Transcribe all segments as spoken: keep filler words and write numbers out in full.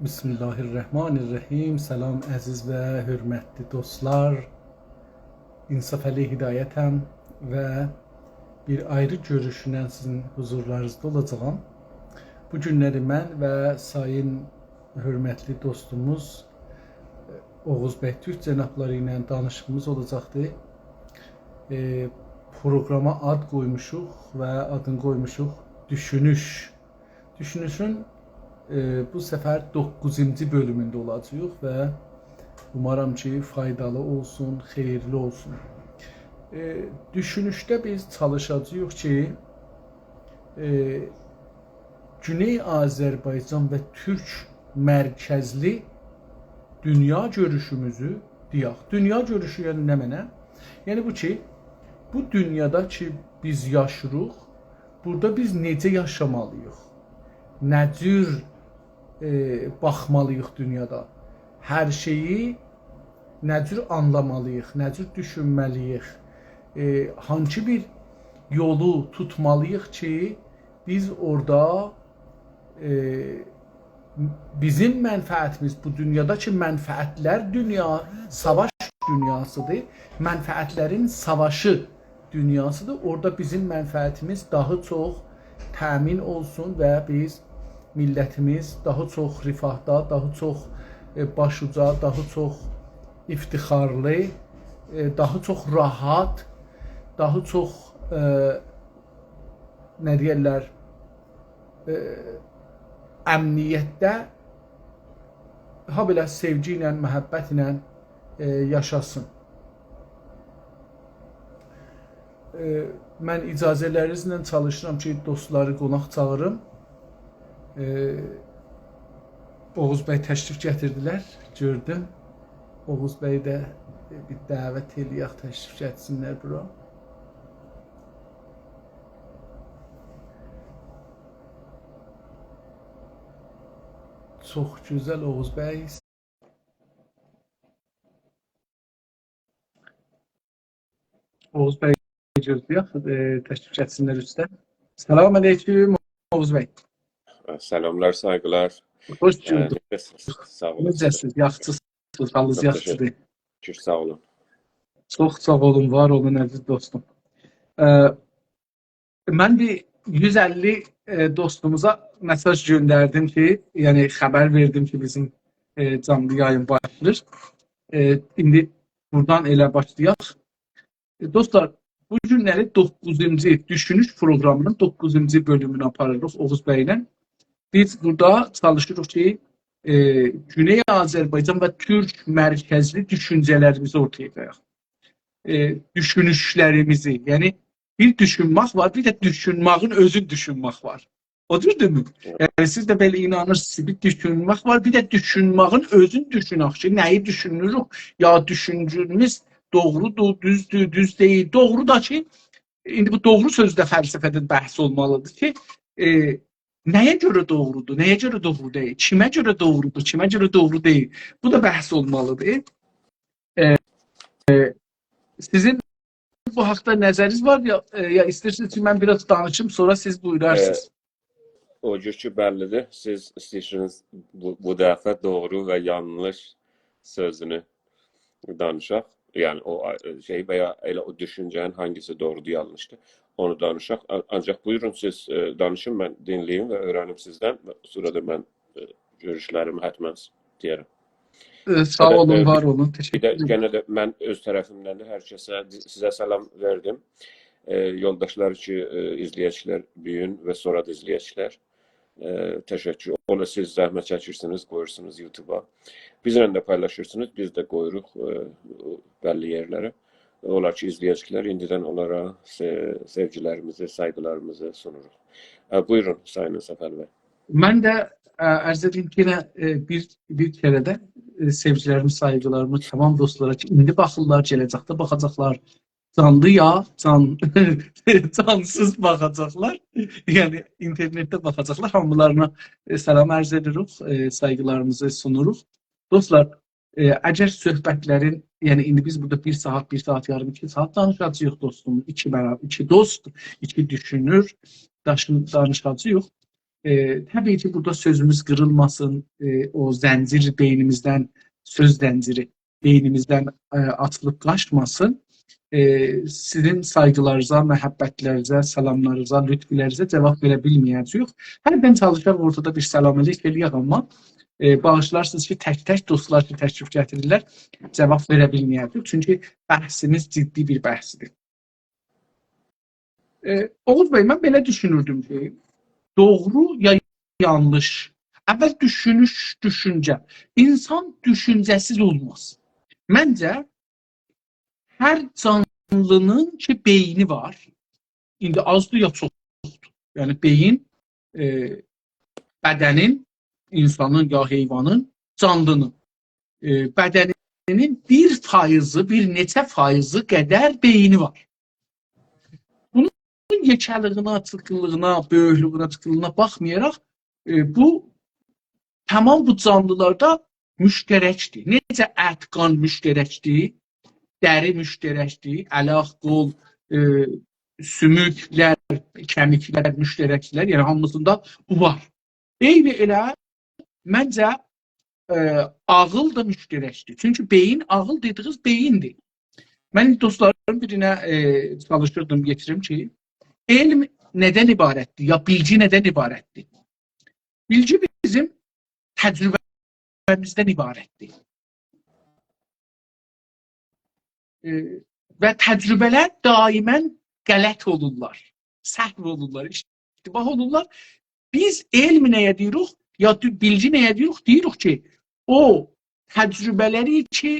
بسم الله الرحمن الرحیم. سلام، عزیز و حؤرمتلی دوستلار. انصافعلی هدایتم و بیر آیری گؤروشونن سیزین حضورلارینیزدا اولاجاغام. بو گونلری من و سایین حؤرمتلی دوستوموز اوغوز بی تورک جنابلاری ایله دانیشیغیمیز اولاجاقدی. ائ، پروقراما آد قویموشوق و آدینی قویموشوق دوشونوش. دوشونوشون، ائ، بو سفر دوققوزونجو بؤلومونده اولاجاغیق و اومارام کی، فایدالی اولسون، خئییرلی اولسون. ائ، دوشونوشده بیز چالیشاجاغیق کی، ائ، گونئی آذربایجان و تورک مرکزلی دونیا گؤروشوموزو دئیک. دونیا گؤروشو، یعنی نمنه؟ یعنی بو کی، بو دونیادا کی، بیز یاشیریق، بورادا بیز نئجه یاشامالی‌ییق؟ نه جور، ائ، باخمالی‌ییق دونیادا؟ هر شئیی نه جور آنلامالی‌ییق، نه جور دوشونمه‌لی‌ییک؟ ائ، هانسی بیر یولو توتمالی‌ییق کی، بیز اورادا، ائ، بیزیم منفعتیمیز بو دونیادا کی، منفعتلر دونیا، ساواش دونیاسیدیر. منفعتلرین ساواشی دونیاسیدیر. اورادا بیزیم منفعتیمیز داها چوخ تأمین اولسون و بیز، میللتیمیز داها چوخ رفاهدا، داها چوخ، ائ، باش اوجا، داها چوخ افتخارلی، ائ، داها چوخ راحت، داها چوخ، ائ، نه دئیرلر، ائ، امنیتده، هابئله سئوگی ایله، محبت ایله، ائ، یاشاسین. ائ، من اجازه‌لرینیزله چالیشیرام کی، دوستلاری قوناق چاغیریم. ائ، اوغوز بی تشریف گتیردیلر، گؤردوم. اوغوز بی ده، ائ، بیر دعوت ائله‌یک، تشریف گتیرسینلر بورا. چوخ گؤزل، اوغوز بی. اوغوز بی گؤزله‌یک، ائ، تشریف گتیرسینلر اوسته. سلام علیکم، اوغوز بی. سلاملار، سایغیلار. خوش ائ، گؤردوک. نئجه‌سینیز؟ ساغ اولون. نئجه‌سینیز؟ یاخشیسینیز؟ حالینیز چوخ یاخشیدیر؟ تشکر. ساغ اولون. چوخ ساغ اولون، وار اولون، عزیز دوستوم. ائ، من بیر یوز اللی، ائ، دوستوموزا مئساژ گؤندردیم کی، یعنی خبر وئردیم کی، بیزیم، ائ، جانلی یایین باشلاییر. ائ، ایندی بورادان ائله باشلایاق. ائ، دوستلار، بو گونلری دوققوزونجو، دوشونوش پروقرامی‌نین دوققوزونجو بؤلومونو آپاریریق اوغوز بی‌له. بیز بورادا چالیشیریق کی، ائ، گونئی آذربایجان و تورک مرکزلی دوشونجه‌لریمیزی اورتایا قویاق. ائ، دوشونوشلریمیزی، یعنی بیر دوشونمک وار، بیر ده دوشونمه‌یین اؤزون دوشونمک وار. او جور دئییلمی؟ ائوت. یعنی سیز ده بئله اینانیرسینیز، بیر دوشونمک وار، بیر ده دوشونمه‌یین اؤزون دوشونک کی، نه‌یی دوشونوروک، یا دوشونجه‌میز دوغرودور، دوزدور، دوز دئییل. دوغرو دا کی، ایندی بو دوغرو سؤزو ده فلسفه‌ده بحث اولمالیدیر کی، ائ، نه‌یه گؤره دوغرودور، نه‌یه گؤره دوغرو دئییل، کیمه گؤره دوغرودور، کیمه گؤره دوغرو دئییل. بو دا بحث اولمالیدیر. ائ، ائ، سیزین بو حاقدا نظرینیز وار یا، ائ، یا ایسته‌ییرسینیز کی، من بیر آز دانیشیم، سونرا سیز بویورارسینیز؟ ائ، او جور کی، بللی‌دیر، سیز ایسته‌ییرسینیز بو، بو دفعه دوغرو و یانلیش سؤزونو دانیشاق. یعنی او آ-، شئی و یا ائله او دوشونجه‌نین هانگیسی دوغرودور، یانلیشدیر، اونو دانیشاق. آ-، آنجاق بویورون، سیز، ائ، دانیشین، من دینله‌ییم و اؤیره‌نیم سیزدن. و سونرا دا من، ائ، گؤروشلریمی حتماً دئیه‌رم. ائ، ساغ اولون، وار اولون. تشکر ائدیرم. و ده، بیر ده، یئنه ده من اؤز طرفیمدن ده هر کسه، سیزه سلام وئردیم. ائ، یولداشلار کی، ائ، ایزله‌یه‌جکلر بو گون و سونرا دا ایزله‌یه‌جکلر. ائ، تشکر. اولا سیز زحمت چکیرسینیز، قویورسونوز یوتیوبا. بیزله ده پایلاشیرسینیز، بیز ده قویوروق، ائ، بللی یئرلره. اولار کی، ایزله‌یه‌جکلر، ایندیدن اونلارا سئ-، سئوگیلریمیزی، سایغیلاریمیزی سونوروق. ائ، بویورون، سایین انصافعلی بی. من ده، ائ، عرض ائدیم کی، یئنه، ائ، بیر، بیر کره ده، ائ، سئوگیلریمی، سایغیلاریمی تمام دوستلارا کی، ایندی باخیرلار، گله‌جکده باخاجاقلار، جانلی یا جان، جانسیز باخاجاقلار، یعنی اینترنتده باخاجاقلار، هامیلارینا، ائ، سلام عرض ائدیریک، ائ، سایغیلاریمیزی سونوروق. دوستلار، ائ، اگر صحبتلرین، یعنی ایندی بیز بورادا بیر ساعت، بیر ساعت یاریم، ایکی ساعت دانیشاجاغیق دوستوم، ایکی برابر، ایکی دوست، ایکی دوشونور، داشین-، دانیشاجاغیق. ائ، طبیعی کی، بورادا سؤزوموز قیریلماسین، ائ، او زنجیر بئینیمیزدن، سؤز زنجیری بئینیمیزدن، ائ، آچیلیب قاچماسین. ائ، سیزین سایغیلارینیزا، محبتلرینیزه، سلاملارینیزا، لطفلرینیزه جاواب وئره بیلمه‌یه‌جه‌ییک. هردن چالیشاق اورتادا بیر سلام علیک ائله‌یک، آمما، ائ، باغیشلارسینیز کی، تک‌تک دوستلار کی، تشریف گتیریرلر، جاواب وئره بیلمه‌یه‌جه‌ییک. چونکی بحثیمیز جدی بیر بحثدیر. ائ، اوغوز بی، من بئله دوشونوردوم کی، دوغرو یا یانلیش. اول دوشونوش، دوشونجه. اینسان دوشونجه‌سیز اولماز. منجه، هر جانلی‌نین کی، بئینی وار. ایندی آزدیر یا چوخدور. یعنی، بئیین، ائ، بدنین، اینسانین یا حیوانین، جانلی‌نین، ائ، بدنینین بیر فایضی، بیر نئچه فایضی قدر بئینی وار. بونون یئکه‌لیگینه، چیخقینلیغینا، بؤیوکلویونه، چیخقینلیغینا باخمایاراق، ائ، بو تمام بو جانلیلاردا مشترکدیر. نئجه ات، قان مشترکدیر، دری مشترکدیر، آیاق، قول، ائ، سوموکلر، کمیکلر مشترکدیرلر. یعنی، هامیسیندا بو وار. عینی ائله، منجه، ائ، عاغیل دا مشترکدیر. چونکی بئیین، عاغیل دئدیگینیز بئییندیر. من دوستلارین بیرینه، ائ، چالیشیردیم، یئتیریم کی، علم نه‌دن عبارتدیر، یا بیلگی نه‌دن عبارتدیر؟ بیلگی بیزیم تجربه‌میزدن عبارتدیر. ائ، و تجربه‌لر دائماً غلط اولورلار، سهو اولورلار، اشتباه اولورلار. بیز علم نه‌یه دئییریک، یا دو-، بیلگی نه‌یه دئییریک؟ دئییریک کی، او تجربه‌لری کی،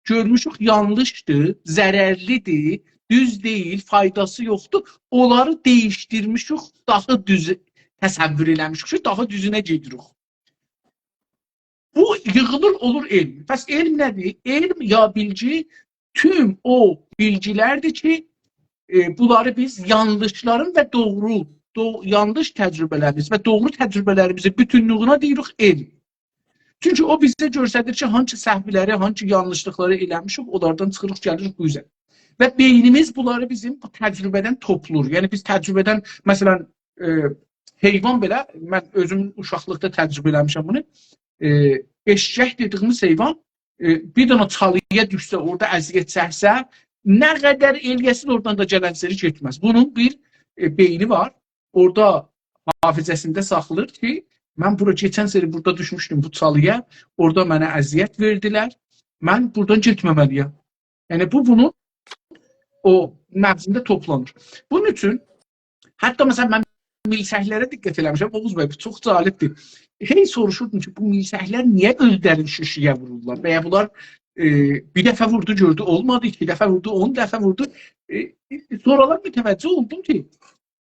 گؤرموشوک یانلیشدیر، ضررلیدیر، دوز دئییل، فایداسی یوخدور، اونلاری دییشدیرمیشیک، داها دوز تصور ائله‌میشیک کی، داها دوزونه گئدیریک. بو ییغیلیر، اولور علم. پس علم نه‌دیر؟ علم یا بیلگی توم او بیلگیلردیر کی، ائ، بونلاری بیز یانلیشلارین و دوغرو، دو-، یانلیش تجربه‌لریمیز و دوغرو تجربه‌لریمیزین بوتونلویونه دئییریک علم. چونکی او بیزه گؤستریر کی، هانسی سهولری، هانسی یانلیشلیقلاری ائله‌میشیک، اونلاردان چیخیریق، گلیریک بو اوزه. و بئینیمیز بونلاری بیزیم بو تجربه‌دن توپلور. یعنی بیز تجربه‌دن، مثلاً، ائ، حیوان بئله، من اؤزوم اوشاقلیقدا تجربه ائله‌میشم بونو. ائ، ائششک دئدیگیمیز حیوان، ائ، بیر دنه چالییا دوشسه، اورادا اذیت چکسه، نه قدر ائله‌یه‌سین، اورادان دا گلن سری گئتمز. بونون بیر، ائ، بئینی وار. اورادا حافظه‌سینده ساخلاییر کی، من بورا کئچن سری بورادا دوشموشدوم بو چالییا، اورادا منه اذیت وئردیلر، من بورادان گئتمه‌مه‌لی‌یم. یعنی بو بونون او مغزینده توپلانیر. بونون اوچون حتی، مثلاً، من میلچکلره دقت ائله‌میشم. اوغوز بی، بو چوخ جالبدیر. هئی سوروشوردوم کی، بو میلچکلر نییه اؤزلرینی شوشه‌یه وورورلار؟ و یا بونلار، ائ، بیر دفعه ووردو، گؤردو، اولمادی، ایکی دفعه ووردو، اون دفعه ووردو. ائ، ائ، سونرالار متوجه اولدوم کی،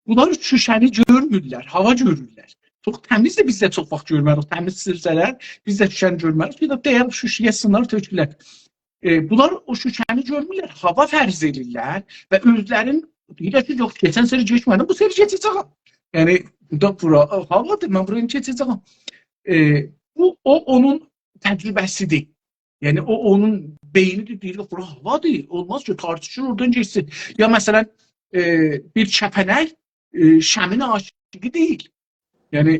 بونلار شوشه‌نی گؤرمورلر، هاوا گؤرورلر. چوخ تمیزدیر، بیز ده چوخ واخت گؤرمه‌ریک، تمیز سیرسه‌لر، بیز ده شوشه‌نی گؤرمه‌ریک. بیر ده دیر شوشه‌یه سینار، تؤکولر. ائ، بونلار او شوشه‌نی گؤرمورلر، هاوا فرض ائدیرلر و اؤزلرین دئییرلر کی، یوخ، کئچن سری گئتمه‌دیم، بو سری گئچه‌جه‌یم. یعنی، بو دا بورا، ائ، هاوادیر، من بورا کئچه‌جه‌یم. ائ، بو، او، اونون تجربه‌سیدیر. یعنی، او، اونون بئینیدیر، دئییر، یوخ، بورا هاوادیر، اولماز کی، تارتیشیر، اورادان گئتسین. یا، مثلاً، ائ، بیر کپنک، ائ، شمعین عاشیقی دئییل. یعنی،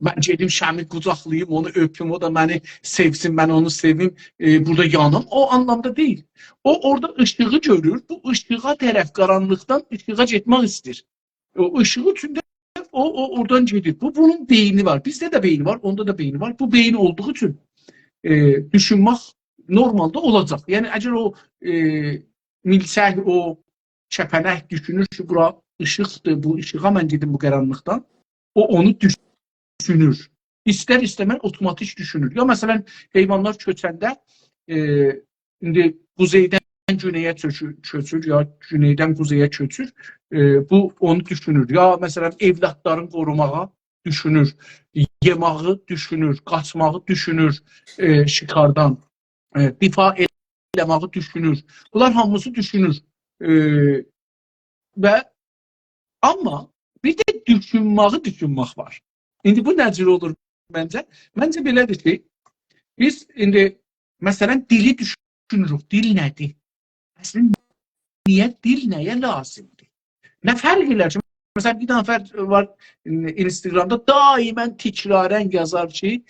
من گئدیم شمعی قوجاقلاییم، اونو اؤپوم، او دا منی سئوسین، من اونو سئویم، ائ، بورادا یانیم. او آنلامدا دئییل. او اورادا ایشیغی گؤرور، بو ایشیغا طرف، قارانلیقدان ایشیغا گئتمک ایسته‌ییر. او ایشیغی اوچون ده او، او اورادان گئدیر. بو، بونون بئینی وار. بیزده ده بئینی وار، اوندا دا بئینی وار. بو بئین اولدوغو اوچون، ائ، دوشونمک نورمالدا اولاجاق. یعنی، اگر او، ائ، میلچک، او کپنک دوشونور کی، بورا ایشیقدیر، بو ایشیغا من گئدیم بو قارانلیقدان، او اونو دوشونور. ایستر-ایسته‌مز اوتوماتیک دوشونور. یا، مثلاً، حیوانلار کؤچنده، ائ، ایندی قوزئیدن گونئیه چؤکور، کؤچور، یا گونئیدن قوزئیه کؤچور، ائ، بو اونو دوشونور. یا، مثلاً، اولادلارین قوروماغا دوشونور، یئماغی دوشونور، قاچماغی دوشونور، ائ، شکاردان، ائ، دفاع ائله‌مه‌یی دوشونور. بونلار هامیسی دوشونور. ائ، و آمما بیر ده دوشونمه‌یی دوشونمک وار. ایندی بو نه جور اولور منجه؟ منجه بئله‌دیر کی، بیز ایندی، مثلاً، دیلی دوشونوروک. دیل نه‌دیر؟ اصلاً، نییه دیل نه‌یه لازیمدیر؟ نه فرق ائلر کی، مثلا، بیر نفر وار، ائ، اینستاگرامدا دائما تکرارا یازار کی،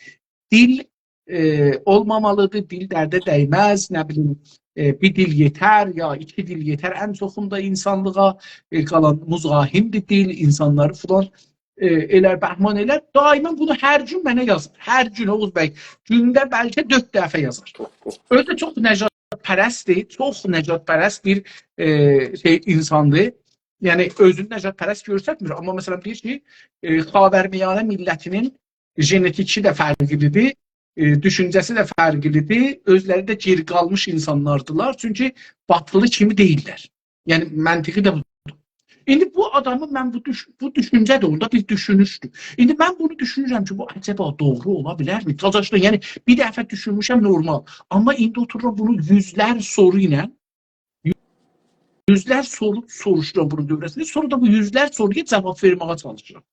دیل، ائ، اولمامالیدیر، دیل درده دیمز، نه بیلیم، ائ، بیر دیل یئتر، یا ایکی دیل یئتر، ان چوخوندا اینسانلیغا، ائ، قالان مزاحمدیر دیل، اینسانلاری فلان، ائ، ائلر، بهمان ائلر. دائما بونو هر گون منه یازیر. هر گون، اوغوز بی، گونده بلکه دؤرد دفعه یازار. اؤزو ده چوخ نژادپرستدیر، چوخ نژادپرست بیر، ائ، شئی، اینساندیر. یعنی، اؤزونو نژادپرست گؤسترمیر، آمما، مثلا، دئییر کی، ائ، خاورمیانه میللتینین ژنتیکی ده فرقلیدیر، ائ، دوشونجه‌سی ده فرقلیدیر، اؤزلری ده گئری قالمیش اینسانلاردیلار. چونکی باتیلی کیمی دئییللر. یعنی، منطقی ده بودور. ایندی بو آدامی من بو دوش-، بو دوشونجه ده اوندا بیر دوشونوشدور. ایندی من بونو دوشونورم کی، بو عجبا دوغرو اولا بیلرمی؟ تازاشدا، یعنی، بیر دفعه دوشونموشم، نورمال. آمما ایندی اوتورورام بونو یوزلر سورو ایله، یوزلر سورو سوروشورام بونون دؤوره‌سینده. سونرا دا بو یوزلر سورویا جاواب وئرمه‌یه چالیشیرام.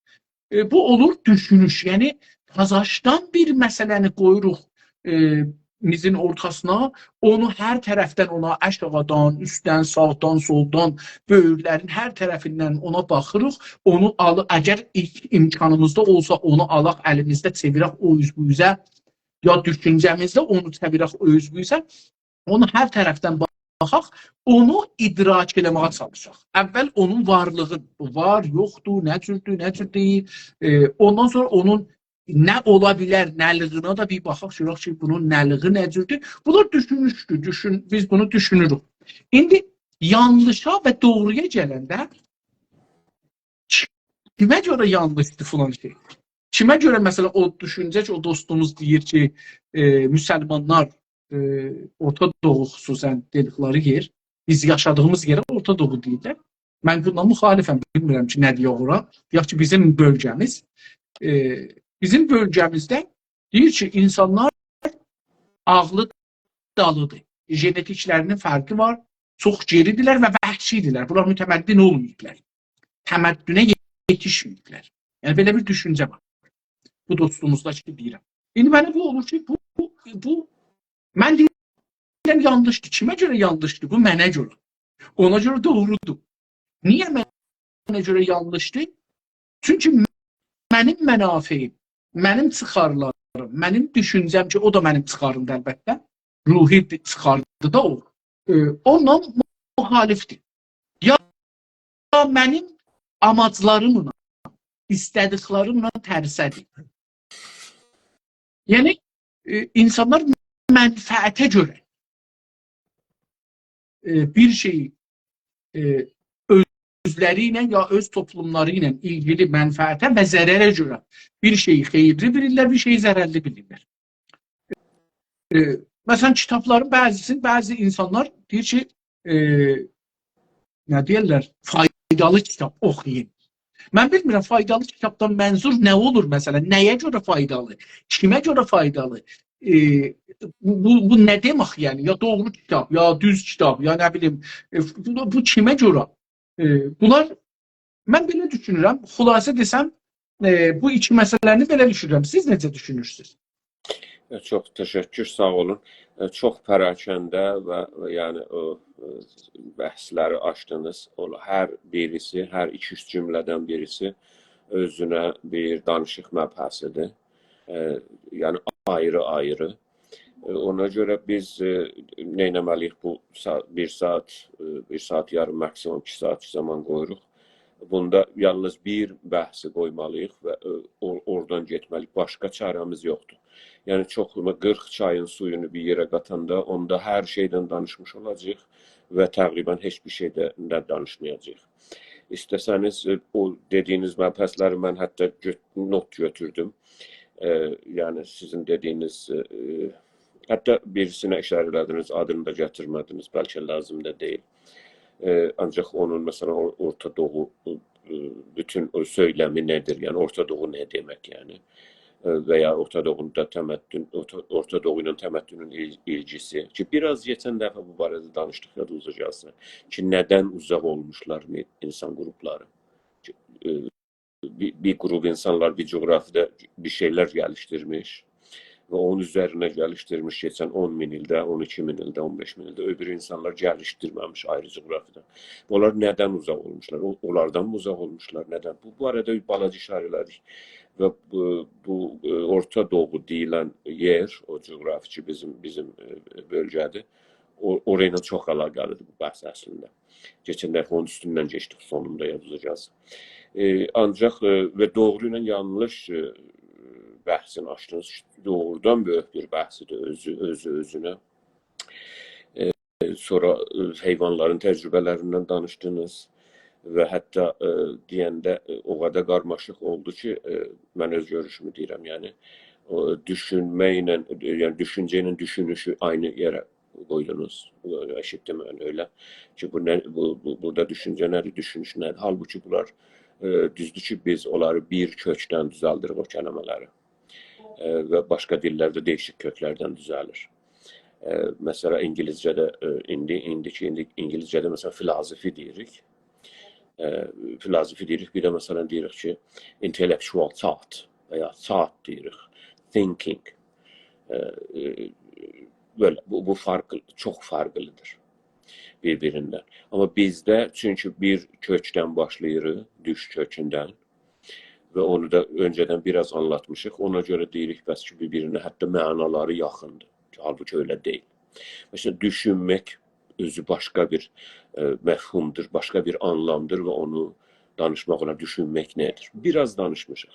ائ، بو اولور دوشونوش. یعنی، تازاشدان بیر مسئله‌نی قویوروق، ائ، میزین اورتاسینا، اونو هر طرفدن اونا، آشاغیدان، اوستدن، ساغدان، سولدان، بؤیورلرین هر طرفیندن اونا باخیریق. اونو آل-، اگر ایلک امکانیمیزدا اولسا، اونو آلاق، الیمیزده چئویرک او اوز بو اوزه، یا دوشونجه‌میزده اونو چئویرک او اوز بو اوزه، اونو هر طرفدن باخاق، اونو ادراک ائله‌مه‌یه چالیشاق. اول اونون وارلیغین، بو وار، یوخدور، نه جوردور، نه جور دئییل. ائ، اوندان سونرا اونون نه اولا بیلر، نه‌لیگینه ده بیر باخاق، گؤرک کی، بونون نه‌لیگی نه جوردور. بونلار دوشونوشدور، دوشون-، بیز بونو دوشونوروک. ایندی یانلیشا و دوغرویا گلنده، کیمه گؤره یانلیشدیر فلان شئی؟ کیمه گؤره، مثلا، او دوشونجه کی، او دوستوموز دئییر کی، ائ، مسلمانلار، ائ، اورتا دوغو، خصوصا دئدیکلری یئر، بیز یاشادیغیمیز یئره اورتا دوغو دئییرلر. من بونونلا مخالفم، بیلمیرم کی، نه دئیک اورا. دئیک کی، بیزیم بؤلگه‌میز، ائ، بیزیم بؤلگه‌میزده دئییر کی، اینسانلار عاغلی دالیدیر. ژنتیکلرینین فرقی وار، چوخ گئریدیرلر و وحشیدیرلر. بونلار متمدن اولماییبلار. تمدنه یئتیشمه‌ییبلر. یعنی، بئله بیر دوشونجه وار. بو دوستوموزدا کی، دئییرم. ایندی منه بو اولور کی، بو، بو، بو، من دئییرم، یانلیشدیر. کیمه گؤره یانلیشدیر؟ بو منه گؤره. اونا گؤره دوغرودور. نییه منه گؤره یانلیشدیر؟ چونکی منیم منافعیم، منیم چیخارلاریم، منیم دوشونجه‌م کی، او دا منیم چیخاریمدیر البته. روحی بیر چیخاردی دا او. ائ، اونونلا مخالفدیر. یا منیم آماجلاریملا، ایسته‌دیکلریمله ترسه‌دیر. یعنی، ائ، اینسانلار منفعته گؤره، ائ، بیر شئیی، ائ، اؤزلری ایله یا اؤز توپلوملاری ایله ایلگیلی منفعته و ضرره گؤره بیر شئیی خئییرلی بیلیرلر، بیر شئیی ضررلی بیلیرلر. ائ، مثلا، کیتابلارین بعضیسینی، بعضی اینسانلار دئییر کی، ائ، نه دئیرلر، فایدالی کیتاب اوخویون. من بیلمیرم، فایدالی کیتابدان منظور نه اولور، مثلا، نه‌یه گؤره فایدالی، کیمه گؤره فایدالی؟ ائ، بو، بو، بو نه دئمک، یعنی؟ یا دوغرو کیتاب، یا دوز کیتاب، یا نه بیلیم، ائ، بو، بو کیمه گؤره؟ ائ، بونلار، من بئله دوشونورم، خلاصه دئسم، ائ، بو ایکی مسئله‌نی بئله دوشونورم. سیز نئجه دوشونورسونوز؟ ائ، چوخ تشکر، ساغ اولون. ائ، چوخ پراکنده و، و یعنی او، ائ، بحثلری آچدینیز. او، هر بیریسی، هر ایکی-اوچ جمله‌دن بیریسی اؤزونه بیر دانیشیق مبحثیدیر. ائ، یعنی آیری-آیری. ائ، اونا گؤره بیز، ائ، نه ائتمه‌لی‌ییک بو سا-، بیر ساعت، ائ، بیر ساعت یاریم، ماکسیموم ایکی ساعت زامان قویوروق. بوندا یالنیز بیر بحثی قویمالی‌ییق و، ائ، او-، اورادان گئتمه‌لی‌ییک. باشقا چاره‌میز یوخدور. یعنی چوخ، قیرخ چایین سویونو بیر یئره قاتاندا، اوندا هر شئیدن دانیشمیش اولاجاغیق و تقریبا هئچ بیر شئیدن ده دانیشمایاجاغیق. ایسته‌سه‌نیز، ائ، او دئدیگینیز مبحثلری من حتی گؤت-، نوت گؤتوردوم. ائ، یعنی سیزین دئدیگینیز، ائ، حتی بیریسینه اشاره ائله‌دینیز، آدینی دا گتیرمه‌دینیز، بلکه لازیم دا دئییل. ائ، آنجاق اونون، مثلا، او-، اورتا دوغو، ائ، بوتون او سؤیلمی نه‌دیر؟ یعنی اورتا دوغو نه دئمک، یعنی؟ ائ، و یا اورتا دوغودا تمدن، اورتا، اورتا دوغو ایله تمدنون ایل-، ایلگیسی. کی، بیر آز کئچن دفعه بو باره‌ده دانیشدیق، یادینیزا گلسین. کی، ندن اوزاق اولموشلار می-، اینسان قروپلاری؟ کی، ائ، بیر، بیر قروپ اینسانلار بیر جغرافیادا بیر شئیلر گلیشدیرمیش. و اونون اوزرینه گلیشدیرمیش کئچن اون مین ایلده، اون ایکی مین ایلده، اون بئش مین ایلده. اؤبور اینسانلار گلیشدیرمه‌میش آیری جغرافیادان. اونلار ندن اوزاق اولموشلار؟ او، اونلاردان می اوزاق اولموشلار؟ ندن؟ بو، بو آرادا بیر بالاجا ایشاره ائله‌دیک. و بو، بو، ائ، اورتا دوغو دئییلن یئر، او جغرافی کی، بیزیم، بیزیم، ائ، بؤلگه‌دیر. او، اورا ایله چوخ علاقه‌لیدیر بو بحث اصلینده. کئچن دفعه اونون اوستوندن کئچدیک، سونوندا یادینیزا گلسین. ائ، آنجاق، ائ، و دوغرو ایله یانلیش، ائ، بحثینی آچدینیز. دوغرودان بؤیوک بیر بحثیدیر اؤزو، اؤزو اؤزونه. ائ، سونرا، ائ، حیوانلارین تجربه‌لریندن دانیشدینیز و حتی، ائ، دئینده، ائ، او قدر قارماشیق اولدو کی، ائ، من اؤز گؤروشومو دئییرم، یعنی، او، دوشونمه ایله، ائ، یعنی، دوشونجه ایله دوشونوشو عینی یئره قویدونوز. ائشیتدیم من ائله کی، بو نه، بو، بو، بورادا دوشونجه نه‌دیر، دوشونوش نه‌دیر؟ حالبوکی بونلار، ائ، دوزدور کی، بیز اونلاری بیر کؤکدن دوزلدیریک او کلمه‌لری. ائ، و باشقا دیللرده دییشیک کؤکلردن دوزه‌لیر. ائ، مثلا، اینگیلیسجه‌ده، ائ، ایندی، ایندیکی، ایندی اینگیلیسجه‌ده، مثلا، فیلوزوفی دئییریک. ائ، فیلوزوفی دئییریک، بیر ده، مثلا، دئییریک کی، intellectual thought و یا thought دئییریک، thinking. ائ، ائ، بئله، بو، بو فرقلی، چوخ فرقلیدیر بیر-بیریندن. آمما بیزده، چونکی بیر کؤکدن باشلاییریق، دوش کؤکوندن، و اونو دا اؤنجه‌دن بیر آز آنلاتمیشیق. اونا گؤره دئییریک، بس کی، بیر-بیرینه حتی معنالاری یاخیندیر. حالبوکی ائله دئییل. مثلا، دوشونمک اؤزو باشقا بیر، ائ، مفهومدور، باشقا بیر آنلامدیر و اونو دانیشماق اولار، دوشونمک نه‌دیر؟ بیر آز دانیشمیشیق.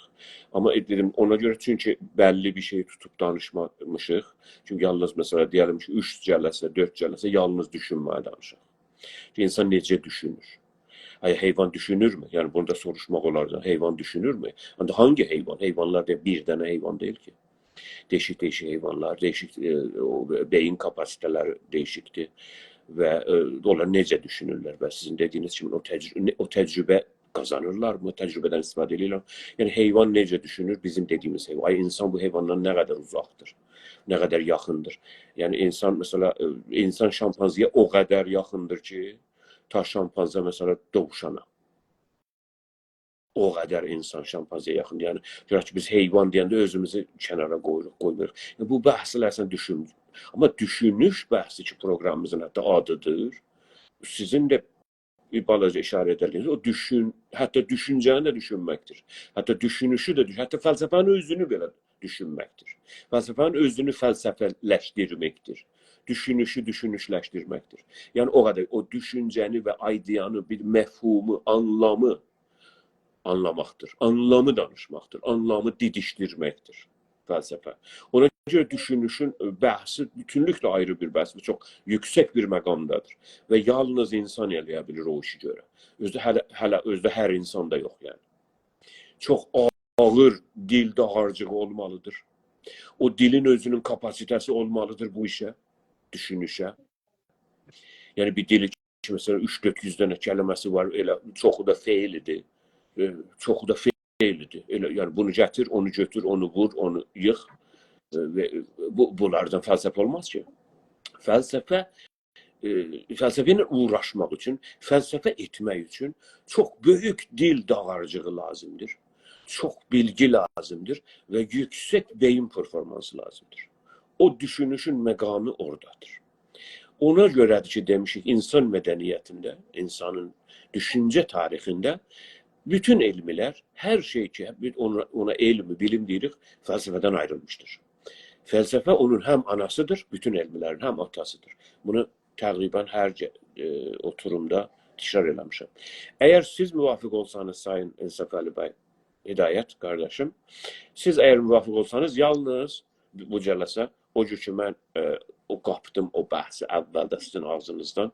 آمما، ائ، دئدیم، اونا گؤره، چونکی بللی بیر شئی توتوب دانیشمامیشیق. چونکی یالنیز، مثلا، دئیه‌لیم کی، اوچ جلسه، دؤرد جلسه یالنیز دوشونمه‌یی دانیشیریق. کی، اینسان نئجه دوشونور؟ آیا حیوان دوشونورمو؟ یعنی، بونو دا سوروشماق اولار دا، حیوان دوشونورمو؟ آندا هانگی حیوان؟ حیوانلار دا بیر دنه حیوان دئییل کی. دییشیک-دییشیک حیوانلار، دییشیک، ائ، او بئیین کاپاسیته‌لری دییشیکدیر. و، ائ، اونلار نئجه دوشونورلر؟ و سیزین دئدیگینیز کیمی او تجر-، نه، او تجربه قازانیرلارمی؟ او تجربه‌دن استفاده ائدیرلر؟ یعنی، حیوان نئجه دوشونور؟ بیزیم دئدیگیمیز حیوان. آیا اینسان بو حیواندان نه قدر اوزاقدیر؟ نه قدر یاخیندیر؟ یعنی، اینسان، مثلا، ائ، اینسان شامپانزه‌یه او قدر یاخیندیر کی، تا شامپانزه، مثلا، دووشانا. او قدر اینسان شامپانزه‌یه یاخیندیر. یعنی، گؤرک کی، بیز حیوان دئینده اؤزوموزو کنارا قویوروق، قویموروق. یعنی، بو بحثلر اصلینده دوشون-، آمما دوشونوش بحثی کی، پروقرامیمیزین حتی آدیدیر. سیزین ده بیر بالاجا ایشاره ائده‌لدیگینیز، او دوشون-، حتی دوشونجه‌نی ده دوشونمکدیر. حتی دوشونوشو ده دوش-، حتی فلسفه‌نین اؤزونو بئله دوشونمکدیر. فلسفه‌نین اؤزونو فلسفه‌لشدیرمکدیر. دوشونوشو دوشونوشلشدیرمکدیر. یعنی، او قدر او دوشونجه‌نی و ایده‌یانی، بیر مفهومو، آنلامی آنلاماقدیر. آنلامی دانیشماقدیر. آنلامی دیدیشدیرمکدیر فلسفه. اونا گؤره دوشونوشون، ائ، بحثی بوتونلوکله آیری بیر بحث، بو چوخ یوکسک بیر مقامدادیر. و یالنیز اینسان ائلیه بیلیر او ایشی گؤره. اؤزو ده هله، هله اؤزو ده هر اینسان دا یوخ، یعنی. چوخ آغیر دیل داغارجیغی اولمالیدیر. او دیلین اؤزونون کاپاسیته‌سی اولمالیدیر بو ایشه، دوشونوشه. یعنی، بیر دیلی کی، مثلا، اوچ دؤرد یوز دنه کلمه‌سی وار، ائله چوخو دا فعل ایدی. ائ، چوخو دا فعل ایدی. ائله، یعنی، بونو گتیر، اونو گؤتور، اونو وور، اونو ییخ. ائ، و، ائ، بو، بونلاردان فلسفه اولماز کی. فلسفه، ائ، فلسفه ایله اوغراشماق اوچون، فلسفه ائتمک اوچون چوخ بؤیوک دیل داغارجیغی لازیمدیر. چوخ بیلگی لازیمدیر و یوکسک بئیین پرفورمانسی لازیمدیر. او دوشونوشون مقامی اورادادیر. اونا گؤره‌دیر کی، دئمیشیک، اینسان مدنیتینده، اینسانین دوشونجه تاریخینده بوتون علملر، هر شئی کی، اونا، اونا علم، بیلیم دئییریک، فلسفه‌دن آیریلمیشدیر. فلسفه اونون هم آناسیدیر، بوتون علملرین هم آتاسیدیر. بونو تقریبا هر گه-، ائ، اوتورومدا تکرار ائله‌میشم. اگر سیز موافق اولسانیز، سایین انصافعلی بی، هدایت قارداشیم، سیز اگر موافق اولسانیز، یالنیز بو جلسه، او جور کی، من، ائ، او قاپدیم او بحثی اولده سیزین آغزینیزدان،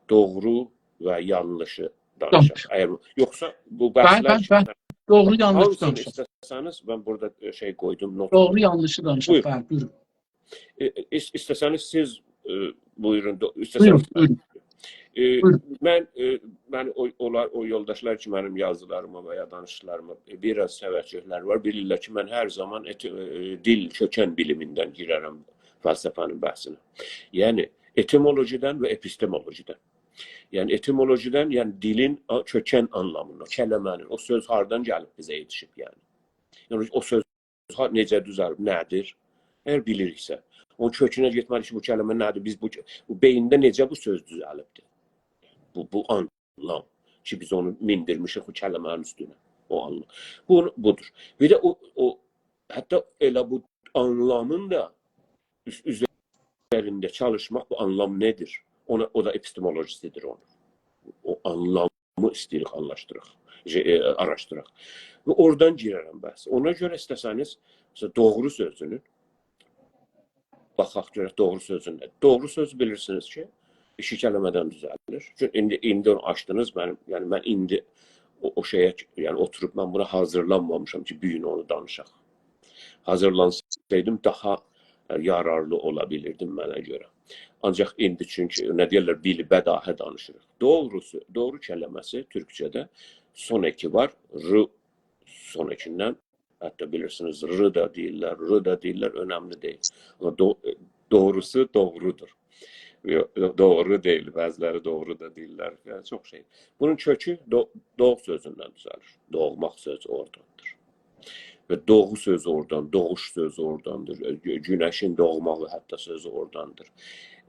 دوغرو و یانلیشی دانیشاق. دانیش. اگر، یوخسا بو بلی، بحثلر بلی، کی، بلی. دوغرو، یانلیش هانسینی دانیشاق. ایسته‌سه‌نیز، من بورادا، ائ، شئی قویدوم، نوت دوغرو، قویدوم. یانلیشی دانیشاق، بویورون. بلی، بویورون. ائ، ایس-، ایسته‌سه‌نیز سیز، ائ، بویورون، دو-، ایسته‌سه‌نیز بویورون، بویورون. ائ، بویورون. من، ائ، من او، اونلار، او یولداشلار کی، منیم یازیلاریما و یا دانیشیقلاریما، ائ، بیر آز توجه‌لری وار. بیلیرلر کی، من هر زامان ائتی-، ائ، دیل، کؤکن بیلیمیندن گیررم فلسفه‌نین بحثینه. یعنی، ائتیمولوژیدن و اپیستمولوژیدن. یعنی، ائتیمولوژیدن، یعنی دیلین آ-، کؤکن آنلامیندا، کلمه‌نین، او سؤز هاردان گلیب بیزه یئتیشیب، یعنی. یعنی، او سؤز ها-، نئجه دوزلیب، نه‌دیر؟ اگر بیلیریکسه، اونون کؤکونه گئتمه‌لی‌ییک کی، بو کلمه نه‌دیر؟ بیز بو، بو بئیینده نئجه بو سؤز دوزه‌لیبدیر؟ بو، بو آنلام کی، بیز اونو میندیرمیشیک بو کلمه‌نین اوستونه. او آنلام. بو، بودور. بیر ده او، او، حتی ائله بو آنلامین دا اوز-، اوزرینده چالیشماق، بو آنلام نه‌دیر؟ اونا، او دا اپیستمولوژی‌سی‌دیر اونون. او آنلامی ایسته‌ییریک آنلاشدیراق، شئی، ائ، آراشدیراق. و اورادان گیررم بحثه. اونا گؤره ایسته‌سه‌نیز، مثلا، دوغرو سؤزونون، باخاق گؤرک دوغرو سؤزو نه‌دیر؟ دوغرو سؤز بیلیرسینیز کی، ایکی کلمه‌دن دوزه‌لیر. چونکی ایندی، ایندی اونو آچدینیز، منیم، یعنی من ایندی او، او شئیه، یعنی اوتوروب من بونا حاضیرلانمامیشام کی، بو گون اونو دانیشاق. حاضیرلانسایدیم داها، ائ، یارارلی اولا بیلیردیم منه گؤره. آنجاق ایندی چونکی نه دئییرلر، بی‌البداهه دانیشیریق. دوغروسو، دوغرو کلمه‌سی تورکجه‌ده سون ائکی وار، ر سون ائکیندن، حتی بیلیرسینیز، ر دا دئییرلر، ر دا دئییرلر، اؤنملی دئییل. آمما دو-، دوغروسو دوغرودور. یو-، دوغرو دئییل، بعضی‌لری دوغرو دا دئییرلر. یعنی، چوخ شئی. بونون کؤکو دو-، دوغ سؤزوندن دوزه‌لیر. دوغماق سؤزو اوراداندیر. و دوغو سؤزو اورادان، دوغوش سؤزو اوراداندیر. گو-، گونشین دوغماغی حتی سؤزو اوراداندیر.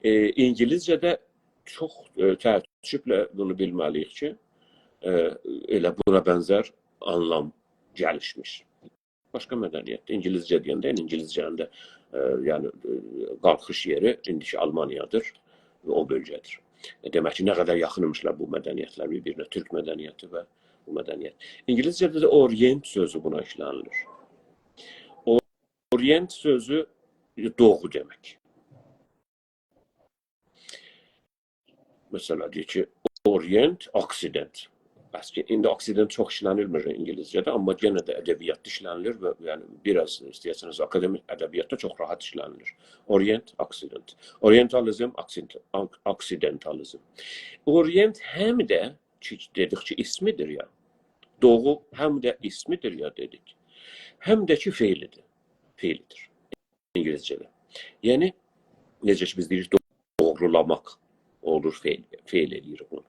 ائ، اینگیلیسجه‌ده چوخ، ائ، تأسفله بونو بیلمه‌لی‌ییک کی، ائ، ائله بونا بنزر آنلام گلیشمیش. باشقا مدنیت، اینگیلیسجه دئینده، یعنی اینگیلیسجه‌نین ده، ائ، یعنی، ائ، قالخیش یئری ایندیکی آلمانیادیر و او بؤلگه‌دیر. ائ، دئمک کی، نه قدر یاخینمیشلار بو مدنیت‌لر بیر-بیرینه، تورک مدنیتی و بو مدنیت. اینگیلیسجه‌ده ده اورینت سؤزو بونا ایشله‌نیلیر. او-، اورینت سؤزو دوغو دئمک. مثلا، دئییر کی، اورینت، آکسیدنت. بس کی، ایندی آکسیدنت چوخ ایشله‌نیلمیر اینگیلیسجه‌ده، آمما یئنه ده ادبیاتدا ایشله‌نیلیر و، یعنی، بیر آز ایسته‌یه‌سینیز آکادمیک ادبیاتدا چوخ راحت ایشله‌نیلیر. اورینت، آکسیدنت. اورینتالیزم، آکسیدنت-، آک-، آکسیدنتالیزم. اورینت هم ده کی، دئدیک کی، اسمی‌دیر یا. دوغو هم ده اسمی‌دیر یا دئدیک. هم ده کی، فعلی‌دیر. فعلی‌دیر. اینگیلیسجه‌ده. یعنی، نئجه کی، بیز دئییریک، دو-، دوغرولاماق اولور، فعل، فعل ائله‌ییریک بونو.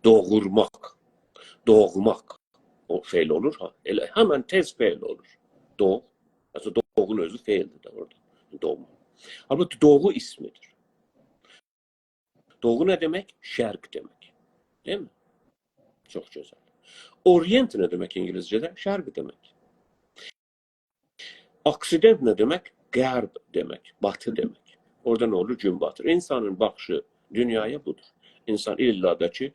دوغورماق، دوغماق. او فعل اولور، ها؟ ائله همن تئز فعل اولور. دوغ. اصلینده دوغونون اؤزو فعل‌دیر ده اورادا. دوغما. آمما دوغو اسمی‌دیر. دوغو نه دئمک؟ شرق دئمک. دئییل‌می؟ چوخ گؤزل. اورینت نه دئمک اینگیلیسجه‌ده؟ شرق دئمک. آکسیدنت نه دئمک؟ غرب دئمک، باتی دئمک. اورادا نه اولور؟ گون باتیر. اینسانین باخیشی دونیایا بودور. اینسان ایللا دا کی، ائ،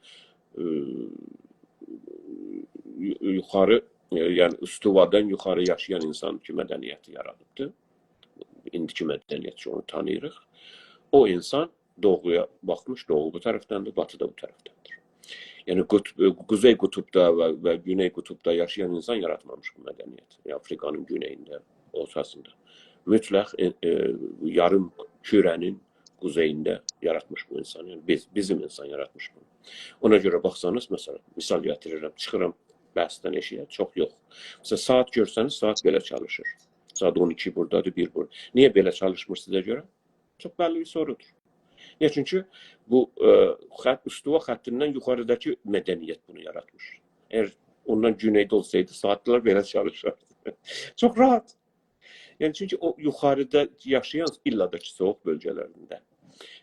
یو-، یوخاری، ائ، یعنی استوادان یوخاری یاشایان اینسان کی، مدنیتی یارادیبدیر. ایندیکی مدنیت کی، اونو تانیییریق. او اینسان دوغویا باخمیش، دوغو بو طرفدندیر، باتی دا بو طرفدندیر. یعنی قطب-، قوزئی قطبدا و، و گونئی قطبدا یاشایان اینسان یاراتمامیش بو مدنیتی. یعنی آفریقانین گونئیینده، اورتاسیندا. مطلق، ائ، ائ، یاریم کوره‌نین قوزئیینده یاراتمیش بو اینسان. یعنی بیز، بیزیم اینسان یاراتمیش بونو. اونا گؤره باخسانیز، مثلا، مثال گتیریرم، چیخیرام بحثدن ائشییه، چوخ یوخ. مثلا، ساعات گؤرسه‌نیز، ساعات بئله چالیشیر. ساعات اون ایکی بورادادیر، بیر بورادا. نییه بئله چالیشمیر سیزه گؤره؟ چوخ بللی بیر سورودور. نییه؟ چونکی بو، ائ، خط، استوا خطیندن یوخاریداکی مدنیت بونو یاراتمیش. اگر اوندان گونئیده اولسایدی، ساعاتلار بئله چالیشاردی. چوخ راحت. یعنی، چونکی او یوخاریدا یاشایان، ایللا دا کی، سویوق بؤلگه‌لرینده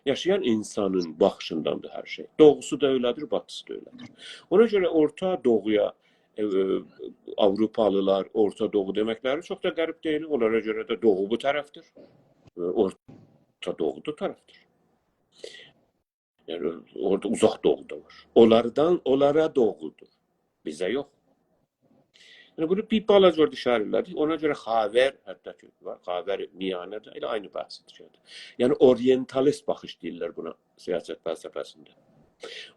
یاشایان اینسانین باخیشینداندیر هر شئی. دوغوسو دا ائله‌دیر، باتیسی دا ائله‌دیر. اونا گؤره اورتا دوغویا، ائ، ائ، آوروپالیلار اورتا دوغو دئمکلری چوخ دا غریب دئییل. اونلارا گؤره ده دوغو بو طرفدیر. ائ، اورتا دوغو دا طرفدیر. یعنی، اورادا اوزاق دوغو دا وار. اونلاردان، اونلارا دوغودور. بیزه یوخ. یعنی، بونو بیر بالاجا اورادا ایشاره ائله‌دیک. اونا گؤره خاور، حتی کی، وار، خاور میانه ده ائله عینی بحثی دوشر. یعنی، اورینتالیست باخیش دئییرلر بونا سیاست فلسفه‌سینده.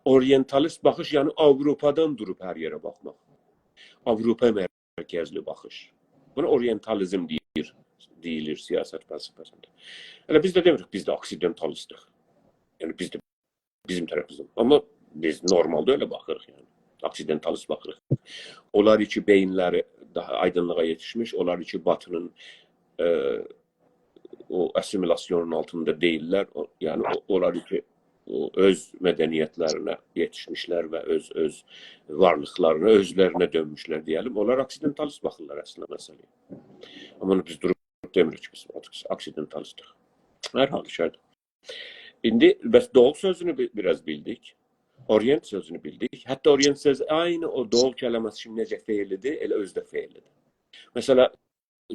اورینتالیست باخیش، یعنی آوروپادان دوروب هر یئره باخماق. آوروپا مرکزلی باخیش. بونا اورینتالیزم دئییر، دئییلیر سیاست فلسفه‌سینده. ائله بیز ده دئمیریک، بیز ده اوکسیدنتالیستیق. یعنی، بیز ده بیزیم طرفیمیزدن. آمما بیز نورمالدا ائله باخیریق، یعنی. اوکسیدنتالیست باخیریق. اونلار کی، بئیینلری داها آیدینلیغا یئتیشمیش، اونلار کی، باتی‌نین، ائ، او آسیمیلاسیونون آلتیندا دئییللر، او، یعنی، او، اونلار کی، او اؤز مدنیت‌لرینه یئتیشمیشلر و اؤز، اؤز وارلیقلارینا، اؤزلرینه دؤنموشلر دئیه‌لیم. اونلار اوکسیدنتالیست باخیرلار اصلینده مسئله‌یه. آمما بونو بیز دوروب دئمیریک کی، بیز آکسیدنتالیستیک. هر حالدا شرایط. ایندی بس دوغو سؤزونو بی-، بیر آز بیلدیک. اورینت سؤزونو بیلدیک. حتی اورینت سؤزو عینی او دوغو کلمه‌سی کیمی نئجه فعلی‌دیر، ائله اؤزو ده فعلی‌دیر. مثلا،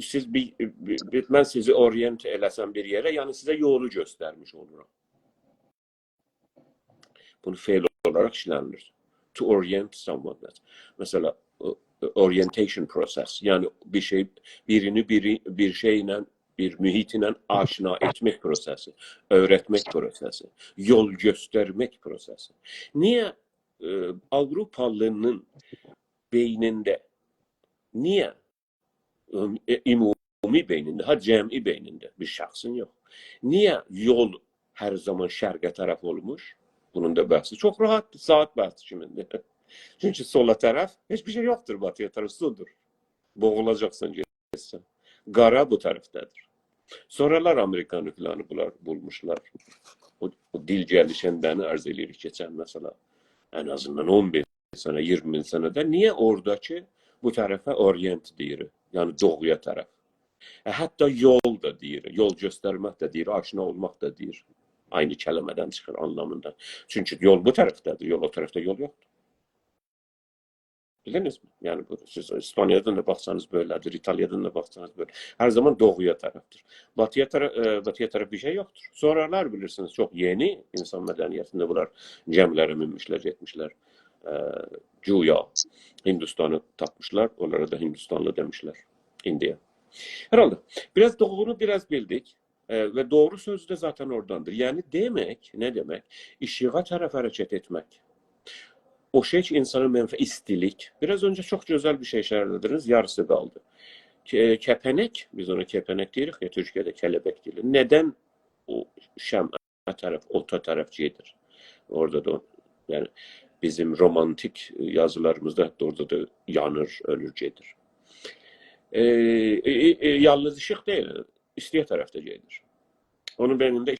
سیز بیر، بیر، بیر، من سیزی اورینت ائله‌سم بیر یئره، یعنی سیزه یولو گؤسترمیش اولورام. بونو فعل اولاراق ایشله‌نیلیر. To orient someone. مثلا، او-، orientation process. یعنی بیر شئی، بیرینی بیری، بیر شئی ایله، بیر محیط ایله آشنا ائتمک پروسه‌سی، اؤیرتمک پروسه‌سی، یول گؤسترمک پروسه‌سی. نییه، ائ، آوروپالی‌نین بئینینده، نییه ائ، عمومی بئینینده، ها، جمعی بئینینده، بیر شخصین یوخ. نییه یول هر زامان شرقه طرف اولموش؟ بونون دا بحثی چوخ راحتدیر، ساعات بحثی کیمیندیر. چونکی سولا طرف هئچ بیر شئی یوخدور، باتییا طرف سودور. بوغولاجاقسان گئتسن. قارا بو طرفده‌دیر. سونرالار آمریکانی فلانی بونلار بولموشلار. او، او دیل گلیشنده‌نی عرض ائله‌ییریک کئچن، مثلا، ان آزیندان اون بیر سنه، اییرمی مین سنه‌ده نییه اورادا کی، بو طرفه اورینت دئییر، یعنی دوغویا طرف. ائ، حتی یول دا دئییر، یول گؤسترمک ده دئییر، آشنا اولماق دا دئییر. عینی کلمه‌دن چیخیر آنلامیندا. چونکی یول بو طرفده‌دیر، یول او طرفده یول یوخدور. بیلیرسینیزمی؟ یعنی بو، سیز ایسپانیادان دا باخسانیز بئله‌دیر، ایتالیادان دا باخسانیز بئله. هر زامان دوغویا طرفدیر. باتییا طرف، ائ، باتییا طرف بیر شئی یوخدور. سونرالار بیلیرسینیز، چوخ یئنی اینسان مدنیتینده بونلار گمی‌لره مینموشلر، گئتمیشلر. ائ، گویا هیندوستانی تاپمیشلار، اونلارا دا هیندوستانلی دئمیشلر. ایندیه. هر حالدا، بیر آز دوغرونو بیر آز بیلدیک. ائ، و دوغرو سؤزو ده ذاتا اوراداندیر. یعنی دئمک، نه دئمک؟ ایشیغا طرف حرکت ائتمک. او شئی کی، اینسانین منفعت، ایستیلیک. بیر آز اؤنجه چوخ گؤزل بیر شئی ایشاره ائله‌دینیز، یاریسی قالدی. ک-، کپنک، بیز اونا کپنک دئییریک یا، تورکیه‌ده کله‌بک دئییلیر. ندن او شمعه طرف، اوتا طرف گئدیر؟ اورادا دا او، یعنی بیزیم رومانتیک یازیلاریمیزدا حتی اورادا دا یانیر، اؤلور، گئدیر. ائ، ائ، ائ، ائ، یالنیز ایشیق دئییل، ایستی‌یه طرف ده گئدیر. اونون بئینینده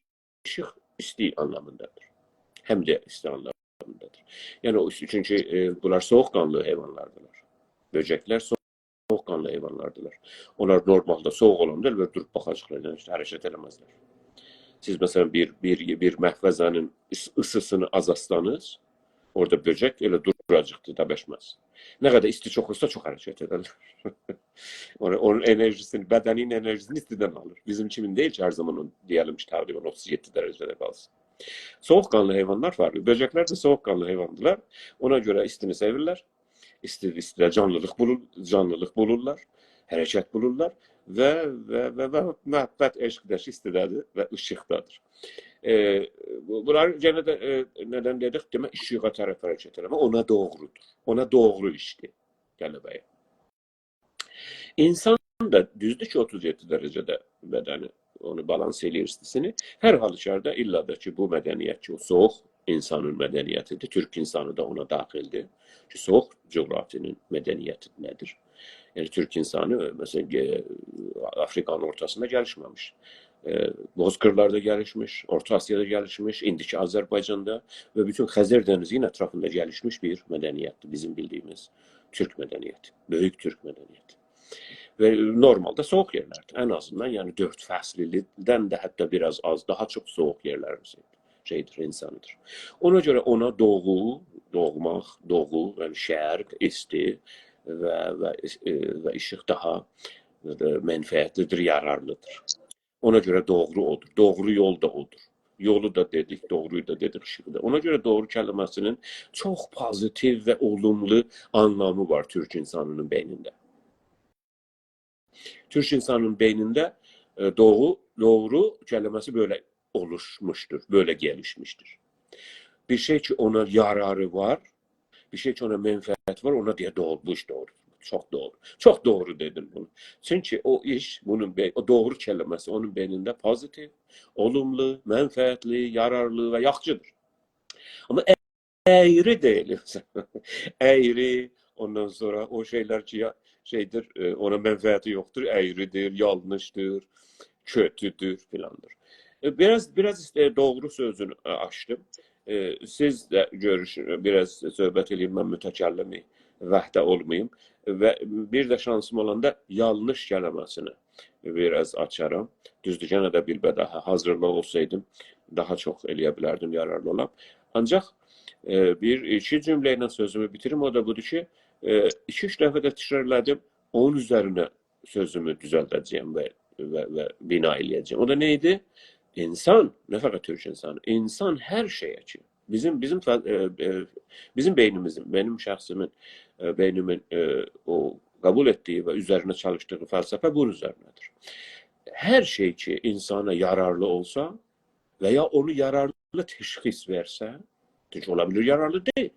ایشیق ایستی آنلامیندادیر. هم ده ایستی آنلامیندادیر. یعنی او، چونکی، ائ، بونلار سوغوق‌قانلی حیوانلاردیلار. بؤجکلر سوغوق‌قانلی حیوانلاردیلار. اونلار نورمالدا سوغوق اولاندا ائله دوروب باخاجاقلار، یعنی هئچ حرکت ائله‌مزلر. سیز، مثلا، بیر، بیر، بیر محفظه‌نین ایس-، ایسی‌سینی آزالتسانیز، اورادا بؤجک ائله دوراجاقدیر، تبشمز. نه قدر ایستی چوخ اولسا، چوخ حرکت ائدرلر. اونون، اونون انرژی‌سینی، بدنین انرژی‌سینی ایستیدن آلیر. بیزیم کیمین دئییل کی، هر زامان اون، دئیه‌لیم کی، تقریبا اوتوز یئددی درجه‌ده قالسین. سوغوق‌قانلی حیوانلار فرقلی. بؤجکلر ده سوغوق‌قانلی حیواندیلار. اونا گؤره ایستینی سئویرلر. ایستی، ایستیده جانلیلیق بولور، جانلیلیق بولورلار، حرکت بولورلار و، و، و، و محبت، عشق ده کی، ایستیده‌دیر و ایشیقدادیر. ائ، بو-، بونلار یئنه ده، ائ، ندن دئدیک؟ دئمک، ایشیغا طرف حرکت ائله‌مک، اونا دوغرودور. اونا دوغرو ایشدیر، کله‌بک. اینسان دا، دوزدور کی، اوتوز یئددی درجه‌ده بدنی اونو بالانس ائله‌ییر ایستی‌سینی. هر حالوکاردا، ایللا دا کی، بو مدنیت کی، او سوغوق اینسانین مدنیتی‌دیر، تورک اینسانی دا اونا داخیلدیر کی، سوغوق جغرافی‌نین مدنیتی نه‌دیر؟ یعنی، تورک اینسانی، مثلا، ائ، آفریقانین اورتاسیندا گلیشمه‌میش. ائ، بوزقیرلاردا گلیشمیش، اورتا آسیادا گلیشمیش، ایندیکی آذربایجاندا و بوتون خزر دنیزی‌نین اطرافیندا گلیشمیش بیر مدنیت‌دیر بیزیم بیلدیییمیز تورک مدنیتی، بؤیوک تورک مدنیتی. و نورمالدا سوغوق یئرلردیر. ان آزیندان، یعنی، دؤرد فصللی‌دن ده حتی بیر آز آز، داها چوخ سوغوق یئرلریمیز شئی‌دیر، اینسانی‌دیر. اونا گؤره اونا دوغو، دوغماق، دوغو، یعنی شرق، ایستی و، و، ائ، و ایشیق داها، ائ، منفعتلی‌دیر، یارارلی‌دیر. اونا گؤره دوغرو اودور. دوغرو یول دا اودور. یولو دا دئدیک، دوغرویو دا دئدیک، ایشیغی دا. اونا گؤره دوغرو کلمه‌سینین چوخ پوزیتیو و اولوملو آنلامی وار تورک اینسانی‌نین بئینینده. تورک اینسانی‌نین بئینینده، ائ، دوغو، دوغرو کلمه‌سی بئله اولوشموشدور، بئله گلیشمیشدیر. بیر شئی کی، اونا یاراری وار، بیر شئی کی، اونا منفعتی وار، اونا دئیه دوغرو، بو ایش دوغرو. چوخ دوغرو. چوخ دوغرو دئدین بونو. چونکی او ایش، بونون بئ-، او دوغرو کلمه‌سی اونون بئینینده پوزیتیو، اولوملو، منفعتلی، یارارلی و یاخشی‌دیر. آمما اَیری دئییل. اَیری، اوندان سونرا او شئیلر کی، یا-، شئی‌دیر، ائ، اونا منفعتی یوخدور، اَیری‌دیر، یانلیشدیر، کؤتودور فلاندیر. ائ، بیر آز، بیر آز ایسته-، دوغرو سؤزونو، ائ، آچدیم. ائ، سیز ده گؤروشون، بیر آز صحبت ائله‌یین، من متکلمی، وهده اولماییم. و بیر ده شانسیم اولاندا یانلیش کلمه‌سینی بیر آز آچارام. دوزدور، یئنه ده بیر بئله داها حاضیرلیق اولسایدیم، داها چوخ ائلیه بیلردیم، یارارلی اولام. آنجاق، ائ، بیر ایکی جمله ایله سؤزومو بیتیریم، او دا بودور کی، ائ، ایکی-اوچ دفعه ده تکرار ائله‌دیم، اونون اوزرینه سؤزومو دوزلده‌جه‌یم و، و، و بنا ائلیه‌جه‌یم. او دا نه ایدی؟ اینسان، نه فقط تورک اینسانی، اینسان هر شئیه کی، بیزیم، بیزیم فل-، ائ، ائ، بیزیم بئینیمیزین، منیم شخصیمین، ائ، بئینیمین، ائ، او قبول ائتدیگی و اوزرینه چالیشدیغی فلسفه بونون اوزرینه‌دیر. هر شئی کی، اینسانا یارارلی اولسا و یا اونو یارارلی تشخیص وئرسه، چونکی اولا بیلیر یارارلی دئییل.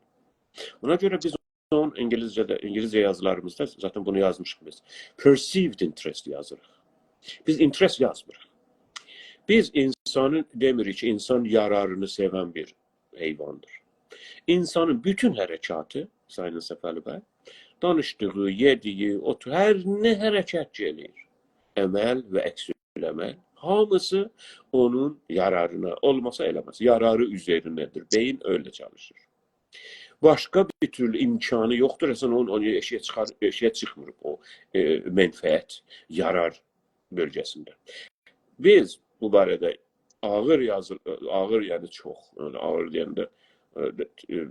اونا گؤره بیز اونون اینگیلیسجه‌ده، اینگیلیسجه یازیلاریمیزدا ذاتاً بونو یازمیشیق بیز. Perceived interest یازیریق. بیز interest یازمیریق. بیز اینسانین، دئمیریک کی، اینسان یارارینی سئون بیر حیواندیر. اینسانین بوتون حرکاتی، سایین صفالی بی، دانیشدیغی، یئدیگی، اوتو-، هر نه حرکت گلیر، عمل و عکس‌العمل، هامیسی اونون یارارینا، اولماسا ائله‌مز، یاراری اوزرینه‌دیر. بئیین ائله چالیشیر. باشقا بیر تورلو امکانی یوخدور. اصلاً اونون، اونو ائشیگه چیخار-، ائشیگه چیخمیر او، ائ، منفعت، یارار بؤلگه‌سینده. بیز بو باره‌ده آغیر یازی-، آغیر، یعنی چوخ، یعنی آغیر دئینده، ائ،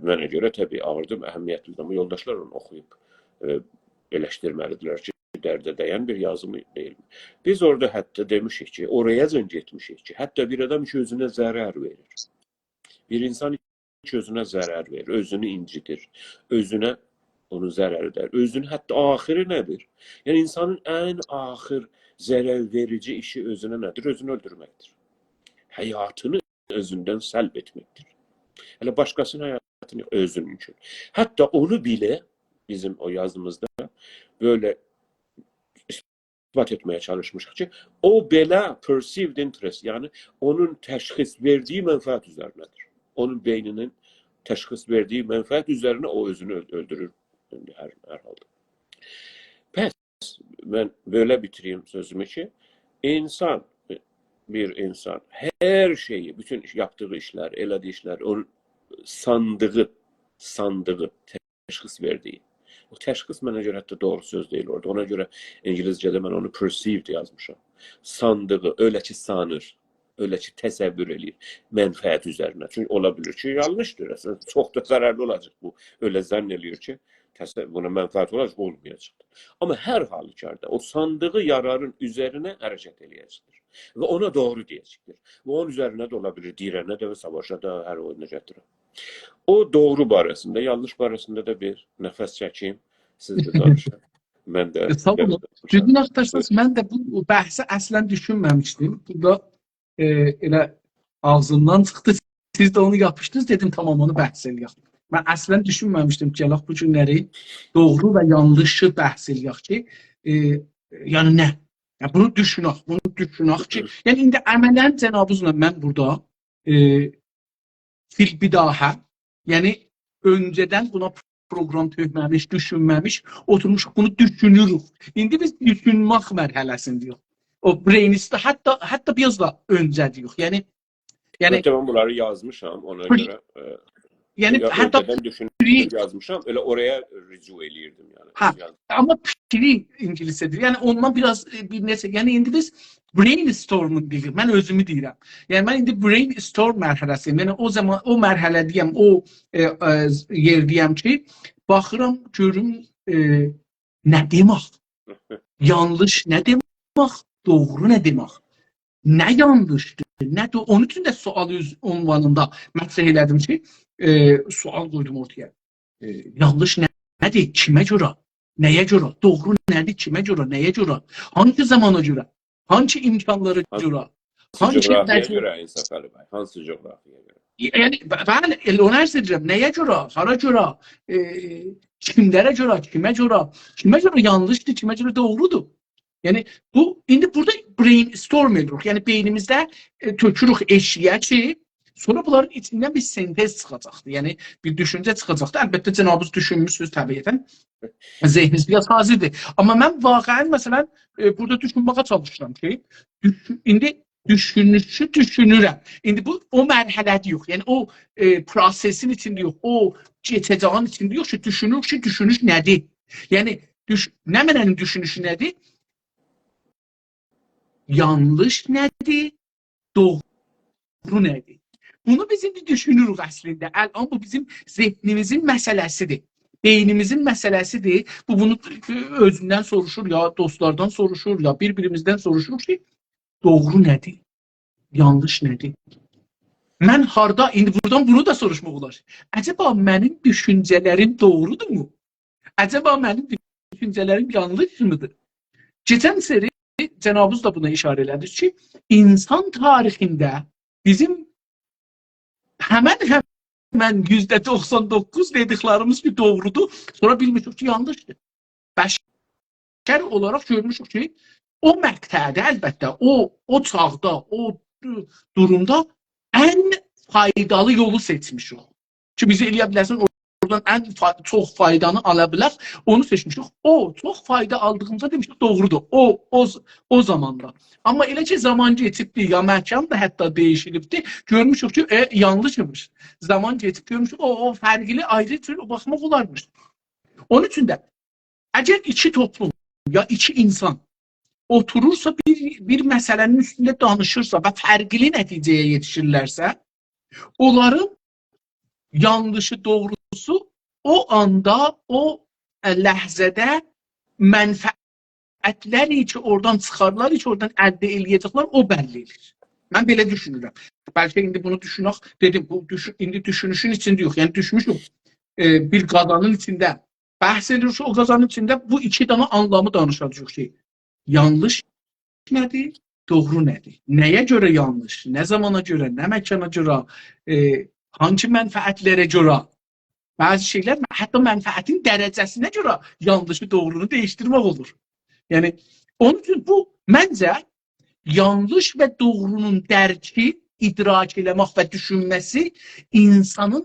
منه گؤره طبیعی آغیردیر، اهمیتلی‌دیر، آمما یولداشلار اونو اوخویوب، ائ، ائلشدیرمه‌لی‌دیرلر کی، درده دَین بیر یازی‌می دئییل. بیز اورادا حتی دئمیشیک کی، اورایاجان گئتمیشیک کی، حتی بیر آدام کی، اؤزونه ضرر وئریر. بیر اینسان کی، اؤزونه ضرر وئریر، اؤزونو اینجیدیر، اؤزونه اونون ضرری دَیر، اؤزونو حتی آخیری نه‌دیر؟ یعنی، اینسانین ان آخیر ضرر وئریجی ایشی اؤزونه نه‌دیر؟ اؤزونو اؤلدورمکدیر. حیاتینی اؤزوندن سلب ائتمکدیر. هله باشقاسینین حیاتینی، اؤزونونکون. حتی اونو بئله بیزیم او یازیمیزدا بئله اثبات ائتمه‌یه چالیشمیشیق کی، او بئله perceived interest، یعنی اونون تشخیص وئردیگی منفعت اوزرینه‌دیر. اونون بئینی‌نین تشخیص وئردیگی منفعت اوزرینه او اؤزونو اؤل-، اؤلدورور. ایندی هر، هر حالدا. پس، من بئله بیتیریم سؤزومو کی، اینسان، بیر اینسان هر شئیی، بوتون ایش-، یاپدیغی ایشلر، ائله‌دیگی ایشلر، اونون ساندیغی، ساندیغی، تشخیص وئردیگی. او تشخیص منه گؤره حتی دوغرو سؤز دئییل اورادا. اونا گؤره اینگیلیسجه‌ده من اونو perceived یازمیشام. ساندیغی، ائله کی سانیر، ائله کی تصور ائله‌ییر منفعت اوزرینه. چونکی اولا بیلیر کی، یانلیشدیر. اصلاً، چوخ دا ضررلی اولاجاق بو. ائله ظن ائله‌ییر کی، تص-، بونا منفعت اولاجاق، اولمایاجاقدیر. آمما هر حالوکاردا او ساندیغی یارارین اوزرینه حرکت ائله‌یه‌جکدیر. و اونا دوغرو دئیه‌جکدیر. و اونون اوزرینه ده اولا بیلیر، دیرنه ده و ساواشا دا، هر اویونا گتیره. او دوغرو باره‌سینده، یانلیش باره‌سینده ده بیر نفس چکیم، سیز ده دانیشین. من ده ساغ اولون. بیر آز دانیشام. دوزون آختارساز، بویورون. من ده بو، بو بحثی اصلاً دوشونمه‌میشدیم. بو دا، ائ، ائله آغزیمدان چیخدی. سیز ده اونو یاپیشدینیز، دئدیم، «تامام، اونو بحث ائله‌یک.» من اصلاً دوشونمه‌میشدیم کی، گلک بو گونلری دوغرو و یانلیشی بحث ائله‌یک کی، ائ، یعنی نه؟ یعنی بونو دوشونک، بونو دوشونک کی، یعنی ایندی عملاً جنابینیزلا من بورادا، ائ، فی‌البداهه، یعنی اؤنجه‌دن بونا پروگرام تؤکمه‌میش، دوشونمه‌میش، اوتورموشوق، بونو دوشونوروک. ایندی بیز دوشونمک مرحله‌سینده‌ییک. او brain است، حتی، حتی بیر آز دا اؤنجه‌ده‌ییک. یعنی، یعنی البته، من بونلاری یازمیشام، اونا pre-، گؤره، ائ، یعنی یا حتی اؤنجه‌دن دوشونوب pre- یازمیشام، ائله اورایا رجوع ائله‌ییردیم، یعنی. هه، یاز- آمما pre اینگیلیسجه‌دیر. یعنی اوندان بیر آز، ائ، بیر نئچه، یعنی ایندی بیز brainstorming دئییریک. من اؤزومو دئییرم. یعنی من ایندی brainstorm مرحله‌سی‌یم. یعنی او زامان، او مرحله‌ده‌یم، او، ائ، ائ، یئرده‌یم کی، باخیرام، گؤروم، ائ، نه دئمک؟ یانلیش نه دئمک؟ دوغرو نه دئمک؟ نه یانلیشدیر، نه دو-، اونون اوچون ده سؤال اوز-، عنوانیندا مطرح ائله‌دیم کی، ائ، سؤال قویدوم اورتایا. ائ، یانلیش نه-، نه‌دیر، کیمه گؤره، نه‌یه گؤره؟ دوغرو نه‌دیر، کیمه گؤره، نه‌یه گؤره؟ هانسی زامانا گؤره؟ هانسی امکانلارا هان-، گؤره؟ هانسی هانسی جغرافیایا وضعیت- گؤره، انصافعلی بی؟ هانسی جغرافیایا گؤره؟ یعنی، ب-، بلی، ائله اونو عرض ائدیرم. نه‌یه گؤره؟ هارا گؤره؟ ائ، کیملره گؤره؟ کیمه گؤره؟ کیمه گؤره یانلیشدیر، کیمه گؤره دوغرودور؟ یعنی، بو، ایندی بورادا brainstorm ائدیریک. یعنی، بئینیمیزده، ائ، تؤکوروک ائشییه کی، سونرا بونلارین ایچیندن بیر سنتز چیخاجاقدیر. یعنی، بیر دوشونجه چیخاجاقدیر. البته، جنابینیز دوشونموسونوز طبیعتاً. ذهنینیز بیر آز حاضردیر. آمما من واقعاً، مثلاً، ائ، بورادا دوشونمه‌یه چالیشیرام کی، دوشون-، ایندی دوشونوشو دوشونورم. ایندی بو او مرحله‌ده یوخ. یعنی او، ائ، پروسه‌سین ایچینده یوخ. او کئچه‌جه‌یین ایچینده یوخ کی، دوشونور کی، دوشونوش نه‌دیر؟ یعنی دوش-، نمنه‌نین دوشونوشو نه‌دیر؟ یانلیش نه‌دیر؟ دوغرو نه‌دیر؟ بونو بیز ایندی دوشونوروک اصلینده. الان بو بیزیم ذهنیمیزین مسئله‌سیدیر. بئینیمیزین مسئله‌سیدیر. بو بونو اؤزوندن سوروشور، یا دوستلاردان سوروشور، یا بیر-بیریمیزدن سوروشور کی، دوغرو نه‌دیر؟ یانلیش نه‌دیر؟ من هاردا، ایندی بورادان بونو دا سوروشماق اولار. عجبا منیم دوشونجه‌لریم دوغرودورمو؟ عجبا منیم دوشونجه‌لریم یانلیشمیدیر؟ کئچن سری جنابینیز دا بونا ایشاره ائله‌دینیز کی، اینسان تاریخینده بیزیم همن همن یوزده دوخسان دوققوز دئدیکلریمیز کی، دوغرودور، سونرا بیلمیشیک کی، یانلیشدیر. بشر اولاراق گؤرموشوک کی، او مقطعده، البته، او، او چاغدا، او دورومدا ان فایدالی یولو سئچمیشیک. کی، بیزه ائلیه بیله‌سن، اورادان ان فا-، چوخ فایدانی آلا بیلک، اونو سئچمیشیک. او چوخ فایدا آلدیغیمیزدا دئمیشیک، دوغرودور. او، او ز-، او زاماندا. آمما ائله کی، زامان کئچیبدی، یا مکان دا حتی دییشیلیبدی، گؤرموشوک کی، ائ، یانلیش ایمیش. زامان کئچیب گؤرموشوک، او، او فرقلی، آیری جور باخماق اولارمیش. اونون اوچون ده اگر ایکی توپلوم یا ایکی اینسان اوتورورسا، بیر، بیر مسئله‌نین اوستونده دانیشیرسا و فرقلی نتیجه‌یه یئتیشیرلرسه، اونلارین یانلیشی، دوغروسو او آندا، او، ائ، لحظه‌ده منفعتلر کی، اورادان چیخارلار کی، اورادان الده ائله‌یه‌جکلر، او بللی ائله‌ییر. من بئله دوشونورم. بلکه ایندی بونو دوشونک، دئدیم، بو دوشو-، ایندی دوشونوشون ایچینده یوخ، یعنی دوشموشوک، ائ، بیر قازانین ایچینده بحث ائدیریک کی، او قازانین ایچینده بو ایکی دنه آنلامی دانیشاجاغیق کی، یانلیش نه‌دیر، دوغرو نه‌دیر؟ نه‌یه گؤره یانلیش؟ نه زامانا گؤره؟ نه مکانا گؤره؟ ائ، هانسی منفعتلره گؤره؟ بعضی شئیلر، حتی منفعتین درجه‌سینه گؤره یانلیشی، دوغرونو دییشدیرمک اولور. یعنی، اونون اوچون بو، منجه، یانلیش و دوغرونون درکی، ادراک ائله‌مک و دوشونمه‌سی اینسانین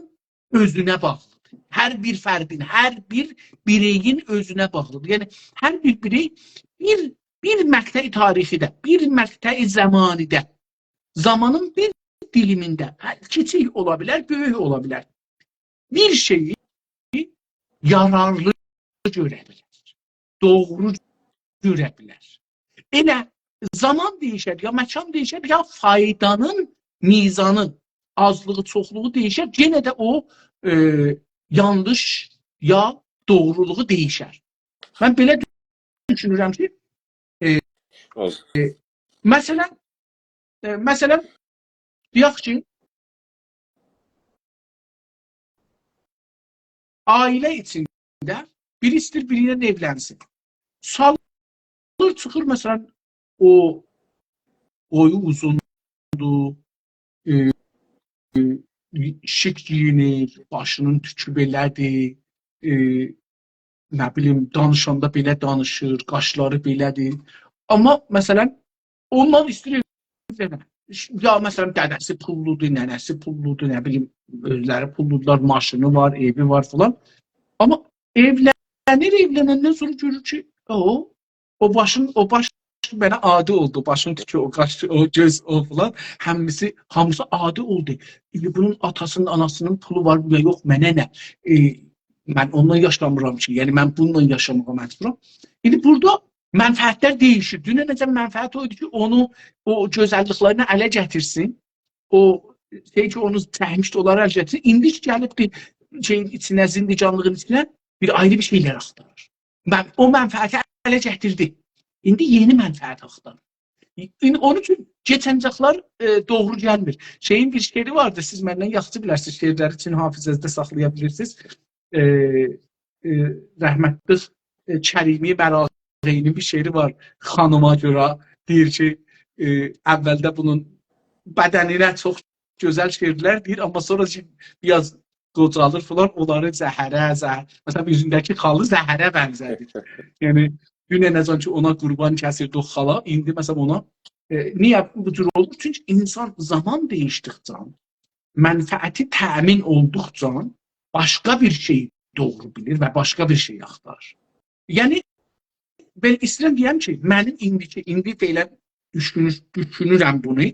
اؤزونه باغلیدیر. هر بیر فردین، هر بیر بیرئیین اؤزونه باغلیدیر. یعنی، هر بیر بیرئی بیر، بیر مقطع تاریخیده، بیر مقطع زمانیده، زامانین بیر دیلیمینده، هه، کیچیک اولا بیلر، بؤیوک اولا بیلر، بیر شئیی یارارلی گؤره بیلر، دوغرو گؤره بیلر. ائله زامان دییشر، یا مکان دییشر، یا فایدانین میزانی، آزلیغی، چوخلوغو دییشر، یئنه ده او، ائ، یانلیش یا دوغرولوغو دییشر. من بئله دوشونورم کی، ائ، اولسون. ائ، مثلا، ائ، مثلا، دئیک کی، عائله ایچینده بیری ایسته‌ییر بیری ایله ائولنسین. سالیر، چیخیر، مثلا، او بویو اوزوندور، ائ، ائ، شیک گئیینیر، باشینین توکو بئله‌دیر، ائ، نه بیلیم، دانیشاندا بئله دانیشیر، قاشلاری بئله‌دیر. آمما، مثلا، اوندان ایسته‌ییر ائولنه. یا، مثلا، دده‌سی پوللودور، ننه‌سی پوللودور، نه بیلیم، اؤزلری پوللودولار، ماشینی وار، ائوی وار فلان. آمما ائولنیر، ائولنندن سونرا گؤرور کی، او، او باشین، او باش منه عادی اولدو، باشین توکو، او قاش، او گؤز، او فلان، همیسی، هامیسی عادی اولدو. ایندی بونون آتاسینین، آناسینین پولو وار یا یوخ، منه نه؟ ائ، من اوننان یاشامیرام کی، یعنی من بونونلا یاشاماغا مجبورام. ایندی بورادا منفعتلر دییشیر. دوننه‌جن منفعت او ایدی کی، اونو، او گؤزللیکلرینی اله گتیرسین. او شئی کی، اونو چکمیشدی، اونلاری اله گتیرسین. ایندی کی، گلیبدی شئیین ایچینه، زندگانلیغین ایچینه، بیر آیری بیر شئیلر آختاریر. من، او منفعتی اله گتیردی. ایندی یئنی منفعت آختاریر. این، اونون اوچون کئچنجکلر، ائ، دوغرو گلمیر. شئیین بیر شعری واردی، سیز مندن یاخشی بیلرسینیز، شعرلری چون حافظه‌زده ساخلایا بیلیرسینیز. ائ، ائ، رحمتلی، ائ، کریمی مراغه‌ای‌نین بیر شعری وار. خانیما گؤره دئییر کی، ائ، اولده بونون بدنینه چوخ گؤزل شعرلر دئییر، آمما سونرا کی، بیر آز قوجالیر فلان، اونلاری زهره، زهر-، مثلا، اوزونده‌کی خالی زهره بنزه‌دیر. یعنی، دوننه‌جن کی، اونا قوربان کسیردی او خالا، ایندی، مثلا، اونا، ائ، نییه بو جور اولور؟ چونکی اینسان زامان دییشدیکجه، منفعتی تأمین اولدوقجا باشقا بیر شئی دوغرو بیلیر و باشقا بیر شئی آختاریر. یعنی، بئله ایسته‌ییرم دئیم کی، منیم ایندیکی، ایندی فعلا دوشونور، دوشونورم بونو.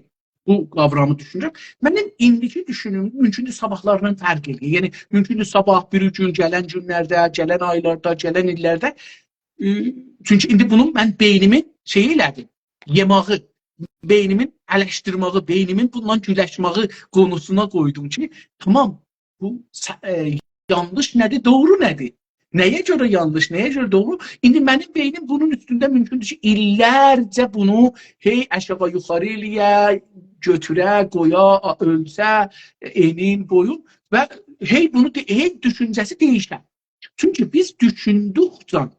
بو قاورامی دوشونورم. منیم ایندیکی دوشونوم مومکوندور صاباحلاریندان فرق ائله‌یه. یعنی مومکوندور صاباح، بیری گون، گلن گونلرده، گلن آیلاردا، گلن ایللرده. ائ، چونکی ایندی بونو من بئینیمین شئی ائله‌دیم. یئماغی، بئینیمین الشدیرماغی، بئینیمین بونونلا گولشماغی قونوسونا قویدوم کی، تامام، بو س-، ائ، یانلیش نه‌دیر، دوغرو نه‌دیر؟ نه‌یه گؤره یانلیش، نه‌یه گؤره دوغرو؟ ایندی منیم بئینیم بونون اوستونده مومکوندور کی، ایللرجه بونو هئی آشاغی یوخاری ائله‌یه، گؤتوره، قویا، آ-، اؤلچه، ائنین، بویون و هئی بونو دئ-، هئی دوشونجه‌سی دییشه. چونکی بیز دوشوندوکجه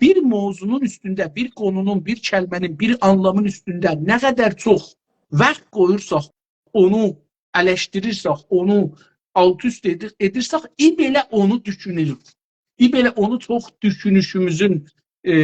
بیر موضوعنون اوستونده، بیر قونونون، بیر کلمه‌نین، بیر آنلامین اوستونده نه قدر چوخ واخت قویورساق، اونو الشدیریرسک، اونو آلت اوست ائدیر، ائدیرسک، ای بئله اونو دوشونوروک. ای بئله اونو چوخ دوشونوشوموزون، ائ،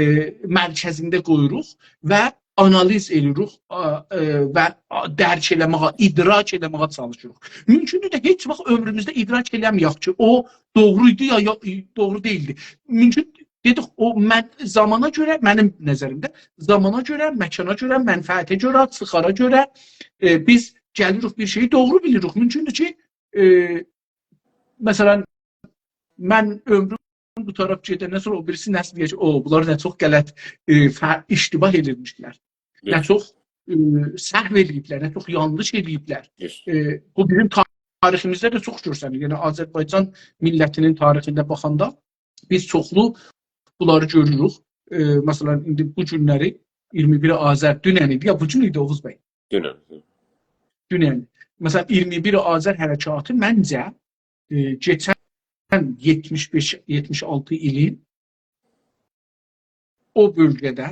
مرکزینده قویوروق و آنالیز ائدیریک، آ، ائ، و آ، درک ائله‌مه‌یه، ادراک ائله‌مه‌یه چالیشیریق. مومکوندور ده هئچ واخت عؤمروموزده ادراک ائله‌مه‌یک کی، او دوغرو ایدی یا، یا دوغرو دئییلدی. مومکون، دئدیک، او من، زامانا گؤره، منیم نظریمده، زامانا گؤره، مکانا گؤره، منفعته گؤره، چیخارا گؤره، ائ، بیز گلیریک بیر شئیی دوغرو بیلیریک. مومکوندور کی، ائ، مثلا، من عؤمروم قوتاریب گئدندن سونرا او بیریسی نسل دئیه‌جک: «او، بونلار نه چوخ غلط، ائ، فه-، اشتباه ائدیرمیشلر. نه یس. چوخ، ائ، سهو ائله‌ییبلر، نه چوخ یانلیش ائله‌ییبلر.» یس. ائ، بو بیزیم تاریخیمیزده ده چوخ گؤرسنیر. یعنی، آذربایجان میللتینین تاریخینده باخاندا بیز چوخلو بونلاری گؤروروک. ائ، مثلا، ایندی بو گونلری اییرمی بیر آذر، دونن ایدی، یا بو گون ایدی، اوغوز بی؟ دونن. دونن. مثلا، اییرمی بیر آذر حرکاتی منجه، ائ، کئچن یئتمیش بئش، یئتمیش آلتی ایلین او بؤلگه‌ده،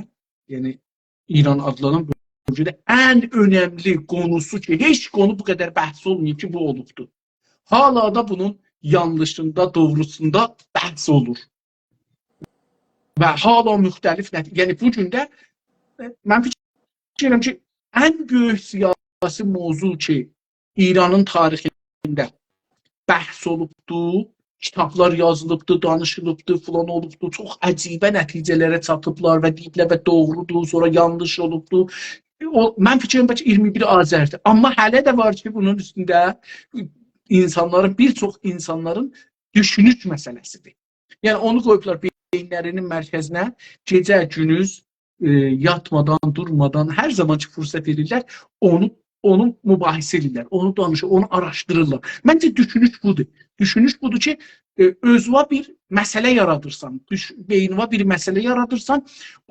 یعنی ایران آدلانان بؤلگه‌ده ان اؤنملی قونوسو کی، هئچ قونو بو قدر بحث اولماییب کی، بو اولوبدو. هالا دا بونون یانلیشیندا، دوغروسوندا بحث اولور. و هالا مختلف نت-، یعنی بو گون ده، ائ، من فیکیر ائدیرم کی، ان بؤیوک سیاسی موضوع کی، ایرانین تاریخینده بحث اولوبدو، کیتابلار یازیلیبدی، دانیشیلیبدی، فلان اولوبدو، چوخ عجیبه نتیجه‌لره چاتیبلار و دئییبلر و دوغرودور، سونرا یانلیش اولوبدو. او، من فیکریم بلکه اییرمی بیر آذردیر. آمما هله ده وار کی، بونون اوستونده اینسانلارین، بیر چوخ اینسانلارین دوشونوش مسئله‌سیدیر. یعنی اونو قویوبلار بئیینلرینین مرکزینه، گئجه گوندوز، ائ، یاتمادان، دورمادان، هر زامان کی فرصت ائدیرلر، اونو، اونو مباحثه ائدیرلر، اونو دانیشیر، اونو آراشدیریرلار. منجه دوشونوش بودور. دوشونوش بودور کی، ائ، اؤزونه بیر مسئله یارادیرسان، دوش-، بئینینه بیر مسئله یارادیرسان،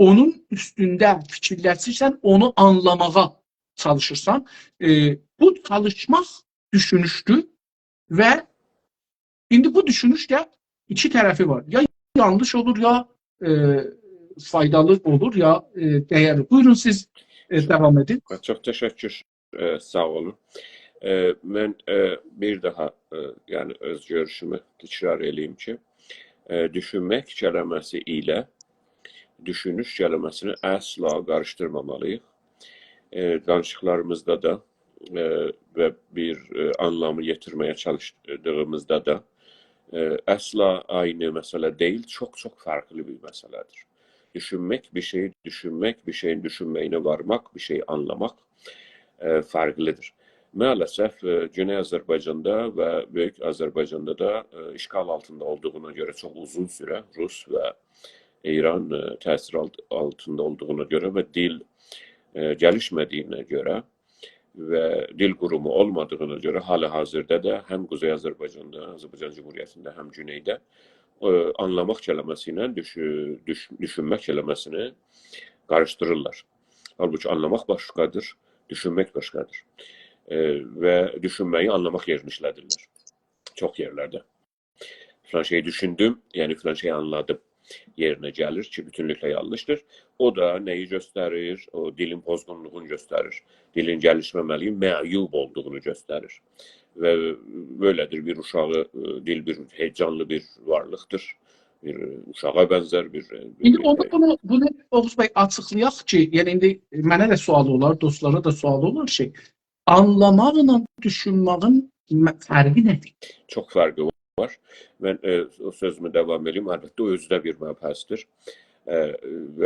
اونون اوستونده فیکیرلشیرسن، اونو آنلاماغا چالیشیرسان. ائ، بو چالیشماق دوشونوشدور و ایندی بو دوشونوش ده ایکی طرفی وار. یا یانلیش اولور، یا، ائ، فایدالی اولور، یا، ائ، دیرلی. بویورون، سیز، ائ، داوام ائدین. چوخ تشکر، ائ، ساغ اولون. ائ، من، ائ، بیر داها، ائ، یعنی اؤز گؤروشومو تکرار ائله‌ییم کی، ائ، دوشونمک کلمه‌سی ایله دوشونوش کلمه‌سینی اصلا قاریشدیرمامالی‌ییق. ائ، دانیشیقلاریمیزدا دا، ائ، و بیر، ائ، آنلامی یئتیرمه‌یه چالیشدیغیمیزدا دا، ائ، اصلا عینی مسئله دئییل، چوخ-چوخ فرقلی بیر مسئله‌دیر. دوشونمک بیر شئیی دوشونمک، بیر شئیین دوشونمه‌یینه وارماق، بیر شئیی آنلاماق، ائ، فرقلی‌دیر. مع‌الاسف، ائ، گونئی آذربایجاندا و بؤیوک آذربایجاندا دا، ائ، اشغال آلتیندا اولدوغونا گؤره چوخ اوزون سوره روس و ایران، ائ، تأثیر آلت-، آلتیندا اولدوغونا گؤره و دیل، ائ، گلیشمه‌دیگینه گؤره و دیل قورومو اولمادیغینا گؤره حال حاضردا دا هم قوزئی آذربایجاندا، آذربایجان جمهوریتینده، هم گونئیده، ائ، آنلاماق کلمه‌سی ایله دوشو-، دوش-، دوشونمک کلمه‌سینی قاریشدیریرلار. حالبوکی آنلاماق باشقادیر، دوشونمک باشقادیر. ائ، و دوشونمه‌یی آنلاماق یئرینه ایشله‌دیرلر. چوخ یئرلرده. فلان شئیی دوشوندوم، یعنی فلان شئیی آنلادیم یئرینه گلیر کی، بوتونلوکله یانلیشدیر. او دا نه‌یی گؤستریر؟ او دیلین پوزغونلوغونو گؤستریر. دیلین گلیشمه‌مه‌لیگی، معیوب اولدوغونو گؤستریر. و بئله‌دیر، بیر اوشاغی، ائ، دیل بیر هیجانلی بیر وارلیقدیر. بیر اوشاغا بنزر، بیر، ائ، بیر، ایندی اونو، ائ، بونو، بونو اوغوز بی آچیقلایاق کی، یعنی ایندی منه ده سؤال اولار، دوستلارا دا سؤال اولار کی، آنلاماقلا دوشونماغین م-، فرقی نه‌دیر؟ چوخ فرقی وار. من، ائ، او سؤزومو داوام ائدیم. البته، او اؤزو ده بیر مبحثدیر. ائ، و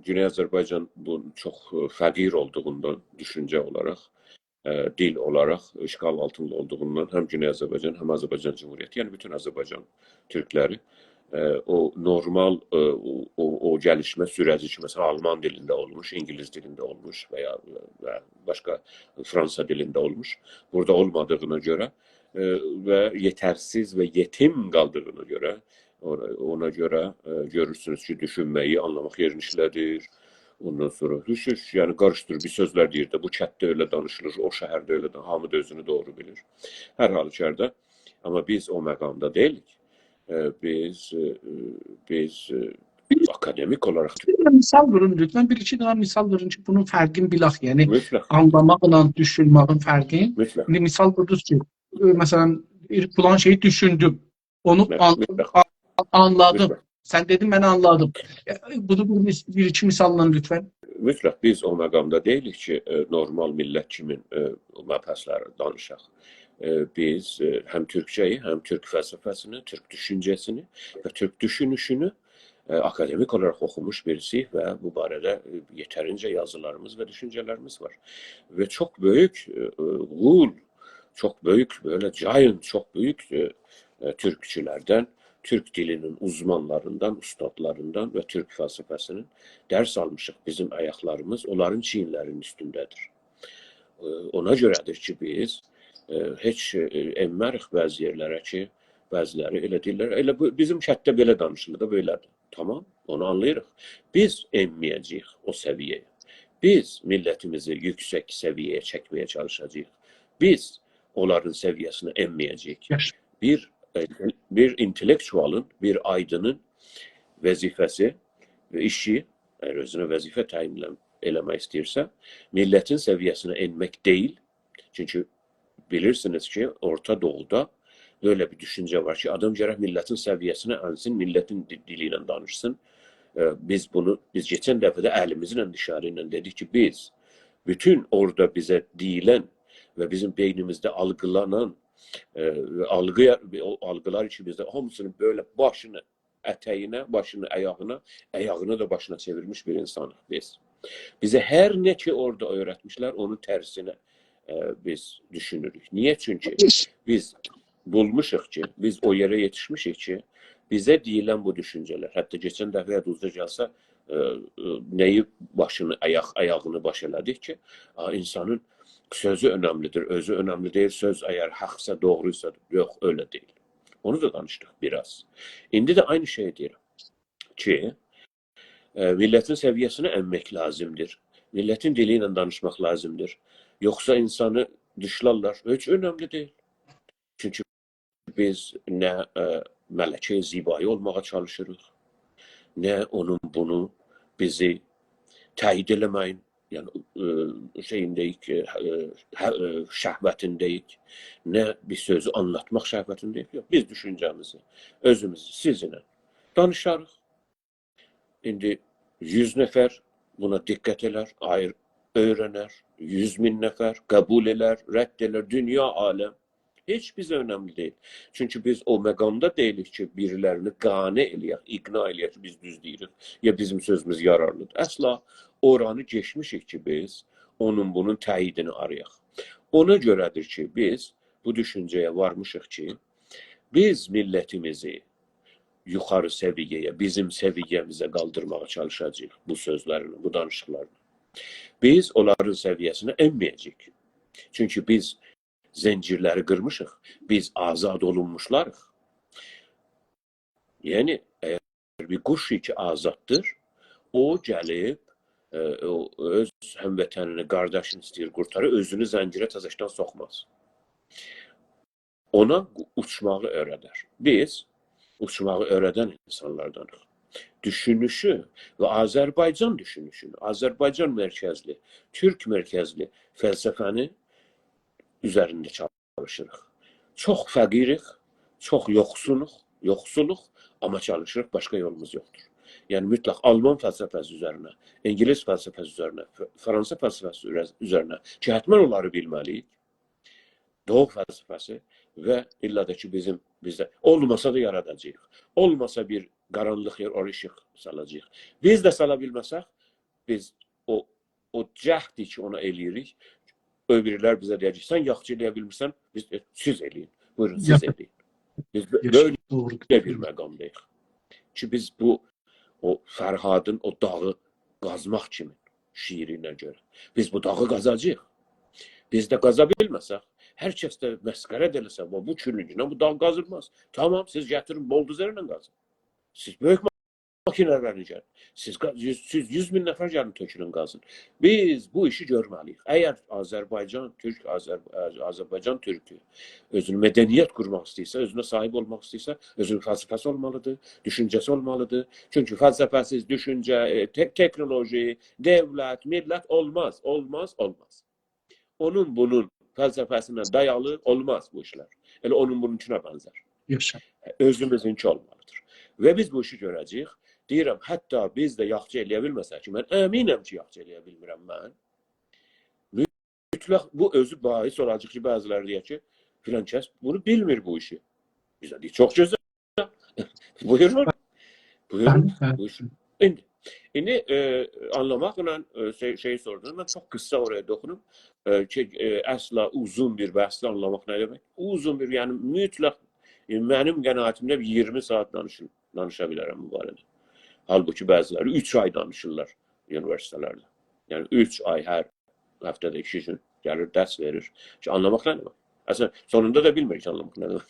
گونئی آذربایجان بو چوخ، ائ، فقیر اولدوغوندان دوشونجه اولاراق، ائ، دیل اولاراق اشغال آلتیندا اولدوغوندان هم گونئی آذربایجان، هم آذربایجان جمهوریتی، یعنی بوتون آذربایجان تورکلری، ائ، او نورمال، ائ، او، او، او گلیشمه سوره‌جی کی، مثلا، آلمان دیلینده اولموش، اینگیلیس دیلینده اولموش و یا، و باشقا فرانسا دیلینده اولموش، بورادا اولمادیغینا گؤره، ائ، و یئترسیز و یئتیم قالدیغینا گؤره، اونا، اونا گؤره، ائ، گؤرورسونوز کی، دوشونمه‌یی، آنلاماق یئرینی ایشله‌دیر. اوندان سونرا دوشور، یعنی قاریشدیریر، بیر سؤزلر دئییر ده، بو کندده ائله دانیشیلیر، او شهرده ائله دان-، هامی دا اؤزونو دوغرو بیلیر. هر حالوکاردا، آمما بیز او مقامدا دئییلیک. ائ، بیز، ائ، بیز، ائ، آکادمیک اولاراق بیر دنه مثال وورون لطفا، بیر ایکی دنه مثال وورون کی، بونون فرقینی بیلک، یعنی مطلق. آنلاماقلا دوشونمه‌یین فرقینی. مطلق. ایندی مثال ووردونوز کی، ائ، مثلا، بیر فلان شئیی دوشوندوم. اونو بلی، آن-، مطلق. آ-، آنلادیم. مطلق. سن دئدین، من آنلادیم. ائ، بونو بیر، بیر ایکی مثاللا لطفا. مطلق، بیز او مقامدا دئییلیک کی، ائ، نورمال میللت کیمین، ائ، مبحثلری دانیشاق. ائ، بیز، ائ، هم تورکجه‌یی، هم تورک فلسفه‌سینی، تورک دوشونجه‌سینی و تورک دوشونوشونو، ائ، آکادمیک اولاراق اوخوموش بیریسی‌ییک و بو باره‌ده، ائ، یئترینجه یازیلاریمیز و دوشونجه‌لریمیز وار. و چوخ بؤیوک، ائ، ائ، غول، چوخ بؤیوک، بئله giant، چوخ بؤیوک، ائ، ائ، تورکچولردن، تورک دیلینین اوزمانلاریندان، اوستادلاریندان و تورک فلسفه‌سینین درس آلمیشیق. بیزیم آیاقلاریمیز اونلارین چیینلری‌نین اوستونده‌دیر. ائ، اونا گؤره‌دیر کی، بیز، ائ، هئچ، ائ، ائنمه‌ریک بعضی یئرلره کی، بعضیلری ائله دئییرلر، ائله بو، بیزیم کندده بئله دانیشیلیر دا، بئله‌دیر. تامام، اونو آنلاییریق. بیز ائنمه‌یه‌جه‌ییک او سویه‌یه. بیز میللتیمیزی یوکسک سویه‌یه چکمه‌یه چالیشاجاغیق. بیز اونلارین سویه‌سینه ائنمه‌یه‌جه‌ییک. یاخشی. بیر، ائ، بیر اینتلکتوالین، بیر آیدینین وظیفه‌سی و ایشی، اگر اؤزونه وظیفه تعیین ائله-، ائله‌مک ایسته‌ییرسه، میللتین سویه‌سینه ائنمک دئییل. چونکی بیلیرسینیز کی، اورتا دوغودا بئله بیر دوشونجه وار کی، آدام گرک میللتین سویه‌سینه ائنسین، میللتین دی-، دیلی ایله دانیشسین. ائ، بیز بونو، بیز کئچن دفعه ده الیمیزله، ایشاره ایله دئدیک کی، بیز بوتون اورادا بیزه دئییلن و بیزیم بئینیمیزده آلقیلانان، ائ، آلقی، او آلقیلار کی، بیزده هامیسینین بئله باشینی اتگینه، باشینی آیاغینا، آیاغینی دا باشینا چئویرمیش بیر اینسانیق بیز. بیزه هر نه کی اورادا اؤیرتمیشلر، اونون ترسینه، ائ، بیز دوشونوروک. نییه؟ چونکی بیز بولموشوق کی، بیز او یئره یئتیشمیشیک کی، بیزه دئییلن بو دوشونجه‌لر، حتی کئچن دفعه یادینیزا گلسه، ائ، ائ، نه‌یی باشینی، آیاق، آیاغینی باش ائله‌دیک کی، آ، اینسانین سؤزو اؤنملی‌دیر، اؤزو اؤنملی دئییل، سؤز اگر حاقسا، دوغرویسا، یوخ، ائله دئییل. اونو دا دانیشدیق بیر آز. ایندی ده عینی شئیی دئییرم کی، ائ، میللتین سویه‌سینه ائنمک لازیمدیر. میللتین دیلی ایله دانیشماق لازیمدیر. یوخسا اینسانی دیشلارلار، هئچ اؤنملی دئییل. چونکی بیز نه، ائ، ملکه‌ی زیبایی اولماغا چالیشیریق، نه اونون بونو بیزی تأیید ائله‌مه‌یین، یعنی، ائ، شئیینده‌ییک، ائ، هه-، ائ، شهوتینده‌ییک، نه بیر سؤزو آنلاتماق شهوتینده‌ییک. یوخ، بیز دوشونجه‌میزی، اؤزوموزو سیزینله دانیشاریق. ایندی یوز نفر بونا دقت ائلر، آییر، اؤیرنر، یوز مین نفر قبول ائلر، رد ائلر، دونیا عالم. هئچ بیزه اؤنملی دئییل. چونکی بیز او مقامدا دئییلیک کی، بیریلرینی قانع ائله‌یک، اقناع ائله‌یک کی، بیز دوز دئییریک، یا بیزیم سؤزوموز یارارلیدیر. اصلا اورانی کئچمیشیک کی، بیز اونون بونون تأییدینی آرایاق. اونا گؤره‌دیر کی، بیز بو دوشونجه‌یه وارمیشیق کی، بیز میللتیمیزی یوخاری سویه‌یه، بیزیم سویه‌میزه قالدیرماغا چالیشاجاغیق بو سؤزلرینی، بو دانیشیقلارینی. بیز اونلارین سویه‌سینه ائنمه‌یه‌جه‌ییک. چونکی بیز زنجیرلری قیرمیشیق. بیز آزاد اولونموشلاریق. یعنی، اگر بیر قوش کی آزاددیر، او گلیب، ائ، او اؤز هموطنینی، قارداشینی ایسته‌ییر قورتارا، اؤزونو زنجیره تزه‌دن سوخماز. اونا اوچماغی اؤیره‌در. بیز اوچماغی اؤیره‌دن اینسانلاردانیق. دوشونوشو و آذربایجان دوشونوشونو، آذربایجان مرکزلی، تورک مرکزلی فلسفه‌نی اوزرینده چالیشیریق. چوخ فقیریک، چوخ یوخسولوق، یوخسولوق، آمما چالیشیریق، باشقا یولوموز یوخدور. یعنی مطلق آلمان فلسفه‌سی اوزرینه، اینگیلیس فلسفه‌سی اوزرینه، ف-، فرانسا فلسفه‌سی اوزر-، اوزرینه کی، حتماً اونلاری بیلمه‌لی‌ییک. دوغو فلسفه‌سی و الا دا کی، بیزیم، بیزده اولماسا دا یاراداجاغیق. اولماسا بیر قارانلیق یئر، اورا ایشیق سالاجاغیق. بیز ده سالا بیلمه‌سک، بیز او، او جهدی کی، اونا ائله‌ییریک، او بیریلر بیزه دئیه‌جک: «سن یاخشی ائله‌یه بیلمیرسن»، بیز: «ائ، سیز ائله‌یین، بویورون، سیز یاخشی. ائله‌یین.» بیز بؤ-، یاخشی، بؤیله دوغرو. بیر مقامداییق کی، بیز بو، او فرهادین او داغی قازماق کیمی شعرینه گؤره. بیز بو داغی قازاجاغیق. بیز ده قازا بیلمه‌سک، هر کس ده مسخره ده ائله‌سه: «بو، بو چولون ایچینه بو داغ قازیلماز.» تامام، سیز گتیرین، بولدوزرله قازین. سیز بؤیوک ماکینه‌لرله گلین. سیز قا-، یوز، سیز یوز مین نفر گلین، تؤکولون، قازین. بیز بو ایشی گؤرمه‌لی‌ییک. اگر آذربایجان تورک، آذر-، آذربایجان تورکو اؤزونه مدنیت قورماق ایسته‌ییرسه، اؤزونه صاحیب اولماق ایسته‌ییرسه، اؤزونون فلسفه‌سی اولمالیدیر، دوشونجه‌سی اولمالیدیر. چونکی فلسفه‌سیز دوشونجه، ائ، ته-، تکنولوژی، دؤولت، میللت اولماز، اولماز، اولماز. اونون بونون فلسفه‌سینه دایالی اولماز بو ایشلر. ائله اونون بونونکونا بنزر. یاشا. اؤزوموزونکی اولمالیدیر. و بیز بو ایشی گؤره‌جه‌ییک. دئییرم، حتی بیز ده یاخشی ائله‌یه بیلمه‌سک کی، من امینم کی، یاخشی ائله‌یه بیلمیرم من. مطلق بو اؤزو باعث اولاجاق کی، بعضی‌لری دئیه کی، فلان کس بونو بیلمیر بو ایشی. بیز ده دئییریک، چوخ گؤزل. بویورون. بویورون. بلی، بلی. بویورون. ایندی، ایندی، ائ، آنلاماقلا، ائ، شئی، شئی سوردونوز. من چوخ قیسا اورایا توخونوم. ائ، کی، ائ، اصلا اوزون بیر بحثده آنلاماق نه دئمک؟ اوزون بیر، یعنی مطلق، ائ، منیم قناعتیمده بیر اییرمی ساعات دانیشین، دانیشا بیلرم بو باره‌ده. حالبوکی بعضی‌لری اوچ آی دانیشیرلار اونیوئرسیته‌لرده. یعنی اوچ آی هر هفته‌ده ایکی گون گلیر، درس وئریر. کی، آنلاماق نه دئمک؟ اصلا، سونوندا دا بیلمیریک آنلاماق نه دئمک.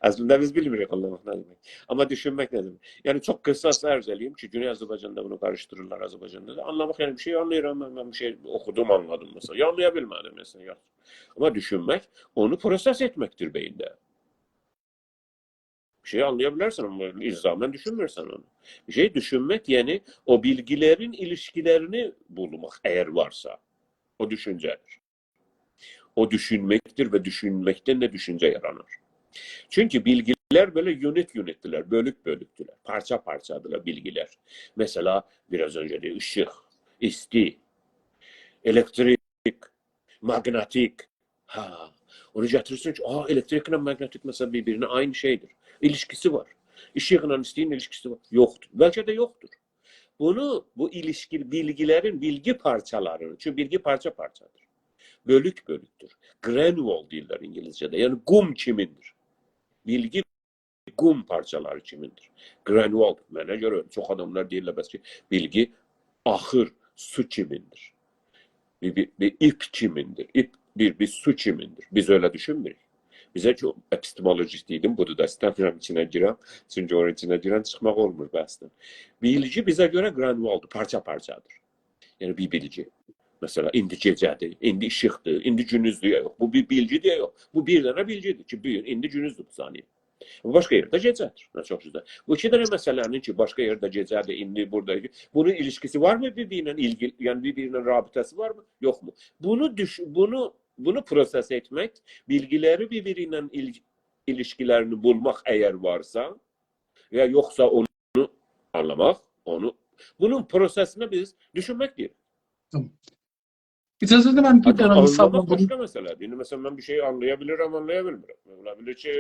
اصلینده بیز بیلمیریک آنلاماق نه دئمک. آمما دوشونمک نه دئمک؟ یعنی، چوخ قیسا عرض ائله‌ییم کی، گونئی آذربایجاندا بونو قاریشدیریرلار آذربایجاندا دا. آنلاماق، یعنی، بیر شئی آنلاییرام، من، من بیر شئی اوخودوم، آنلادیم، مثلا. یا آنلایا بیلمه‌دیم، مثلا، یا. آمما دوشونمک، اونو پروسس ائتمکدیر بئیینده. بیر شئی آنلایا بیلرسن، آمما الزاماً دوشونمورسن اونو. بیر شئی دوشونمک، یعنی او بیلگی‌لرین ایلیشکی‌لرینی بولماق، اگر وارسا، او دوشونجه‌دیر. او دوشونمکدیر و دوشونمکدن ده دوشونجه یارانیر. چونکی بیلگی‌لر بئله یونیت یونیتدیرلر، بؤلوک بؤلوکدورلر، پارچا پارچادیرلار بیلگی‌لر. مثلا، بیر آز اؤنجه دئدیک، ایشیق، ایستی، الکتریک، ماگنتیک. هه، اونو گتیریرسن کی، آ، الکتریکله ماگنتیک، مثلا، بیر-بیرینه عینی شئیدیر. ایلیشکیسی وار. ایشیقلا ایستی‌نین ایلیشکیسی وار. یوخدور. بلکه ده یوخدور. بونو، بو ایلیشکی، بیلگی‌لرین، بیلگی پارچالارینی، چونکی بیلگی پارچا پارچادیر. بؤلوک بؤلوکدور. Granule دئییرلر اینگیلیسجه‌ده. یعنی قوم کیمین‌دیر. بیلگی قوم پارچالاری کیمین‌دیر. Granule. منه گؤره چوخ آداملار دئییرلر، بس کی، بیلگی آخیر سو کیمین‌دیر. بیر، بیر، بیر ایپ کیمین‌دیر. ایپ بیر، بیر سو کیمین‌دیر. بیز ائله دوشونموروک. بیزه کی، او اپیستمولوژیست ایدیم، بودور دا، ایسته‌میرم ایچینه گیرم. چونکی اونون ایچینه گیرن چیخماق اولمور بحثدن. بیلگی بیزه گؤره granuleدیر، پارچا پارچادیر. یعنی بیر بیلگی. مثلا، ایندی گئجه‌دیر، ایندی ایشیقدیر، ایندی گونوزدور یا یوخ. بو بیر بیلگی‌دیر یا یوخ. بو بیر دنه بیلگی‌دیر کی، بو گون، ایندی گونوزدور بو ثانیه. بو باشقا یئرده گئجه‌دیر. نه چوخ گؤزل. بو ایکی دنه مسئله‌نین کی، باشقا یئرده گئجه‌دیر، ایندی بورادا. بونون ایلیشکیسی وارمی بیر-بیری ایله، ایلگی-، یعنی بیر-بیری ایله رابطه‌سی وارمی، یوخمو؟ بونو دوش-، بونو، بونو پروسس ائتمک، بیلگی‌لری بیر-بیری ایله ایل-، ایلیشکی‌لرینی بولماق اگر وارسا، یا یوخسا اونو آنلاماق، اونو، بونون پروسسینه بیز دوشونمک دئییریک. تامام. اجازه ده من بیر دنه مثال ووروم. آنلاماق باشقا مسئله‌دیر. ایندی، مثلا، من بیر شئی آنلایا بیلیرم، آنلایا بیلمیرم. اولا بیلیر کی،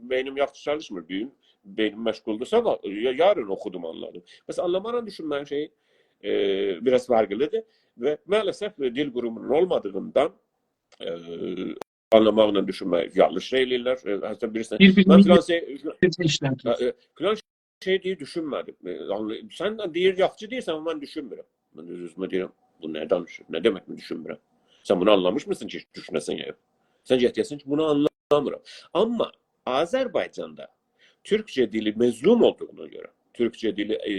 بئینیم یاخشی چالیشمیر بو گون، بئینیم مشغولدور، صاباح، یا-، یارین اوخودوم، آنلادیم. مثلا، آنلاماقلا دوشونمه‌نین شئیی، ائ، بیر آز فرقلی‌دیر. و مع‌الاسف، ائ، دیل قورومونون اولمادیغیندان، ائ، آنلاماقلا دوشونمک یانلیش شئی ائله‌ییرلر. ائ، حتی بیلیرسن، بیر-بیرینی من فلان شئی، یئتیشدیریرلر. ائ، ائ، فلان شئی دئییر، دوشونمه‌دیم. ائ، آنلای-، سن ده دئییر، یاخشی دئییرسن، آمما من دوشونمورم. من اؤز-اؤزومه دئییرم، بو نه دانیشیر؟ نه دئمک، من دوشونمورم؟ سن بونو آنلامیشمیسین کی، دوشونه‌سن یا یوخ؟ سن گتیره‌سن کی، بونو آنلامیرام. آمما آذربایجاندا تورکجه دیلی مظلوم اولدوغونا گؤره، تورکجه دیلی، ائ،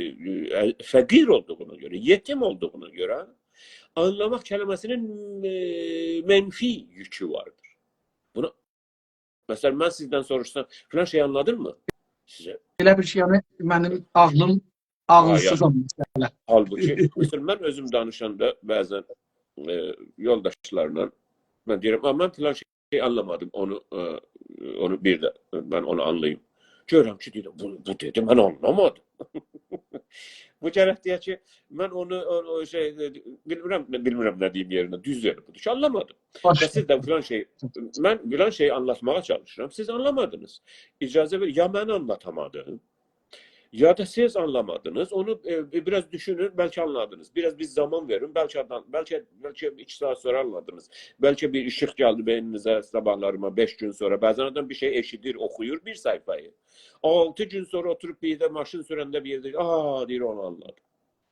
ائ، فقیر اولدوغونا گؤره، یئتیم اولدوغونا گؤره آنلاماق کلمه‌سینین، ائ، منفی یوکو واردیر. بونو، مثلا، من سیزدن سوروشسام، فلان شئی آنلادینمی؟ سیزه بئله بیر شئی، یعنی، منیم عاغلیم، ها، عاغیلسیز، یعنی، اولماز بئله. حالبوکی، مثلا، من اؤزوم دانیشاندا بعضا، ائ، یولداشلارلا من دئییرم، «آ، من فلان شئی آنلامادیم، اونو، ائ، اونو بیر ده من اونو آنلاییم.» گؤرورم کی، دئییر، «بو، بو دئدی، من آنلامادیم.» بو گرک دئیه کی، من اونو، او، او شئی، ائ، بیلمیرم، بیلمیرم نه دئییم یئرینه، دوز یئری بودور کی، آنلامادیم. باشقا. و سیز ده فلان شئی، من فلان شئی آنلاتماغا چالیشیرام، سیز آنلامادینیز. اجازه وئر، یا من آنلاتامادیم، یا دا سیز آنلامادینیز، اونو، ائ، بیر آز دوشونون، بلکه آنلادینیز. بیر آز بیر زامان وئرین، بلکه آدام، بلکه، بلکه ایکی ساعات سونرا آنلادینیز. بلکه بیر ایشیق گلدی بئینینیزه، صاباحلاری بئش گون سونرا. بعضاً آدام بیر شئی ائشیدیر، اوخویور بیر صفحه‌نی. آلتی گون سونرا اوتوروب بیر ده ماشین سورنده بیر یئرده، «آ»، دئییر، «اونو آنلادیم.»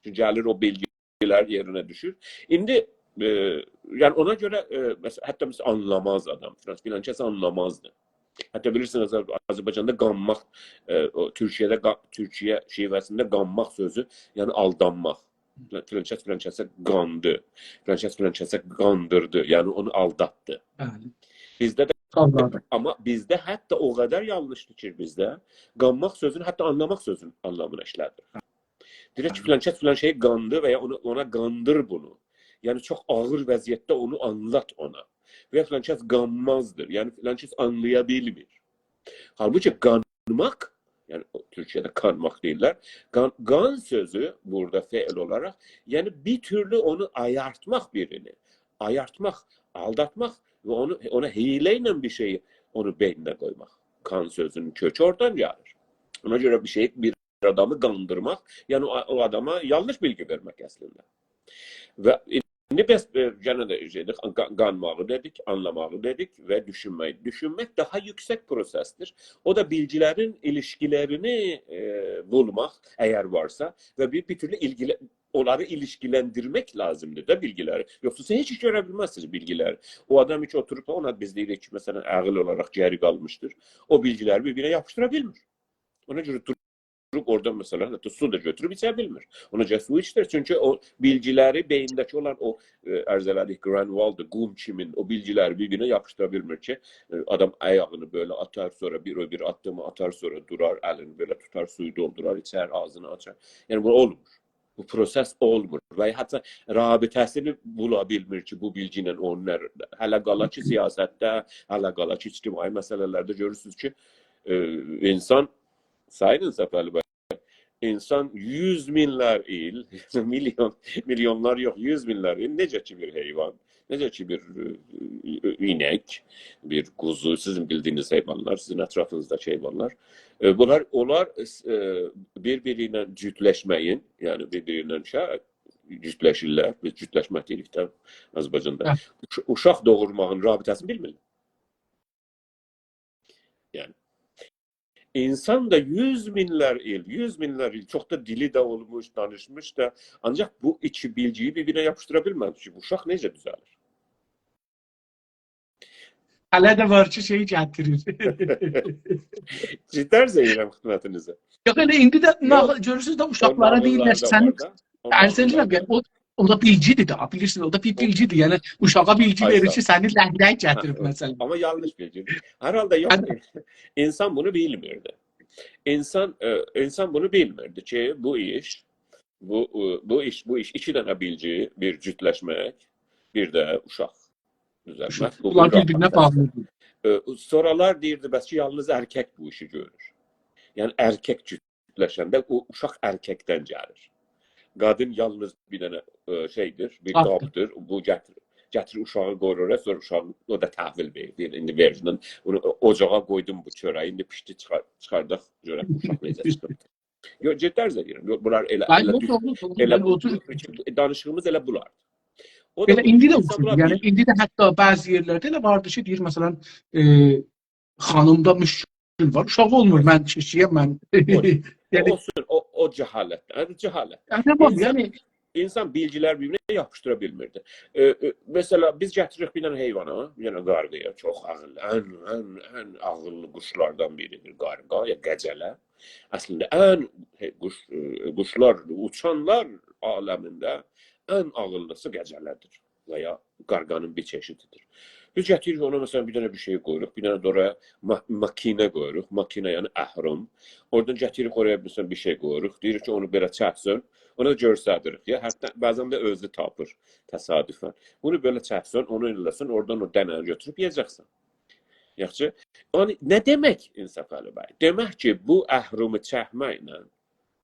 چونکی گلیر او بیلگیلر یئرینه دوشور. ایندی، ائ، یعنی اونا گؤره، ائ، مثلاً، حتی مثلاً آنلاماز آدام، فلان، فلان کس آنلامازدی. حتی بیلیرسینیز، آذر-، آذربایجاندا قانماق، ائ، او تورکیه‌ده قا-، تورکیه شیوه‌سینده قانماق سؤزو، یعنی آلدانماق. فلان کس فلان کسه قاندی، فلان کس فلان کسه قاندیردی، یعنی اونو آلداتدی. بلی. بیزده ده، آلدادی. آمما بیزده حتی او قدر یانلیشدیر کی، بیزده قانماق سؤزونو حتی آنلاماق سؤزونون آنلامینی ایشله‌دیر. دئییر کی، فلان کس فلان شئیی قاندی و یا اونا، اونا قاندیر بونو. یعنی چوخ آغیر وضعیتده اونو آنلات اونا. و یا فلان کس قانمازدیر. یعنی فلان کس آنلایا بیلمیر. حالبوکی قانماق، یعنی او تورکیه‌ده قانماق دئییرلر. قان، قان سؤزو بورادا فعل اولاراق، یعنی بیر تورلو اونو آیارتماق بیرینی. آیارتماق، آلداتماق و اونو، اونا حیله ایله بیر شئیی اونو بئینینه قویماق. قان سؤزونون کؤکو اورادان گلیر. اونا گؤره بیر شئی، بیر آدامی قاندیرماق، یعنی او، او آداما یانلیش بیلگی وئرمک اصلینده. و ایندی بس، ائ، یئنه ده شئیدیر، قا-، قانماغی دئدیک، آنلاماغی دئدیک و دوشونمه‌یی. دوشونمک داها یوکسک پروسسدیر. او دا بیلگیلرین ایلیشکیلرینی، ائ، بولماق، اگر وارسا، و بیر، بیر تورلو ایلگیله-، اونلاری ایلیشکیلندیرمک لازیمدیر دا بیلگیلری. یوخسا سیز هئچ ایش گؤره بیلمزسینیز بیلگیلری. او آدام کی اوتوروب، اونا بیز دئییریک کی، مثلاً، عقل اولاراق گئری قالمیشدیر. او بیلگیلری بیر-بیرینه یاپیشدیرا بیلمیر. اونا گؤره دوروب اورادا، مثلاً، حتی سو دا گؤتوروب ایچه بیلمیر. اونا گرک سو ایچدیر، چونکی او بیلگیلری، بئیینده‌کی اولان او، ائ، عرض ائله‌دیک، گرانولدیر، قوم کیمین او بیلگیلری بیر-بیرینه یاپیشدیرا بیلمیر کی، ائ، آدام آیاغینی بئله آتار، سونرا بیر، او بیر آددیمی آتار، سونرا دورار، الینی بئله توتار، سویو دولدورار، ایچر، آغزینی آچار. یعنی، بو اولمور. بو پروسس اولمور. و یا حتی رابطه‌سینی بولا بیلمیر کی، بو بیلگی ایله اونون ار-، هله قالا کی، سیاستده، هله قالا کی، اجتماعی مسئله‌لرده گؤرورسونوز کی، ائ، اینسان، سایین صفعلی بی، اینسان یوز مینلر ایل، میلیون، میلیونلار یوخ، یوز مینلر ایل، نئجه کی بیر حیوان، نئجه کی بیر، ائ، ائ، اینک، بیر قوزو، سیزین بیلدیگینیز حیوانلار، سیزین اطرافینیزداکی حیوانلار، ائ، بونلار، اونلار، ائ، بیر-بیری ایله جوتلشمه‌یین، یعنی بیر-بیری ایله شئی، جوتلشیرلر، بیز جوتلشمک دئییریک ده آذربایجاندا. هه. اوش-، اوشاق دوغورماغین رابطه‌سینی بیلمیرلر. یعنی، اینسان دا یوز مینلر ایل، یوز مینلر ایل، چوخ دا دیلی ده اولموش، دانیشمیش دا، آنجاق بو ایکی بیلگینی بیر-بیرینه یاپیشدیرا بیلمه‌دی کی، بو اوشاق نئجه دوزه‌لیر؟ هله ده وار کی، شئیی گتیریر. جدی عرض ائدیرم خدمتینیزه. یوخ، ائله ایندی ده، یوخ، ناغیل، گؤرورسونوز ده، او اوشاقلارا دئییرلر کی، ناغیللاردا سنی وار دا، او عرض ائدیرم، ناغیللاردا یعنی، او، او دا بیلگی‌دیر ده، بیلیرسینیز، او دا بیر، او، بیلگی‌دیر. یعنی، اوشاغا بیلگی، آی، وئریر ساغ کی، اول، سنی له‌له‌یه گتیریب، هه، مثلا. آمما یانلیش بیلگی. هر حالدا یوخ، هه، اینسان بونو بیلمیردی. اینسان، ائ، اینسان بونو بیلمیردی کی، بو ایش، بو، ائ، بو ایش، بو ایش ایکی دنه بیلگی، بیر جوتلشمک، بیر ده اوشاق دوزلتمک. دوشون-، بو، بونلار بیر بیر-بیرینه پروسسدیر. باغلی‌دیر. ائ، سونرالار دئییردی، بس کی، یالنیز ارکک بو ایشی گؤرور. یعنی، ارکک جوتلشنده او اوشاق ارککدن گلیر. قادین یالنیز بیر دنه، ائ، شئیدیر، بیر قابدیر. قابدیر. بو گتیریر، گتیریر اوشاغی قویور اورا، سونرا اوشاغی او دا تحویل وئریر. دئییر، ایندی وئرگیندن بونو اوجاغا قویدوم بو چؤره‌یی، ایندی پیشدی چیخار-، چیخارداق، گؤرک اوشاق نئجه چیخیب. یوخ، جدی عرض ائدیرم. یوخ، بونلار ائله، بلی، ائله دوغرو، دوز، دوغرو. ائله یعنی بو، اوتور- بو، دانیشیغیمیز ائله بولاردیر. او دا ائله بو، ایندی ده اینسان اوتور. بولا یعنی، بیلمیر. ایندی ده حتی بعضی یئرلرده ائله واردی کی، دئییر، مثلا، ائ، خانیمدا مشکل وار، اوشاغی اولمور، من کیشی‌یم، من. اولسون. یعنی، اولسون، او، او جهالتدیر. هه، جهالت. هه، تامام، اینسان، یعنی اینسان بیلگیلر بیر-بیرینه یاپیشدیرا بیلمیردی. ائ، ائ، مثلا، بیز گتیریریک بیر دنه حیوانا، بیر دنه قارغایا، چوخ عاغیللی، ان، ان، ان عاغیللی قوشلاردان بیریدیر قارغا یا قجله. اصلینده ان، هه، قوش، ائ، قوشلار، اوچانلار عالمینده ان عاغیللیسی قجله‌دیر و یا قارغانین بیر چئشیدیدیر. بیز گتیریریک اونا، مثلا، بیر دنه بیر شئی قویوروق، بیر دنه ده اورایا ما-، ماکینه قویوروق، ماکینه، یعنی اهرم. اورادان گتیریریک اورایا، مثلا، بیر شئی قویوروق، دئییریک کی، اونو بئله چکسن، اونا دا گؤستریریک. یا حتی بعضاً ده اؤزو تاپیر تصادفاً. بونو بئله چکسن، اونو ائله‌سن، اورادان او دنه‌نی گؤتوروب یئیه‌جکسن. یاخشی؟ یعنی، نه دئمک، انصافعلی بی؟ دئمک کی، بو اهرمی چکمکله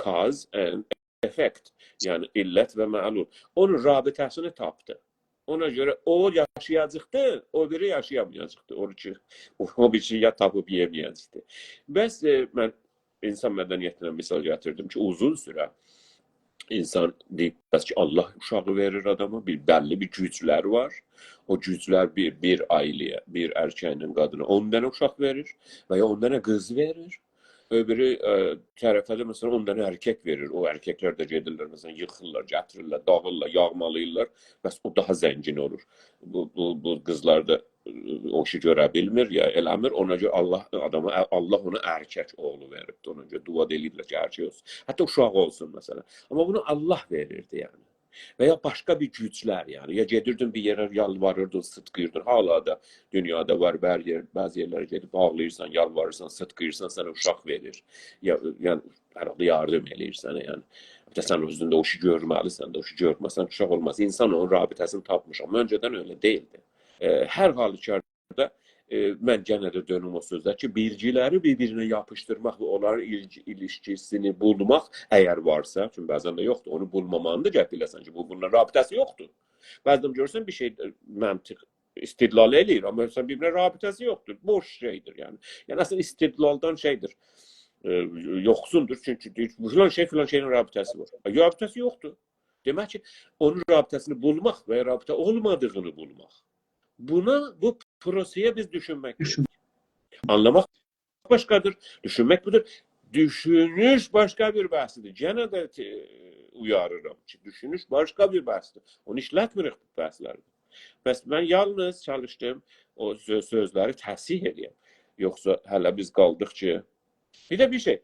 cause and effect، یعنی علت و معلول، اونون رابطه‌سینی تاپدی. اونا گؤره او یاشایاجاقدی، او بیری یاشایامایاجاقدی. او کی، او، او بیریسی یا تاپیب یئیه‌مه‌یه‌جکدی. بس، ائ، من اینسان مدنیتیندن مثال گتیردیم کی، اوزون سوره اینسان دئییب، بس کی، الله اوشاغی وئریر آداما، بیر بللی بیر گوجلر وار. او گوجلر بیر، بیر عائله‌یه، بیر ارککله قادینا اون دنه اوشاق وئریر و یا اون دنه قیز وئریر. او بیری، ائ، طرفه ده، مثلا، اون دنه ارکک وئریر. او ارککلر ده گئدیرلر، مثلا، ییخیرلار، گتیریرلر، داغیرلار، یاغمالاییرلار. بس او داها زنگین اولور. بو، بو، بو قیزلار دا، ائ، او ایشی گؤره بیلمیر، یا ائله‌میر. اونا گؤره الله آداما، الله اونا ارکک اوغلو وئریبدیر. اونا گؤره دعا دا ائله‌ییرلر کی، ارکک اولسون. حتی اوشاق اولسون، مثلا. آمما بونو الله وئریردی، یعنی. و یا باشقا بیر گوجلر، یعنی. یا گئدیردین بیر یئره، یالواریردین، سیتقیردین. حالا دا دونیادا وار، بر یئر، بعضی یئرلره گئدیب آغلاییرسان، یالواریرسان، سیتقیریرسان، سنه اوشاق وئریر. یا، یعنی، هر حالدا یاردیم ائله‌ییر سنه، یعنی. حتی سن اؤزون ده او ایشی گؤرمه‌لیسن ده، او ایشی گؤرمه‌سن، اوشاق اولماز. اینسان اونون رابطه‌سینی تاپمیش. آمما اؤنجه‌دن ائله دئییلدی. ائ، هر حالوکاردا، ائ، من یئنه ده دؤنوم او سؤزه کی، بیلگی‌لری بیر-بیرینه یاپیشدیرماق و اونلارین ایلگی-، ایلیشکی‌سینی بولماق، اگر وارسا، چونکی بعضا ده یوخدور، اونو بولماماغینی دا گرک بیله‌سن کی، بو، بونونلا رابطه‌سی یوخدور. بعضا گؤرورسن، بیر شئی، ائ، منطق، استدلال ائله‌ییر، آمما مثلا، بیر-بیرینه رابطه‌سی یوخدور، بوش شئیدیر، یعنی. یعنی، اصلینده استدلالدان شئیدیر، ائ، یوخسوندور، چونکی دئییر، فلان شئی فلان شئیله رابطه‌سی وار. ائ، رابطه‌سی یوخدور. دئمک کی، اونون رابطه‌سینی بولماق و یا رابطه اولمادیغینی بولماق. بونا، بو پروسه‌یه بیز دوشونمک دوشون. گرک. آنلاماق باشقادیر، دوشونمک بودور. دوشونوش باشقا بیر بحثدیر. یئنه ده ت-، اویاریرام کی، دوشونوش باشقا بیر بحثدیر. اونو ایشلتمیریک بو بحثلرده. بس من یالنیز چالیشدیم او سؤ-، سؤزلری تصحیح ائدیم. یوخسا هله بیز قالدیق کی، بیر ده بیر شئی،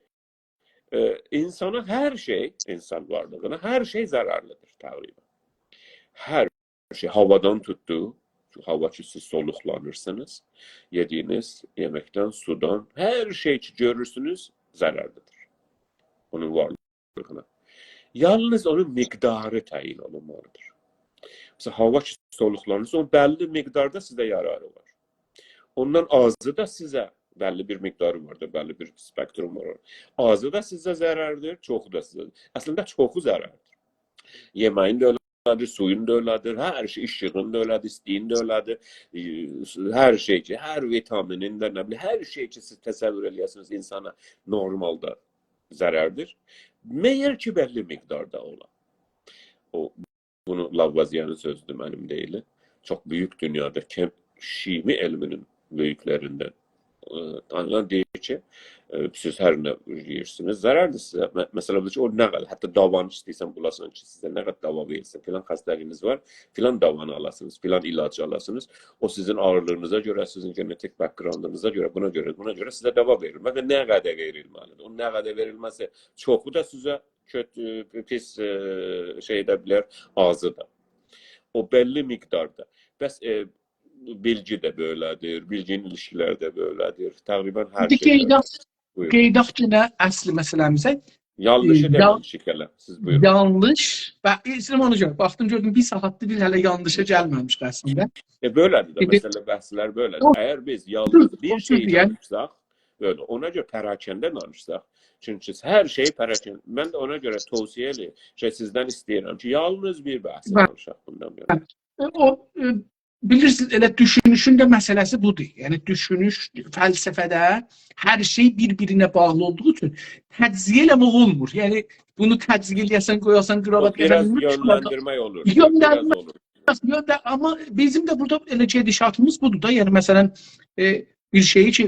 ائ، اینسانا هر شئی، اینسان وارلیغینا هر شئی ضررلیدیر تقریبا. هر شئی، هاوادان توتدو، چونکی هاوا کی، سیز سولوقلانیرسینیز، یئدیگینیز یئمکدن، سودان، هر شئی کی، گؤرورسونوز، ضررلیدیر اونون وارلیغینا. یالنیز اونون مقداری تعیین اولونمالیدیر. مثلا، هاوا کی، سولوقلانیرسا، اونون بللی مقداردا سیزه یاراری وار. اوندان آزی دا سیزه، بللی بیر مقداری وار دا، بللی بیر اسپکتروم وار. آزی دا سیزه ضرردیر، چوخو دا سیزه. اصلینده چوخو ضرردیر. یئمه‌یین ده ائله‌دیر، سویون دا ائله‌دیر، هر شئی، ایشیغین دا ائله‌دیر، ایستیگین ده ائله‌دیر. ائ، هر شئی کی، هر ویتامینین ده، نه بیلیم، هر شئی کی، سیز تصور ائله‌یه‌سینیز اینسانا نورمالدا ضرردیر. مگر کی، بللی مقداردا اولا. او بونو لاوازیه‌نین سؤزودور، منیم دئییل. چوخ بؤیوک دونیادا کیم-، شیمی علمینین بؤیوکلریندن، ائ، تانییان دئییر کی، ائ، سیز هر نه یئییرسینیز، ضرردیر سیزه. مه-، مثلا، بودور کی، او نه قدر، حتی داوانی ایسته‌ییرسن بولاسان کی، سیزه نه قدر داوا وئریلسین، فلان خسته‌لیگینیز وار، فلان داوانی آلاسینیز، فلان علاجی آلاسینیز، او سیزین آغیرلیغینیزا گؤره، سیزین ژنتیک بک‌گراندینیزا گؤره، بونا گؤره، بونا گؤره سیزه داوا وئریلیر. مگر نه قدر وئریلمه‌لیدیر؟ اونون نه قدر وئریلمه‌سی چوخو دا سیزه کؤتو، پیس، ائ، شئی ده بیلر، آزی دا. او بللی مقداردا. بس، ائ، بیلگی ده بئله‌دیر، بیلگی‌نین ایلیشکی‌لری ده بئله‌دیر. تقریبا هر ایندی شئی بئله‌دیر. قئییداق، بویورون. قئییداق یئنه اصلی مسئله‌میزه. یانلیشی ائ، دئمه‌لی‌ییک یان-، کی، گلن. سیز بویورون. یانلیش و ایسته‌ییرم اونا گؤره. باخدیم، گؤردوم، بیر ساعاتدیر بیز هله یانلیشا گلمه‌میشیک اصلینده. ائ، بئله‌دیر ده، ایندی مسئله بحثلر بئله‌دیر. یوخ، اگر بیز یوخ، یالنیز بیر یوخ، شئی یعنی دانیشساق، بئله، اونا گؤره پراکنده دانیشساق. چونکی هر شئی پراکنده. من ده اونا گؤره توصیه ائله‌ییرم، شئی، سیزدن ایسته‌ییرم کی، یالنیز بیر بحثی بلی. دانیشاق بوندان بئله. ائ، او، ائ، بیلیرسینیز، ائله دوشونوشون ده مسئله‌سی بودور. یعنی، دوشونوش، فلسفه‌ده هر شئی بیر-بیرینه باغلی اولدوغو اوچون تجزیه ائله‌مک اولمور. یعنی، بونو تجزیه ائله‌یه‌سن، قویاسان، او قیراوات بیر آز قویاسان، بونو چیخاردان. یؤنلندیرمک اولور. بیر آز یؤنلندیرمک اولور. یؤنلن-، آمما بیزیم ده بورادا ائله گئدیشاتیمیز بودور دا. یعنی، مثلا، ائ، بیر شئیی کی،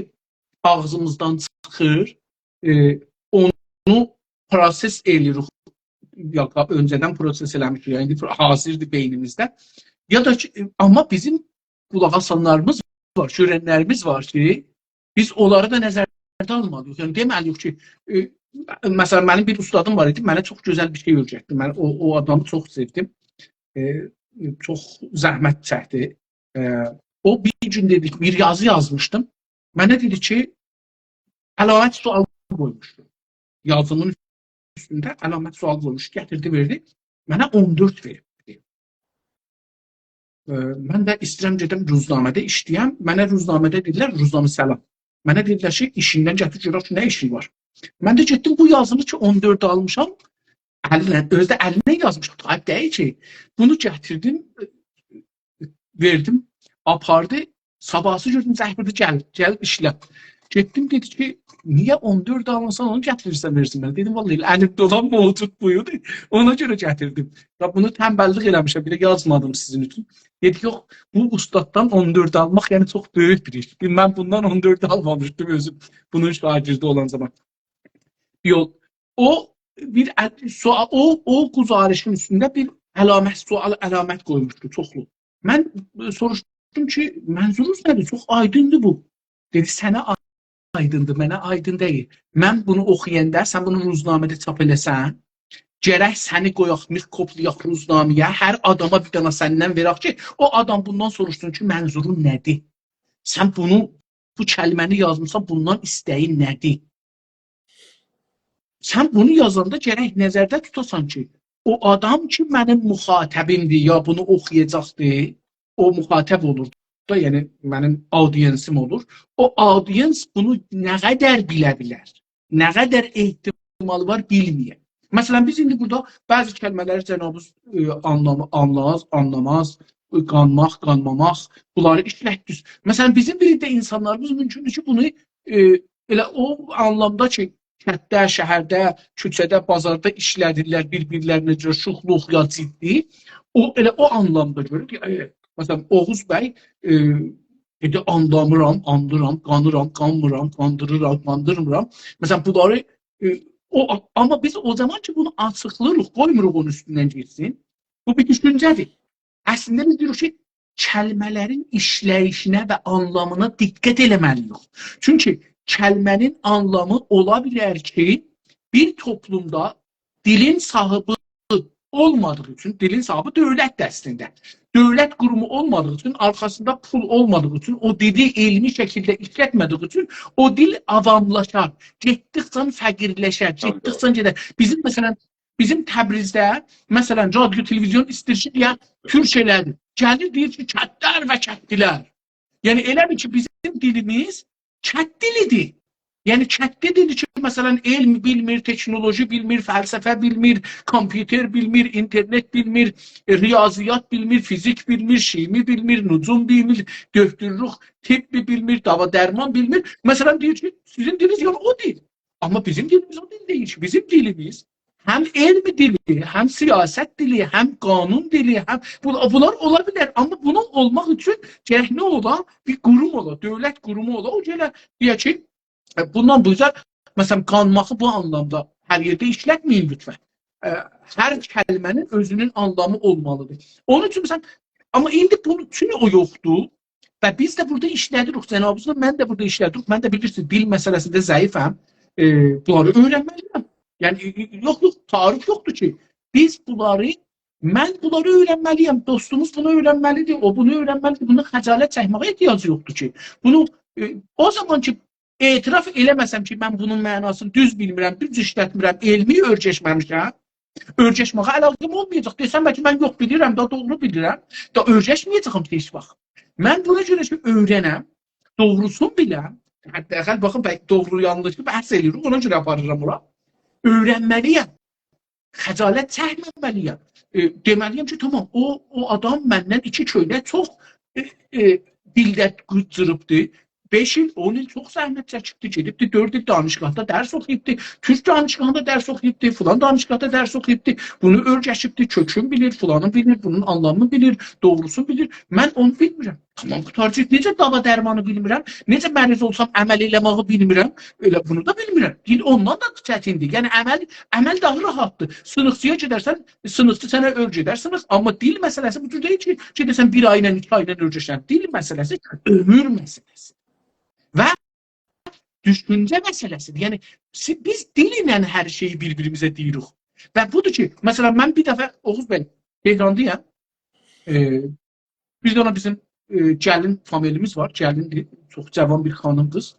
آغزیمیزدان چیخیر، ائ، اونو پروسس ائله‌ییریک. یا، اؤنجه‌دن پروسس ائله‌میشیک، یعنی، حاضردیر بئینیمیزده. یا دا کی، آمما بیزیم قولاق آسانلاریمیز وار، گؤرنلریمیز وار کی، بیز اونلاری دا نظرده آلمالی‌ییق. یعنی، دئمه‌لی‌ییک کی، ائ، مثلا، منیم بیر اوستادیم وار ایدی، منه چوخ گؤزل بیر شئی اؤیرتدی. من او، او آدامی چوخ سئودیم. ائ، چوخ زحمت چکدی. ائ، او بیر گون دئدی کی، بیر یازی یازمیشدیم. منه دئدی کی، علامت سؤال قویموشدو. یازیمین اوستونده علامت سؤال قویموشدو، گتیردی، وئردی. منه اون دؤرد وئریبدی. ائ، من ده ایسته‌ییرم گئدم روزنامه‌ده ایشله‌یم. منه روزنامه‌ده دئدیلر، روزنامه سلام. منه دئدیلر کی، ایشیندن گتیر گؤرک کی، نه ایشین وار. من ده گئتدیم بو یازینی کی، اون دؤرد آلمیشام، الینن، اؤزو ده الینن یازمیشام. عیب دئییل کی. بونو گتیردیم، وئردیم، آپاردی. صاباحیسی گؤردوم، زنگ ووردو، گل، گل ایشله. گئتدیم، دئدی کی، «نییه اون دؤرد آلمیسان، اونو گتیریرسن، وئرسین منه؟» دئدیم، «واللهی، ائله الیمده اولان موجود بویدو. اونا گؤره گتیردیم.» یا، بونو تنبللیک ائله‌میشم، بیر ده یازمادیم سیزین اوچون. دئدی، «یوخ، بو اوستاددان اون دؤرد آلماق، یعنی، چوخ بؤیوک بیر ایش. من بوندان اون دؤرد آلمامیشدیم اؤزوم، بونون شاگیردی اولان زامان.» یوخ، او بیر ال-، سؤال، او، او گزارشین اوستونده بیر علامت، سؤال علامت قویموشدو چوخلو. من، ائ، سوروشدوم کی، «منظورونوز نه‌دیر؟ چوخ آیدیندیر بو.» دئدی، «سنه آ-، آیدیندیر، منه آیدین دئییل. من بونو اوخویاندا، سن بونو روزنامه‌ده چاپ ائله‌سن، گرک سنی قویاق، میکروبلایاق روزنامه‌یه، هر آداما بیر دانا سندن وئرک کی، او آدام بوندان سوروشسون کی، منظورون نه‌دیر؟ سن بونو، بو کلمه‌نی یازمیسان، بوندان ایسته‌یین نه‌دیر؟» سن بونو یازاندا گرک نظرده توتاسان کی، او آدام کی، منیم مخاطبیمدیر، یا بونو اوخویاجاقدیر، او مخاطب اولور دا، یعنی منیم آدینسیم اولور. او آدینس بونو نه قدر بیله بیلر، نه قدر احتمالی وار بیلمه‌یه. مثلا، بیز ایندی بورادا بعضی کلمه‌لری جنابیز، ائ، آنلام-، آنلاز، آنلاماز، ائ، قانماق، قانماماق، بونلاری ایشلتدیک. مثلا، بیزیم بیر عده اینسانلاریمیز مومکوندور کی، بونو، ائ، ائله او آنلامدا کی، کتده، شهرده، کوچه‌ده، بازاردا ایشله‌دیرلر، بیر-بیرلرینه گؤره شوخلوق یا جدی. او، ائله او آنلامدا گؤرور کی، ائ، مثلا، اوغوز بی، ائ، دئدی، «آنلامیرام، آنلیرام، قانیرام، قانمیرام، قاندیریرام، قاندیرمیرام.» مثلا، بونلاری، ائ، او، آمما بیز او زامان کی، بونو آچیقلاییریق، قویموروق اونون اوستوندن گئتسین، بو بیر دوشونجه‌دیر. اصلینده بیز دئییریک کی، کلمه‌لرین ایشله‌ییشینه و آنلامینا دقت ائله‌مه‌لی‌ییک. چونکی کلمه‌نین آنلامی اولا بیلر کی، بیر توپلومدا دیلین صاحیبی اولمادیغی اوچون، دیلین صاحیبی دؤولتدیر اصلینده. دؤولت قورومو اولمادیغی اوچون، آرخاسیندا پول اولمادیغی اوچون، او دیلی علمی شکیلده ایشلتمه‌دیگی اوچون او دیل عواملاشار، گئتدیکجه فقیرلشر، تامام، گئتدیکجه دوغرو. گئدر. بیزیم، مثلا، بیزیم تبریزده، مثلا، رادیو، تلویزیون ایسته‌ییر کی، دئیه، تورک ائله‌دیر. گلیر، دئییر کی، کتلر و کتلی‌لر. یعنی، ائله بیل کی، بیزیم دیلیمیز کت دیلی‌دیر. یعنی، کتلی دیل کی، مثلا، علم بیلمیر، تکنولوژی بیلمیر، فلسفه بیلمیر، کامپیوتر بیلمیر، اینترنت بیلمیر، ائ، ریاضیات بیلمیر، فیزیک بیلمیر، شیمی بیلمیر، نجوم بیلمیر، دؤکتورلوق، طبی بیلمیر، داوا درمان بیلمیر. مثلا، دئییر کی، سیزین دیلینیز، یعنی، او دیل. آمما بیزیم دیلیمیز او دیل دئییل کی. بیزیم دیلیمیز هم علم دیلی، هم سیاست دیلی، هم قانون دیلی، هم بو-، بونلار اولا بیلر. آمما بونون اولماق اوچون گرک نه اولا؟ بیر قوروم اولا، دؤولت قورومو اولا. او گله دئیه کی، ائ، بوندان بو اوزه، مثلا، قانماغی بو آنلامدا هر یئرده ایشلتمه‌یین لطفا. ائ، هر کلمه‌نین اؤزونون آنلامی اولمالیدیر. اونون اوچون، مثلا، آمما ایندی بونون اوچون او یوخدور. و بیز ده بورادا ایشله‌دیریک، جنابینیزلا من ده بورادا ایشله‌دیریک. من ده، بیلیرسینیز، دیل مسئله‌سینده ضعیفم. ائ، بونلاری اؤیرنمه‌لی‌یم. یعنی، ائ، ائ، یوخ، یوخ، تعارف یوخدور کی. بیز بونلاری، من بونلاری اؤیرنمه‌لی‌یم، دوستوموز بونو اؤیرنمه‌لیدیر، او بونو اؤیرنمه‌لیدیر. بوندا خجالت چکمه‌یه احتیاجی یوخدور کی. بونو، ائ، او زامان کی، اعتراف ائله‌مه‌سم کی، من بونون معناسینی دوز بیلمیرم، دوز ایشلتمیرم، علمی اؤیرشمه‌میشم، اؤیرشمه‌یه علاقه‌م اولمایاجاق. دئسم، بلکه من یوخ بیلیرم، دا دوغرو بیلیرم، دا اؤیرشمه‌یه‌جه‌یم هئچ واخت. من بونا گؤره کی، اؤیرنم، دوغروسونو بیلم، حداقل، باخین، بلکه دوغرو یانلیشی بحث ائله‌ییریک، اونا گؤره آپاریرام اورا. اؤیرنمه‌لی‌یم. خجالت چکمه‌مه‌لی‌یم. ائ، دئمه‌لی‌یم کی، تامام، او، او آدام مندن ایکی کؤینک چوخ، ائ، ائ، دیلده قیرجیریبدی. بئش ایل، اون ایل چوخ زحمت چکیبدی، گئدیبدی، دؤرد ایل دانشگاهدا درس اوخویوبدو، تورک دانشگاهیندا درس اوخویوبدو، فلان دانشگاهدا درس اوخویوبدو. بونو اؤیرشیبدی، کؤکون بیلیر، فلانین بیلیر، بونون آنلامینی بیلیر، دوغروسونو بیلیر. من اونو بیلمیرم. تامام، قوتاریجی. نئجه داوا درمانی بیلمیرم، نئجه مریض اولسام عمل ائله‌مه‌یی بیلمیرم، ائله بونو دا بیلمیرم. دیل اوندان دا چتیندیر. یعنی عمل، عمل داها راحتدیر. سینیقچی‌یا گئدرسن، سینیقچی سنه اؤیره‌در سینیق، آمما دیل مسئله‌سی بو جور دئییل کی، گئده‌سن بیر آیلا، ایکی آیلا اؤیره‌شن. دیل مسئله‌سی عؤمور مسئله‌سی. و دوشونجه مسئله‌سیدیر. یعنی، سی-، بیز دیل ایله هر شئیی بیر-بیریمیزه دئییریک. و بودور کی، مثلا، من بیر دفعه، اوغوز بی، تهراندایام. ائ، بیر دنه بیزیم، ائ، گلین فامیلیمیز وار، گلیندیر، چوخ جوان بیر خانیم قیز.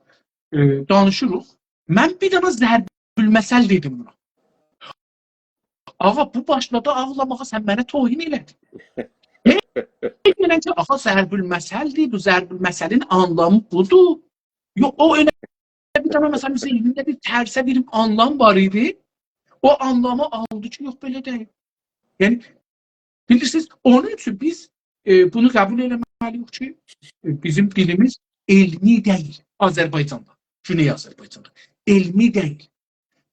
ائ، دانیشیریق. من بیر دنه ضرب‌المثل دئدیم بونا. آغا، بو باشلادی آغلاماغا، سن منه توهین ائله‌دین. هئی، دئدیم کی، آغا، ضرب‌المثل‌دیر، بو ضرب‌المثلین آنلامی بودور. یوخ، او ائله بیر دنه، مثلا، بیزیم ذهنینده بیر ترسه بیر آنلام وار ایدی. او آنلامی آلدی کی، یوخ، بئله دئییل. یعنی، بیلیرسینیز، اونون اوچون بیز، ائ، بونو قبول ائله‌مه‌لی‌ییک کی، ائ، بیزیم دیلیمیز علمی دئییل گونئی آذربایجاندا. علمی دئییل.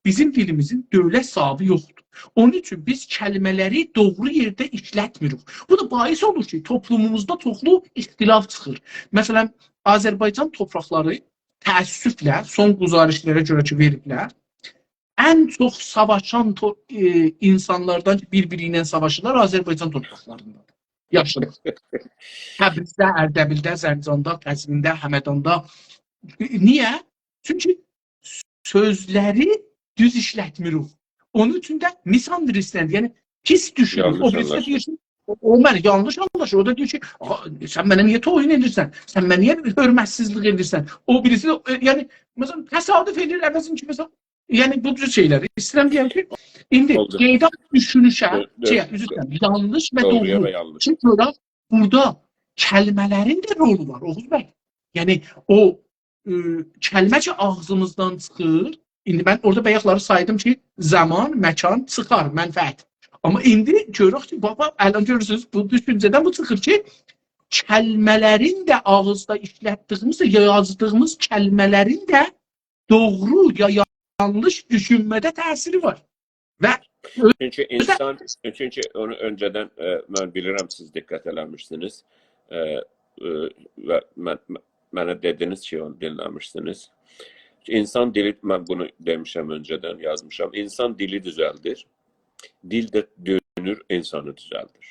بیزیم دیلیمیزین دؤولت صاحابی یوخدور. اونون اوچون بیز کلمه‌لری دوغرو یئرده ایشلتمیریک. بو دا باعث اولور کی، توپلوموموزدا چوخلو اختلاف چیخیر. مثلا، آذربایجان تورپاقلاری، تأسفله، سون گزارشلره گؤره کی، وئریبلر، ان چوخ ساواشان تو-، ائ، اینسانلاردان کی، بیر-بیری ایله ساواشیرلار، آذربایجان تورپاقلاریندادیر. یاشیرلار. تبریزده، اردبیلده، زنجاندا، قزوینده، همداندا. نییه؟ چونکی سؤزلری دوز ایشلتمیریک. اونون اوچون ده misunderstand، یعنی پیس دوشونور. یانلیش او بیریسی آنلاشیر. دئییر کی، او، او منه یانلیش آنلاشیر. او دا دئییر کی، «آ، سن منه نییه توهین ائدیرسن؟ سن منه نییه حؤرمتسیزلیک ائدیرسن؟» او بیریسی ده، ائ، یعنی، مثلا، تصادف ائدیر، عوضین کی، مثلا، یعنی، بو جور شئیلری ایسته‌ییرم دئیم کی، ایندی اولدو. قئیداق دوشونوشه، دؤ-، دؤ-، شئیه، عذر ایسته‌ییرم، یانلیش و دوغرویا دوغرو. و یانلیش. چونکی اورادا، بورادا کلمه‌لرین ده رولو وار، اوغوز بی. یعنی، او، ائ، کلمه کی، آغزیمیزدان چیخیر، ایندی من اورادا بایاقلاری سایدیم کی، زامان، مکان، چیخار، منفعت. آمما ایندی گؤروروک کی، بابا، الان گؤرورسونوز، بو دوشونجه‌دن بو چیخیر کی، کلمه‌لرین ده آغیزدا ایشلتدیییمیز، یازدیییمیز کلمه‌لرین ده دوغرو یا یانلیش دوشونمه‌ده تأثیری وار. و چونکی اینسان، چونکی اونو اؤنجه‌دن، ائ، من بیلیرم، سیز دقت ائله‌میشدینیز. ائ، ائ، و من، منه دئدینیز کی، اونو دینله‌میشدینیز. اینسان دیلی، من بونو دئمیشم اؤنجه‌دن، یازمیشام. اینسان دیلی دوزلدیر، دیل ده دؤنور، اینسانی دوزلدیر.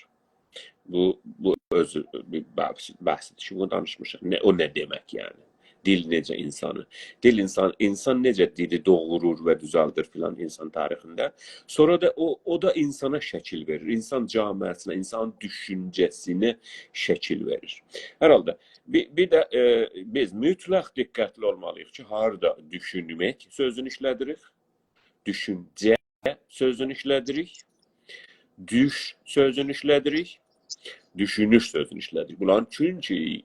بو، بو اؤزو بیر بحث، بحثدیر کی، بونو دانیشمیشام. نه، او نه دئمک، یعنی؟ دیل نئجه اینسانی؟ دیل اینسان، اینسان نئجه دیلی دوغرور و دوزلدیر فلان اینسان تاریخینده؟ سونرا دا او، او دا اینسانا شکیل وئریر. اینسان جامعه‌سینه، اینسان دوشونجه‌سینه شکیل وئریر. هر حالدا، بیر، بیر ده، ائ، بیز مطلق دقتلی اولمالی‌ییق کی، هاردا دوشونمک سؤزونو ایشله‌دیریک، دوشونجه سؤزونو ایشله‌دیریک، دوش سؤزونو ایشله‌دیریک، دوشونوش سؤزونو ایشله‌دیریک. بونلارین چونکی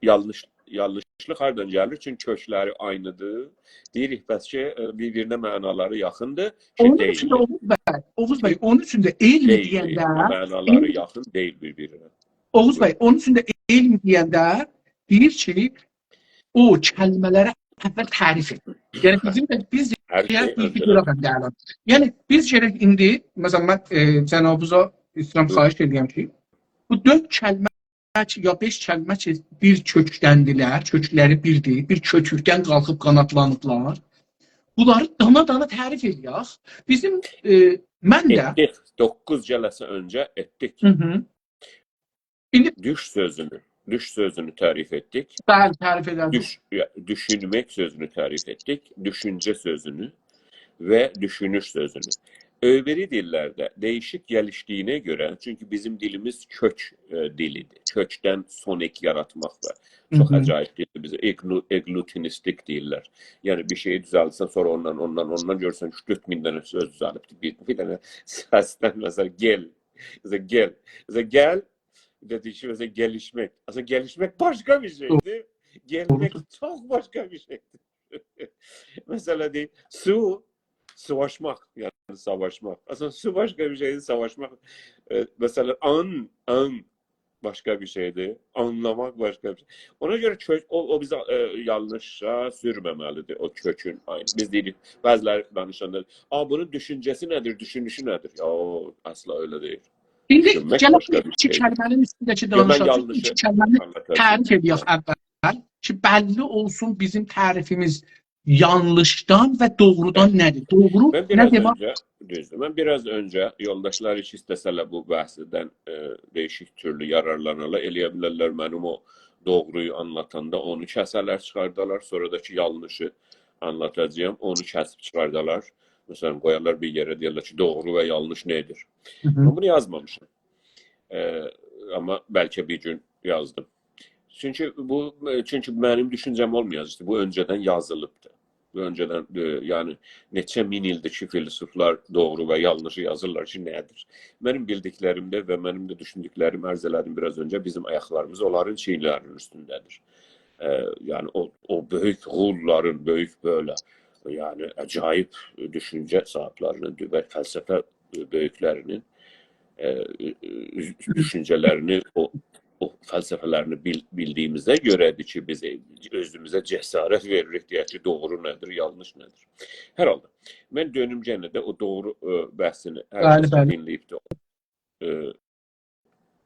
یانلیش، یانلیشلیق هاردان گلیر؟ چونکی کؤکلری عینی‌دیر. دئییریک، بس کی، ائ، بیر-بیرینه معنالاری یاخیندیر. کی، اونون اوچون ده دئییل. اوغوز بی، اوغوز بی، اونون اوچون ده علم دئییل، دئیینده، دئییل. معنالاری یاخین دئییل بیر-بیرینه. اوغوز بی، بویورون. اونون اوچون ده علم دئینده دئییر کی، او کلمه‌لری اول تعریف ائدین. یعنی بیزیم ده، بیز هر دئیک، شئی بیر، بیر اؤنجه‌دن. دورا بن دئییرم. یعنی بیز گرک ایندی، مثلا، من، ائ، جنابینیزا ایسته‌ییرم، هو. خواهش ائدیرم کی، بو دؤرد کلمه کی، یا بئش کلمه کی، بیر کؤکدندیلر، کؤکلری بیردیر، بیر کؤتوکدن قالخیب قانادلانیبلار. بونلاری دانا-دانا تعریف ائله‌یک. بیزیم، ائ، من ده ائتدیک، دوققوز جلسه اؤنجه ائتدیک. هی هی. ایندی دوش سؤزونو، دوش سؤزونو تعریف ائتدیک. بلی، تعریف ائله‌دیک. دوش، یا، دوشونمک سؤزونو تعریف ائتدیک. دوشونجه سؤزونو و دوشونوش سؤزونو. اؤبیری دیللرده دَییشیک گلیشدیگینه گؤره، چونکی بیزیم دیلیمیز کؤک، ائ، دیلی‌دیر. کؤکدن سونیک یاراتماق وار. چوخ هی هی. عجایب دیلدیر. بیزه اگلو-، اگلوتینیستیک دئییرلر. یعنی بیر شئیی دوزلدیرسن، سونرا اوندان، اوندان، اوندان گؤرورسن کی، دؤرد مین دنه سؤز دوزلیبدیر. بیر، بیر دنه سسدن، مثلا، گل. مثلا، گل. مثلا، گل. بیر ده دئییر کی، مثلا، گلیشمک. اصلینده گلیشمک باشقا بیر شئیدیر. گلمک دوغرودور. چوخ باشقا بیر شئیدیر. مثلا، دئییر، سو، سوواشماق، یعنی ساواشماق. اصلینده سو باشقا بیر شئیدیر، ساواشماق. ائ، مثلا، آن، آن باشقا بیر شئیدیر، آنلاماق باشقا بیر شئی. اونا گؤره کؤک، او، او بیزی، ائ، یانلیشا سورمه‌مه‌لی‌دیر، او کؤکون عینی. بیز دئییریک، بعضی‌لری دانیشاندا، «آ، بونون دوشونجه‌سی نه‌دیر، دوشونوشو نه‌دیر؟» یا، اصلا ائله دئییل. ایندی دوشونمک گلک باشقا بیر ایکی شئیدیر. کلمه‌نین اوستونده‌کی یوخ، من دانیشاق. یانلیشی ایکی کلمه‌نی آنلاتاجاغام. تعریف ائدک اول کی، بللی اولسون بیزیم تعریفیمیز یانلیشدان و دوغرودان، بلی. نه‌دیر؟ دوغرو من نه بیر آز دئمک؟ اؤنجه، دوزدور، من بیر آز اؤنجه، یولداشلار هئچ ایسته‌سه‌لر بو بحثدن، ائ، دَییشیک تورلو یارارلانالار، ائلیه بیلرلر منیم او دوغرونو آنلاتاندا اونو کسه‌لر، چیخاردالار، سونرا دا کی، یانلیشی آنلاتاجاغام، اونو کسیب چیخاردالار. مثلا، قویارلار بیر یئره، دئیرلر کی، دوغرو و یانلیش نه‌دیر؟ هی هی. من بونو یازمامیشام. ائ، آمما بلکه بیر گون یازدیم. چونکی بو، چونکی منیم دوشونجه‌م اولمایاجاقدی. بو اؤنجه‌دن یازیلیبدی. بو اؤنجه‌دن، ائ، یعنی، نئچه مین ایلدیر کی، فیلسوفلار دوغرو و یانلیشی یازیرلار کی، نه‌دیر؟ منیم بیلدیکلریمده و منیم ده دوشوندوکلریم، عرض ائله‌دیم بیر آز اؤنجه، بیزیم آیاقلاریمیز اونلارین چیینلری‌نین اوستونده‌دیر. ائ، یعنی، او، او بؤیوک غوللارین، بؤیوک بئله، یعنی، عجایب دوشونجه صاحیبلری‌نین و فلسفه بؤیوکلری‌نین، ائ، ائ، دوشونجه‌لرینی او، او فلسفه‌لرینی بیل-، بیلدیگیمیزه گؤره‌دیر کی، بیز اؤزوموزه جسارت وئریریک، دئیک کی، دوغرو نه‌دیر، یانلیش نه‌دیر. هر حالدا، من دؤنوم یئنه ده او دوغرو، ائ، بحثینی هر بلی، کس کی بلی. دینله‌ییبدیر، ائ،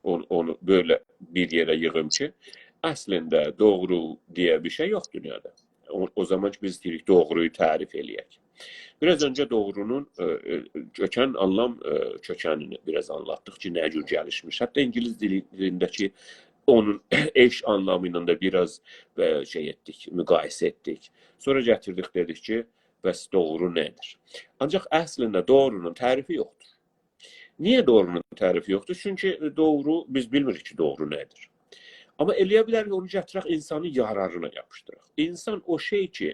اونو، اونو بئله بیر یئره ییغیم کی، اصلینده دوغرو دئیه بیر شئی یوخ دونیادا. او، او زامان کی، بیز ایسته‌ییریک دوغرونو تعریف ائله‌یک. بیر آز اؤنجه دوغرونون، ائ، ائ، کؤکن آنلام، ائ، کؤکنینی بیر آز آنلاتدیق کی، نه جور گلیشمیش. حتی اینگیلیس دیلی، دیلینده‌کی اونون ائش آنلامی ایله ده بیر آز، ائ، شئی ائتدیک، مقایسه ائتدیک. سونرا گتیردیک، دئدیک کی، بس دوغرو نه‌دیر؟ آنجاق اصلینده دوغرونون تعریفی یوخدور. نییه دوغرونون تعریفی یوخدور؟ چونکی دوغرو، بیز بیلمیریک کی، دوغرو نه‌دیر. آمما ائله‌یه بیلریک اونو گتیرک اینسانین یارارینا یاپیشدیراق. اینسان او شئی کی،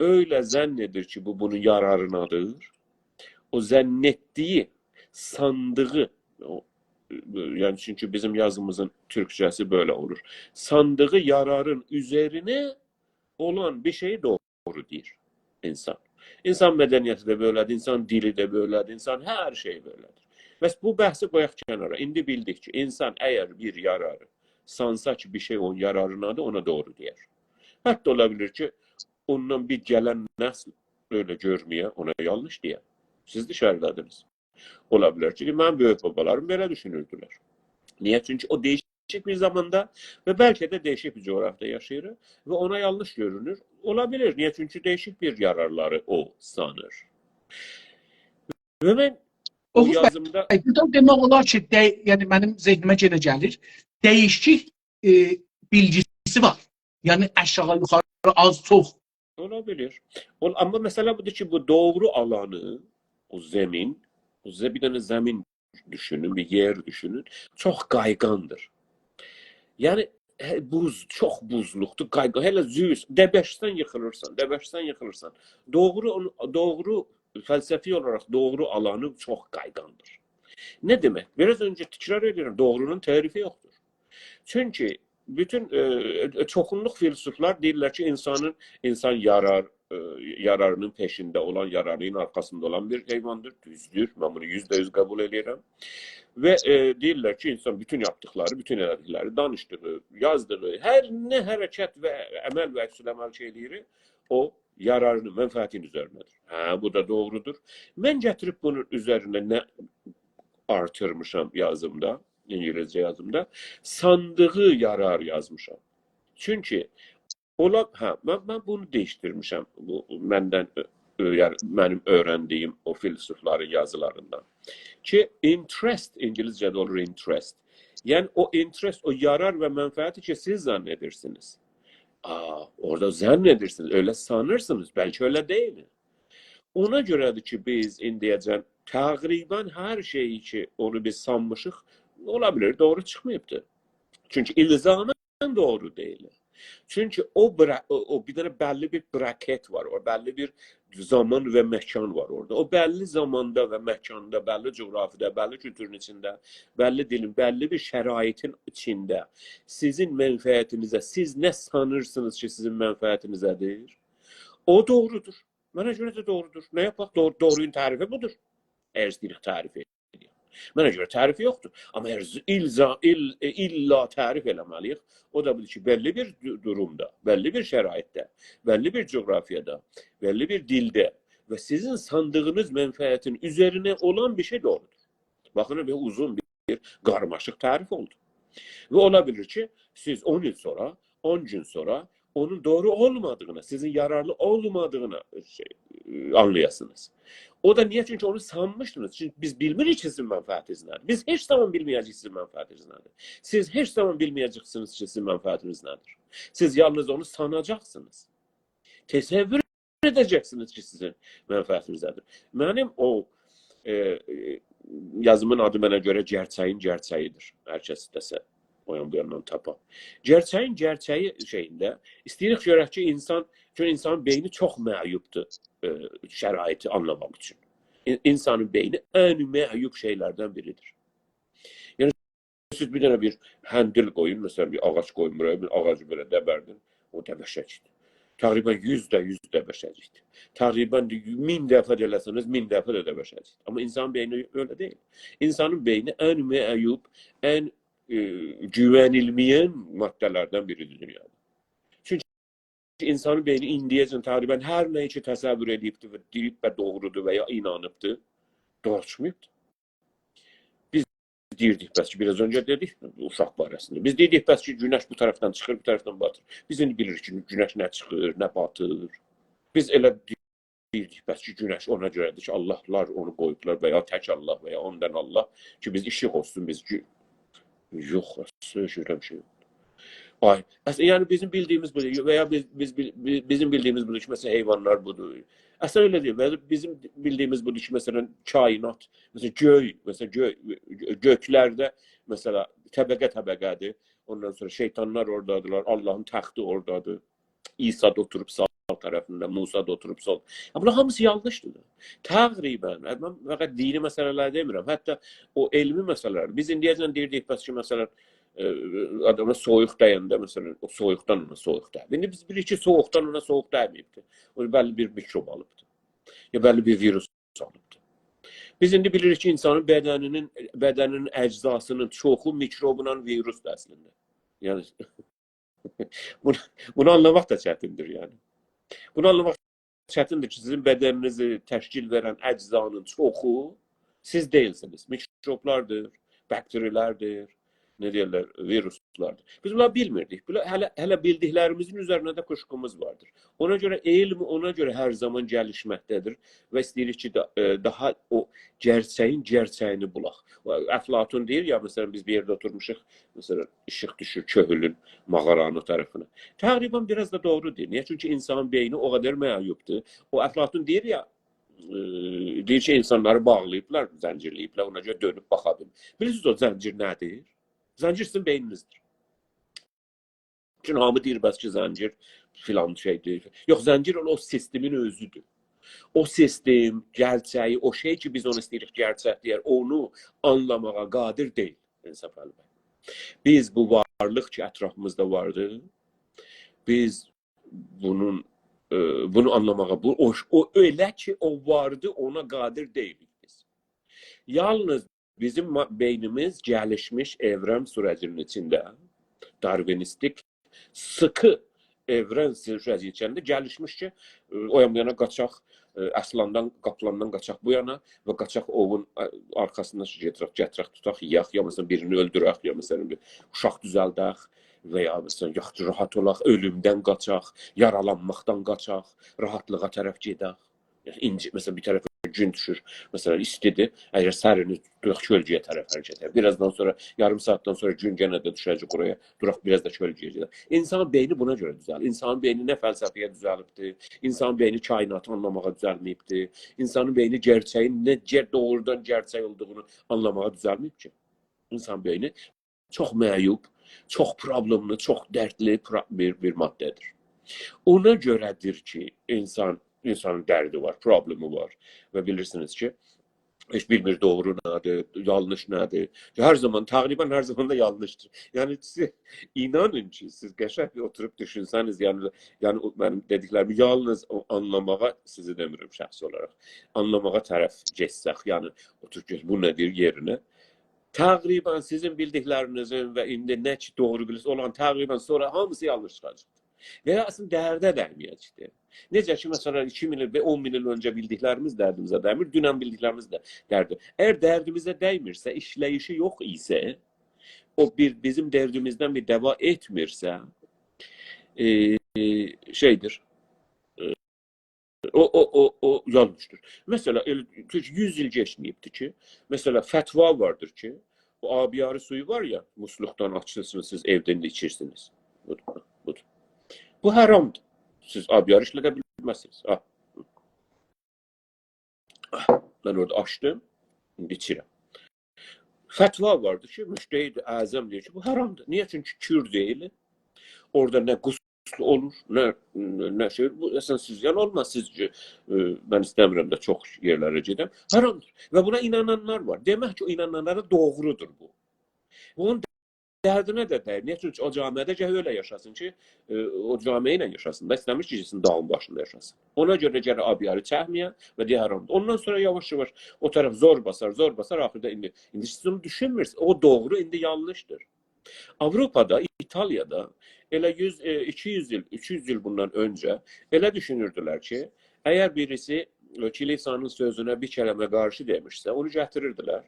ائله ظن ائدیر کی، بو بونون یارارینادیر، او ظن ائتدیگی، ساندیغی، او، یعنی چونکی بیزیم یازیمیزین تورکجه‌سی بئله اولور. ساندیغی یارارین اوزرینه اولان بیر شئی دوغرو دوغرو دئییر اینسان. اینسان مدنیتی ده بئله‌دیر، اینسان دیلی ده بئله‌دیر، اینسان هر شئی بئله‌دیر. بس بو بحثی قویاق کنارا. ایندی بیلدیک کی، اینسان اگر بیر یاراری سانسا کی، بیر شئی اونون یارارینادیر، اونا دوغرو دئیر. حتی اولا بیلیر کی، اوندان بیر گلن نسل ائله گؤرمه‌یه، اونا یانلیش دئیه. سیز دیشاریدادینیز. اولا بیلر کی، منیم بؤیوک بابالاریم بئله دوشونوردولر. نییه؟ چونکی او دییشیک بیر زاماندا و بلکه ده دییشیک بیر جغرافیادا یاشاییر و اونا یانلیش گؤرونور. اولا بیلیر. نییه؟ چونکی دییشیک بیر یارارلاری او سانیر. و من او اوغوز بی، یازیمدا بورادا دئمک اولار کی، دی-، یعنی منیم ذهنیمه یئنه گلیر، دییشیک، ائ، بیلگیسی وار. یعنی آشاغی یوخاری، آز چوخ. اولا بیلیر. اول-، آمما مسئله بودور کی، بو دوغرو آلانی، او زمین، او ز-، بیر دنه زمین دوشونون، بیر یئر دوشونون، چوخ قایغاندیر. یعنی، هه، بوز، چوخ بوزلوقدور، قایغان. هله زوز، دبشسن ییخیلیرسان، دبشسن ییخیلیرسان. دوغرو، اونو، دوغرو، فلسفی اولاراق دوغرو آلانی چوخ قایغاندیر. نه دئمک؟ بیر آز اؤنجه تکرار ائدیرم، دوغرونون تعریفی یوخدور. چونکی بوتون، ائ، چوخونلوق فیلسوفلار دئییرلر کی، اینسانین، اینسان یارار، ائ، یارارینین پئشینده اولان، یارارینین آرخاسیندا اولان بیر حیواندیر. دوزدور، من بونو یوزده یوز قبول ائدیرم. و، ائ، دئییرلر کی، اینسان بوتون یاپدیقلاری، بوتون ائله‌دیکلری، دانیشدیغی، یازدیغی، هر نه حرکت و عمل و عکس‌العمل کی ائله‌ییر، او یارارینین، منفعتین اوزرینه‌دیر. هه، بو دا دوغرودور. من گتیریب بونون اوزرینه نه آرتیرمیشام یازیمدا، اینگیلیسجه یازیمدا، ساندیغی یارار یازمیشام. چونکی اولا، هه، من، من بونو دییشدیرمیشم. بو مندن، اؤ-، اؤ-، یعنی منیم اؤیرندیگیم او فیلسوفلارین یازیلاریندان. کی، interest، اینگیلیسجه‌ده اولور interest. یعنی او interest، او یارار و منفعتی کی، سیز ظن ائدیرسینیز. آ، اورادا ظن ائدیرسینیز، ائله سانیرسینیز، بلکه ائله دئییل. اونا گؤره‌دیر کی، بیز ایندیه‌جن تقریباً هر شئیی کی، اونو بیز سانمیشیق، اولا بیلیر، دوغرو چیخماییبدیر. چونکی الزاماً دوغرو دئییل. چونکی او برا-، او، او بیر دنه بللی بیر bracket وار، او بللی بیر زامان و مکان وار اورادا. او بللی زاماندا و مکاندا، بللی جغرافیادا، بللی کولتورون ایچینده، بللی دیلین، بللی بیر شرایطین ایچینده سیزین منفعتینیزه، سیز نه سانیرسینیز کی، سیزین منفعتینیزه‌دیر، او دوغرودور. منه گؤره ده دوغرودور. نه یاپاق؟ دوغ-، دوغرونون تعریفی بودور. اگر ایسته‌ییریک تعریف ائدک. منه گؤره تعریفی یوخدور. آمما اگر ز-، ایلزا-، ایل-، ائ، الّا تعریف ائله‌مه‌لی‌ییک، او دا بودور کی، بللی بیر دو-، دورومدا، بللی بیر شرایطده، بللی بیر جغرافیادا، بللی بیر دیلده و سیزین ساندیغینیز منفعتین اوزرینه اولان بیر شئی دوغرودور. باخین، بیر اوزون بیر قارماشیق تعریف اولدو. و اولا بیلیر کی، سیز اون ایل سونرا، اون گون سونرا اونون دوغرو اولمادیغینا، سیزین یارارلی اولمادیغینا شئی، ائ، آنلایاسینیز. او دا نییه؟ چونکی اونو سانمیشدینیز. چونکی بیز بیلمیریک کی، سیزین منفعتینیز نه‌دیر. بیز هئچ زامان بیلمه‌یه‌جه‌ییک سیزین منفعتینیز نه‌دیر. سیز هئچ زامان بیلمه‌یه‌جکسینیز کی، سیزین منفعتینیز نه‌دیر. سیز یالنیز اونو ساناجاقسینیز. تصور ائده‌جکسینیز کی، سیزین منفعتینیزه‌دیر. منیم او، ائ، ائ، یازیمین آدی منه گؤره گئرچه‌یین گئرچه‌یی‌دیر. هر کس ایسته‌سه، او یان بو یاندان تاپا. گئرچه‌یین گئرچه‌یی شئیینده ایسته‌ییریک گؤرک کی، اینسان، چونکی اینسانین بئینی چوخ معیوبدور، ائ، شرایطی آنلاماق اوچون. این-، اینسانین بئینی ان معیوب شئیلردن بیری‌دیر. یعنی، سیز بیر دنه بیر هندیل قویون، مثلاً، بیر آغاج قویون بورایا، بیر آغاجی بئله دبردین، او دبشه‌جکدیر. تقریباً یوزده یوز دبشه‌جکدیر. تقریباً ده مین دفعه ده ائله‌سه‌نیز، مین دفعه ده دبشه‌جکدیر. آمما اینسانین بئینی ائله دئییل. اینسانین بئینی ان معیوب، ان ائ، گوونیلمه‌ین ماده‌لردن بیریدیر، یعنی. چونکی اینسانین بئینی ایندیه‌جن تقریباً هر نه‌یی کی تصور ائدیبدیر و دئییب و دوغرودور و یا اینانیبدیر، دوغرو چیخماییبدیر. بیز دئییردیک، بس کی، بیر آز اؤنجه دئدیک اوشاق باره‌سینده. بیز دئییردیک، بس کی، گونش بو طرفدن چیخیر، بو طرفدن باتیر. بیز ایندی بیلیریک کی، گونش نه چیخیر، نه باتیر. بیز ائله دئییردیک، بس کی، گونش اونا گؤره‌دیر کی، آللاهلار اونو قویوبلار و یا تک آللاه و یا اوندان آللاه کی، بیز ایشیق اولسون، بیز گو-، یوخ، سؤز گؤرم شئی. آی، اصلاً، یعنی بیزیم بیلدیگیمیز بودور و یا بیز، بیز بیل-، بی-، بیزیم بیلدیگیمیز بودور کی، مثلاً، حیوانلار بودور. اصلاً ائله دئییل. و بیزیم بیلدیگیمیز بودور کی، مثلاً، کائنات، مثلاً، گؤی، مثلاً، گؤی، گؤکلرده، مثلاً، طبقه طبقه‌دیر. اوندان سونرا شیطانلار اورادادیرلار، آللاهین تختی اورادادیر. عیسی ده اوتوروب ساغ طرفینده، موسی ده اوتوروب سول. یا، بونلار هامیسی یانلیشدیر دا. تقریباً، من فقط دینی مسئله‌لری دئمیرم، حتی او علمی مسئله‌لر. بیز ایندیه‌جن دئییردیک، بس کی، مثلاً، ائ، آداما سویوق دَینده، مثلاً، او سویوقدان اونا سویوق دَییر. ایندی بیز بیلیریک کی، سویوقدان اونا سویوق دَیمه‌ییبدیر. او بللی بیر میکروب آلیبدیر. یا بللی بیر ویروس آلیبدیر. بیز ایندی بیلیریک کی، اینسانین بدنینین، بدنینین اجزاسینین چوخو میکروبلا ویروسدور اصلینده. یعنی، بونو، بونو آنلاماق دا چتیندیر، یعنی. بونو آنلاماق چتیندیر کی، سیزین بدنینیزی تشکیل وئرن اجزانین چوخو سیز دئییلسینیز. میکروبلاردیر، باکتریلردیر، نه دئیرلر، ویروسلاردیر. بیز بونلاری بیلمیردیک. بونلار هله، هله بیلدیکلریمیزین اوزرینده ده کوشکوموز واردیر. اونا گؤره علم، اونا گؤره هر زامان گلیشمکده‌دیر و ایسته‌ییریک کی، دا-، ائ، داها او گئرچه‌یین گئرچه‌یینی بولاق. او افلاطون دئییر یا، مثلاً، بیز بیر یئرده اوتورموشوق، مثلاً، ایشیق دوشور کؤهولون، ماغارانین او طرفینه. تقریباً بیر آز دا دوغرو دئییر. نییه؟ چونکی اینسانین بئینی او قدر معیوبدور. او افلاطون دئییر یا، ائ، دئییر کی، اینسانلاری باغلاییبلار، زنجیرله‌ییبلر، اونا گؤره دؤنوب باخا بیلمیر. بیلیرسینیز او زنجیر نه‌دیر؟ زنجیر سیزین بئینینیزدیر. چون هامی دئییر، بس کی، زنجیر فلان شئیدیر. یوخ، زنجیر او، او سیستمین اؤزودور. او سیستم، گئرچه‌یی، او شئی کی، بیز اونو ایسته‌ییریک گئرچک دئیک، اونو آنلاماغا قادر دئییل، انصافعلی بی. بیز بو وارلیق کی، اطرافیمیزدا واردیر، بیز بونون، ائ، بونو آنلاماغا، بو، او، او ائله کی، او واردی، اونا قادر دئییلیک بیز. یالنیز بیزیم ما-، بئینیمیز گلیشمیش ائوریم سوره‌جینین ایچینده، داروینیستیک، سیخی ائوریم سوره‌جی ایچینده گلیشمیش کی، ائ، او یان بو یانا قاچاق، ائ، آسلاندان، قاپلاندان قاچاق بو یانا و قاچاق اووون، ائ، آرخاسیندان شئی گتیرک، گتیرک، توتاق، یئیک، یا، مثلاً، بیرینی اؤلدورک، یا، مثلاً، بیر اوشاق دوزلدک و یا، مثلاً، یاخشی راحت اولاق، اؤلومدن قاچاق، یارالانماقدان قاچاق، راحتلیغا طرف گئدک. یعنی، اینجی، مثلاً، بیر طرفه گون دوشور، مثلاً، ایستیدیر. اگر سرینی دوراق کؤلگه‌یه طرف حرکت ائدک. بیر آزدان سونرا، یاریم ساعاتدان سونرا گون یئنه ده دوشه‌جک اورایا. دوراق بیر آز دا کؤلگه‌یه گئدک. اینسانین بئینی بونا گؤره دوزلیر. اینسانین بئینی نه فلسفه‌یه دوزلیبدیر، اینسانین بئینی کائناتی آنلاماغا دوزلمه‌ییبدیر. اینسانین بئینی گئرچه‌یین نه گئر-، دوغرودان گئرچک اولدوغونو آنلاماغا دوزلمه‌ییب کی. اینسان بئینی چوخ معیوب، چوخ پروبلئملی، چوخ دردلی پرو-، بیر، بیر ماده‌دیر. اونا گؤره‌دیر کی، اینسان، اینسانین دردی وار، پروبلئمی وار. و بیلیرسینیز کی، هئچ بیلمیر دوغرو نه‌دیر، یانلیش نه‌دیر. هر زامان، تقریباً هر زامان دا یانلیشدیر. یعنی، سیز اینانین کی، سیز قشنگ بیر اوتوروب دوشونسه‌نیز، یعنی، یعنی، او منیم دئدیکلریمی یالنیز او آنلاماغا، سیزی دئمیرم شخصی اولاراق، آنلاماغا طرف گئتسک، یعنی، اوتوروب گؤر-، بو نه دئییر یئرینه، تقریباً سیزین بیلدیکلرینیزین و ایندی نه کی دوغرو بیلیرسینیز، اولان تقریباً سونرا هامیسی یانلیش چیخاجاقدیر. و یا اصلینده درده دَیمه‌یه‌جکدیر. نئجه کی، مثلاً، ایکی مین ایل و اون مین ایل اؤنجه بیلدیکلریمیز دردیمیزه دَیمیر، دونن بیلدیکلریمیز ده درده. اگر دردیمیزه دَیمیرسه، ایشله‌ییشی یوخ ایسه، او بیر، بیزیم دردیمیزدن بیر دوا ائتمیرسه، ائ، شئیدیر، او، او، او، او یانلیشدیر. مثلاً، ائله تؤک یوز ایل کئچمه‌ییبدیر کی، مثلاً، فتوا واردیر کی، بو آبیاری سویو وار یا، موسلوقدان آچیرسینیز، سیز ائوده ایچیرسینیز. بودور، بودور. بو حرامدیر. سیز آبیاری ایشلده بیلمزسینیز. آه. آه، من اورادا آچدیم، ایندی ایچیرم. فتوا واردیر کی، مجتهد اعظم دئییر کی، بو حرامدیر. نییه؟ چونکی کور دئییل. اورادا نه غسل اولور، نه، نه شئی، بو اصلاً سیز، یعنی اولماز، سیز کی، ائ، من ایسته‌میرم ده چوخ یئرلره گئدم. حرامدیر. و بونا اینانانلار وار. دئمک کی، او اینانانلارا دوغرودور بو. بونون دردینه ده دَییر. نییه؟ چونکی او جامعه‌ده گرک ائله یاشاسین کی، ائ، او جامعه ایله یاشاسین دا، ایسته‌میر کی، گئتسین داغین باشیندا یاشاسین. اونا گؤره گرک آبیاری چکمه‌یه و دئیه حرامدیر. اوندان سونرا یاواش-یاواش او طرف زور باسار، زور باسار، آخیردا ایندی، ایندی سیز بونو دوشونمورسونوز. او دوغرو، ایندی یانلیشدیر. آوروپادا، ایتالیادا ائله یوز، ائ، ایکی یوز ایل، اوچ یوز ایل بوندان اؤنجه ائله دوشونوردولر کی، اگر بیریسی، ائ، کلیسانین سؤزونه بیر کلمه قارشی دئمیشسه، اونو گتیریردیلر.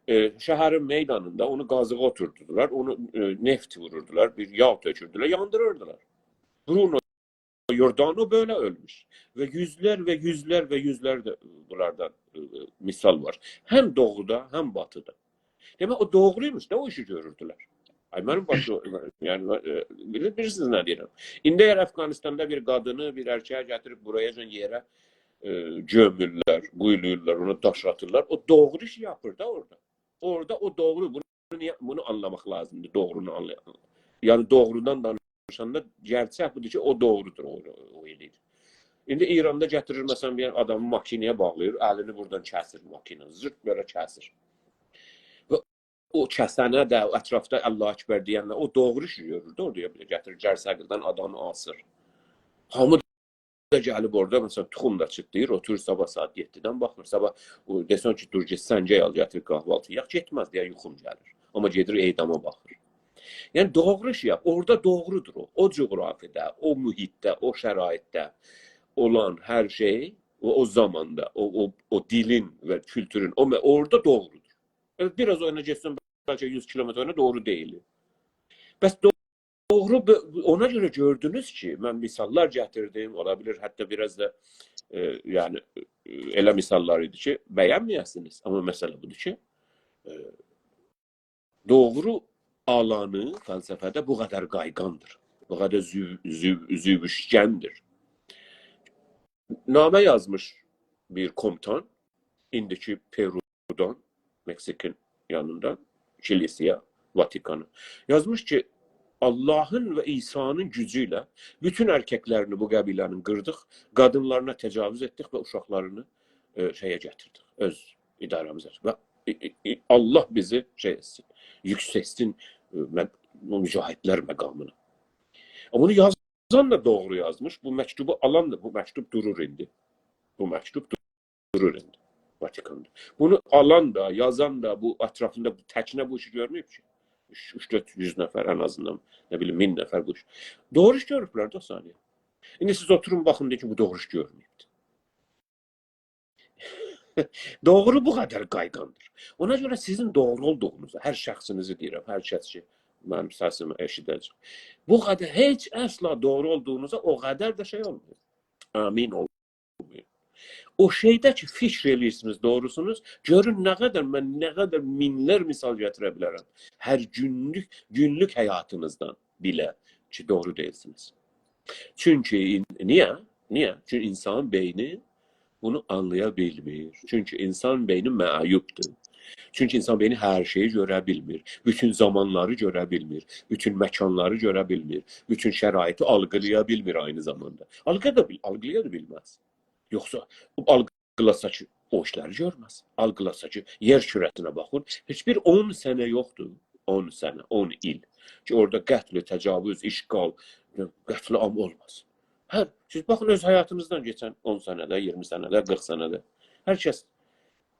ائ، شهرین میدانیندا اونو قازیغا اوتوردوردولار، اونو، ائ، نفت ووروردولار، بیر یاغ تؤکوردولر، یاندیریردیلار. برونو یوردانو بئله اؤلموش. و یوزلر و یوزلر و یوزلر ده بونلاردان، ائ، مثال وار. هم دوغودا، هم باتیدا. دئمک، او دوغرویموش دا، او ایشی گؤروردولر. آی، منیم باشیما، یعنی، ائ، بیلیر-، بیلیرسینیز نه دئییرم. ایندی اگر افغانستاندا بیر قادینی، بیر ائرکه‌یی گتیریب بورایا یئره، ائ، گؤمورلر، قویولاییرلار، اونا داش آتیرلار، او دوغرو ایشی یاپیر دا اورادا. اورادا او دوغرو، بونو نییه، بونو آنلاماق لازیمدیر، دوغرونو آنلایاق. یعنی دوغرودان دانیشاندا گئرچک بودور کی، او دوغرودور، او، او ائله‌ییر. ایندی ایراندا گتیریر، مثلا، بیر آدامی ماکینه‌یه باغلاییر، الینی بورادان کسیر ماکینه، زیرت بئله کسیر. و او کسنه ده، او اطرافدا الله اکبر دئینده، او دوغرو ایشی گؤرور ده، اورادا بیر گتیریر، گرسقیلدن آدامی آسیر. هامی دا گلیب اورادا، مثلا، توخوم دا چیرتلاییر، اوتورور صاباح ساعات یئددیدن باخیر. صاباح، او، دئسن کی، دور گئت، سنگک آل، گتیر قاهوالتی یئیک، گئتمز، دئیر، یوخوم گلیر. آمما گئدیر اعداما باخیر. یعنی، دوغرو ایشی یاپ، اورادا دوغرودور او. او جغرافیادا، او محیطده، او شرایطده اولان هر شئی، او، او زاماندا، او، او، او دیلین و کولتورون، او مه-، اورادا دوغرودور. ائله بیر آز او یانا گئتسن، بلکه یوز کیلومتر او یانا، دوغرو دئییل. بس دو-، دوغرو، بؤ-، اونا گؤره گؤردونوز کی، من مثاللار گتیردیم، اولا بیلیر، حتی بیر آز دا، ائ، یعنی، ائ، ائله مثاللار ایدی کی، بگنمه‌یه‌سینیز. آمما مسئله بودور کی، ائ، دوغرو آلانی فلسفه‌ده بو قدر قایغاندیر، بو قدر زو-، زو-، زوووشکن‌دیر. نامه یازمیش بیر کوموتان، ایندیکی پرودان، مکزیکین یانیندا، کلیسایا، واتیکانا. یازمیش کی، آللاهین و عیسانین گوجو ایله بوتون ارککلرینی بو قبیله‌نین قیردیق، قادینلارینا تجاوز ائتدیک و اوشاقلارینی، ائ، شئیه گتیردیک، اؤز اداره‌میزه. و، ائ، ائ، ائ، آللاه بیزی شئی ائتسین، یوکسلتسین، ائ، مه-، بو مجاهدلر مقامینا. آمما بونو یازان دا دوغرو یازمیش، بو مکتوبو آلان دا، بو مکتوب دورور ایندی. بو مکتوب دورور ایندی واتیکاندا. بونو آلان دا، یازان دا، بو اطرافیندا بو تکنه بو ایشی گؤرمه‌ییب کی. اوچ، اوچ، دؤرد یوز نفر ان آزیندان، نه بیلیم، مین نفر بو ایش. دوغرو ایش گؤروبلر ده او ثانیه. ایندی سیز اوتورون، باخین، دئیین کی، بو دوغرو ایش گؤرمه‌ییبدیر. دوغرو بو قدر قایغاندیر. اونا گؤره سیزین دوغرو اولدوغونوزا، هر شخصینیزی دئییرم، هر کس کی، منیم سسیمی ائشیده‌جک. بو قدر، هئچ اصلا دوغرو اولدوغونوزا او قدر ده شئی اولمایین. امین اولمایین. او شئیده کی، فیکر ائله‌ییرسینیز، دوغروسونوز، گؤرون نه قدر، من نه قدر مینلر مثال گتیره بیلرم. هر گونلوک، گونلوک حیاتینیزدان بیله کی، دوغرو دئییلسینیز. چونکی این-، نییه؟ نییه؟ چونکی اینسانین بئینی بونو آنلایا بیلمیر. چونکی اینسان بئینی معیوبدور. چونکی اینسان بئینی هر شئیی گؤره بیلمیر. بوتون زامانلاری گؤره بیلمیر. بوتون مکانلاری گؤره بیلمیر. بوتون شرایطی آلقیلایا بیلمیر عینی زاماندا. آلقیلایا دا بیل-، آلقیلایا دا بیلمز. یوخسا، او آلقیلاسا کی، او ایشلری گؤرمز. آلقیلاسا کی، یئر کوره‌سینه باخین، هئچ بیر اون سنه یوخدور. اون سنه، اون ایل کی، اورادا قتل، تجاوز، اشغال، قتل عام اولماز. هر، سیز باخین اؤز حیاتینیزدان کئچن اون سنه‌ده، اییرمی سنه‌ده، قیرخ سنه‌ده. هر کس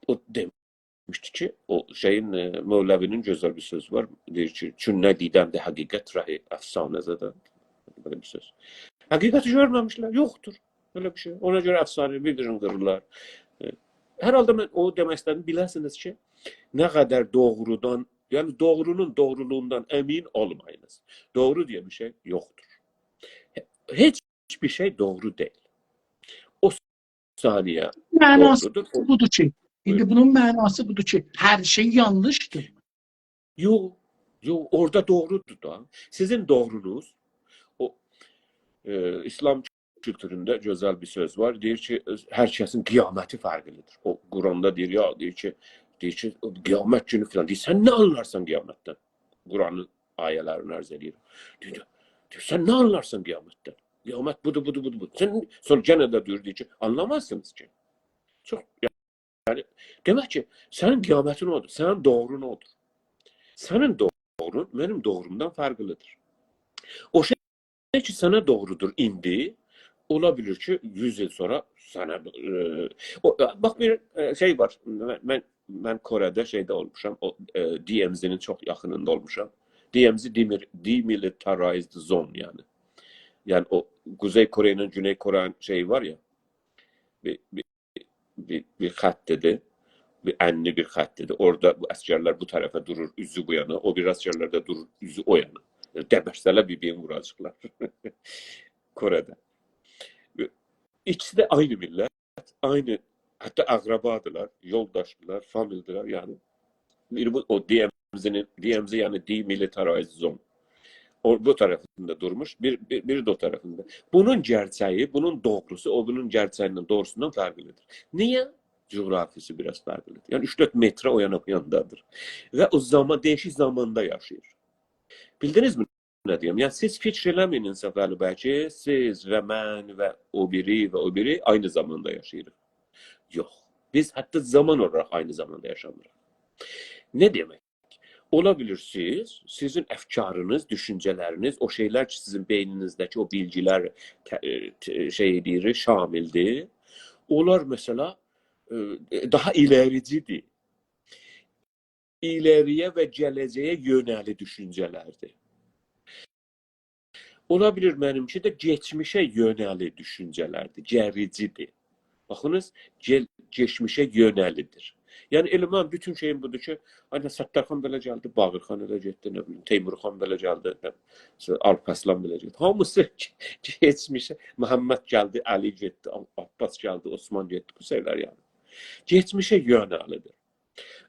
او دئمیشدی کی، او شئیین، ائ، مولوی‌نین گؤزل بیر سؤزو وار. دئییر کی، «چون ندیدند حقیقت ره افسانه زدند.» بئله بیر سؤز. حقیقتی گؤرمه‌میشلر، یوخدور بئله بیر شئی. اونا گؤره افسانه بیر-بیرینی قیریرلار. ائ، هر حالدا من او دئمک ایسته‌دیم، بیله‌سینیز کی، نه قدر دوغرودان، یعنی دوغرونون دوغرولوغوندان امین اولمایینیز. دوغرو دئیه بیر شئی یوخدور. هئ-، هئچ بیر شئی دوغرو دئییل. او ثانیه معناسی دوغرودور. او بودور کی، ایندی بویورون. بونون معناسی بودور کی، هر شئی یانلیشدیر. یوخ، یوخ، اورادا دوغرودور دا. سیزین دوغرونوز، او، ائ، اسلام کولتورونده گؤزل بیر سؤز وار. دئییر کی، هر کسین قیامتی فرقلیدیر. او، قرآندا دئییر، یا، دئییر کی، دئییر کی، «قیامت گونو» فلان. دئییر، «سن نه آنلارسان قیامتدن؟» قرآنین آیه‌لرینی عرض ائدیرم. دئییر، دئییر، «سن نه آنلارسان قیامتدن؟ قیامت بودور، بودور، بودور، بودور.» سن، سونرا یئنه ده دئییر، دئییر کی، «آنلامازسینیز کی.» چوخ، یعنی، دئمک کی، سنین قیامتین اودور، سنین دوغرون اودور. سنین دوغرون منیم دوغرومدان فرقلیدیر. او شئی کی، سنه دوغرودور ایندی، اولا بیلیر کی، یوز ایل سونرا سنه، ائ، او، باخ، بیر، ائ، شئی وار، من، من، من کره‌ده شئیده اولموشام، او، ائ، دی ام زی‌نین چوخ یاخینیندا اولموشام. دی ام زی، demi-، demilitarized zone، یعنی. یعنی او قوزئی کره ایله گونئی کره‌نین شئیی وار یا، بیر، بیر، بیر، بیر خطدیر، بیر انلی بیر خطدیر. اورادا بو عسگرلر بو طرفه دورور، اوزو بو یانا، او بیری عسگرلر ده دورور، اوزو او یانا. یعنی، دبرسه‌لر بیر-بیرینی ووراجاقلار. کره‌ده. ایکیسی ده عینی میللت، عینی، حتی اقربادیرلار، یولداشدیرلار، فامیلدیرلار، یعنی. بیری بو، او دی ام زی‌نین، دی ام زی، یعنی demilitarized zone. او، بو طرفینده دورموش، بیر، بیر، بیری ده او طرفینده. بونون گئرچگی، بونون دوغروسو، او بونون گئرچگیندن، دوغروسوندان فرقلیدیر. نییه؟ جغرافیاسی بیر آز فرقلیدیر. یعنی، اوچ-دؤرد متر او یانا، بو یاندادیر. و او زامان، دییشیک زاماندا یاشاییر. بیلدینیزمی نه دئییرم؟ یعنی، سیز فیکیر ائله‌مه‌یین، انصافعلی بی، کی، سیز و من و او بیری و او بیری عینی زاماندا یاشاییریق. یوخ. بیز حتی زامان اولاراق عینی زاماندا یاشامیریق. نه دئمک؟ اولا بیلیر سیز، سیزین افکارینیز، دوشونجه‌لرینیز، او شئیلر کی، سیزین بئینینیزده‌کی او بیلگیلر ته-، ائ، ته-، شئی ائله‌ییر، شامیلدیر. اونلار، مثلا، ائ، داها ایلریجی‌دیر. ایلری‌یه و گله‌جه‌یه یؤنه‌لی دوشونجه‌لردیر. اولا بیلیر، منیمکی ده کئچمیشه یؤنه‌لی دوشونجه‌لردیر، گریجی‌دیر. باخینیز، گئ-، کئچمیشه یؤنه‌لی‌دیر. یعنی، ائله منیم بوتون شئییم بودور کی، آی، نه ستارخان بئله گلدی، باقرخان ائله گئتدی، نه بیلیم، تیمورخان بئله گلدی، نه، آلپ‌ارسلان بئله گئتدی. هامیسی کئچمیشه، محمد گلدی، علی گئتدی، عباس گلدی، عثمان گئتدی، بو شئیلر یعنی. کئچمیشه یؤنه‌لی‌دیر.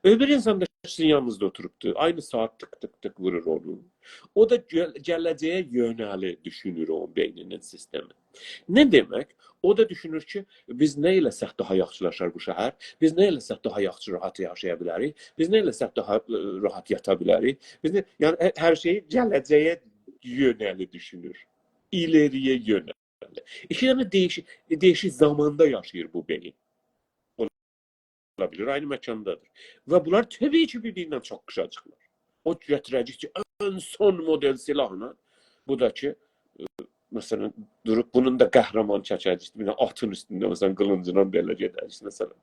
اؤبور اینسان دا سیزین یانینیزدا اوتوروبدور. عینی ساعات تیک تیک تیک وورور اونو. او دا گل-، گله‌جه‌یه یؤنه‌لی دوشونور اونون بئینینین سیستمی. نه دئمک؟ او دا دوشونور کی، بیز نه ائله‌سک داها یاخشیلاشار بو شهر؟ بیز نه ائله‌سک داها یاخشی، راحت یاشایا بیلریک؟ بیز نه ائله‌سک داها، ائ، راحت یاتا بیلریک؟ بیز نه، یعنی، هه-، هر شئیی گله‌جه‌یه یؤنه‌لی دوشونور. ایلری‌یه یؤنه‌لی. ایکی دنه دییشیک، دییشیک زاماندا یاشاییر بو بئیین. اولا بیلیر، عینی مکاندادیر. و بونلار طبیعی کی، بیر-بیریندن چوخ قیساجیقلار. او گتیره‌جک کی، ان سون مدل سلاحلا، بو دا کی، ائ، مثلا، دوروب بونون دا قهرمان چکه‌جک، بیر دنه آتین اوستونده، مثلا، قیلینجینان بئله گئده‌جک، مثلا.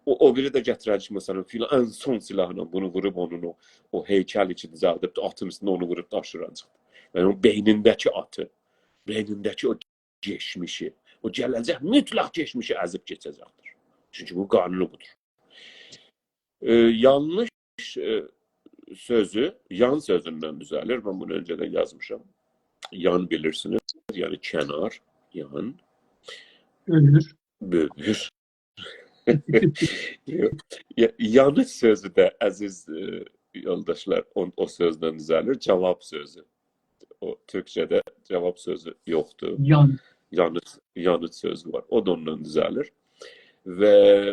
او، او بیری ده گتیره‌جک، مثلا، فیلان، ان سون سلاحلا بونو ووروب اونون او، او هیکلی کی، دوزلدیب، آتین اوستونده اونو ووروب داشیراجاق. یعنی، او بئینینده‌کی آتی، بئینینده‌کی او کئچمیشی، او گله‌جک، مطلق کئچمیشی ازیب کئچه‌جکدیر. چونکی بو قانونو بودور. ائ، یانلیش، ائ، سؤزو یان سؤزوندن دوزه‌لیر. من بونو اؤنجه‌دن یازمیشام. یان بیلیرسینیز، یعنی کنار، یان. بؤلور. بؤلور. یا-، یانیج سؤزو ده، عزیز، ائ، یولداشلار، او، او سؤزدن دوزه‌لیر، جاواب سؤزو. او تورکجه‌ده جاواب سؤزو یوخدور. یان. یانیج، یانیج سؤزو وار. او دا اوندان دوزه‌لیر. و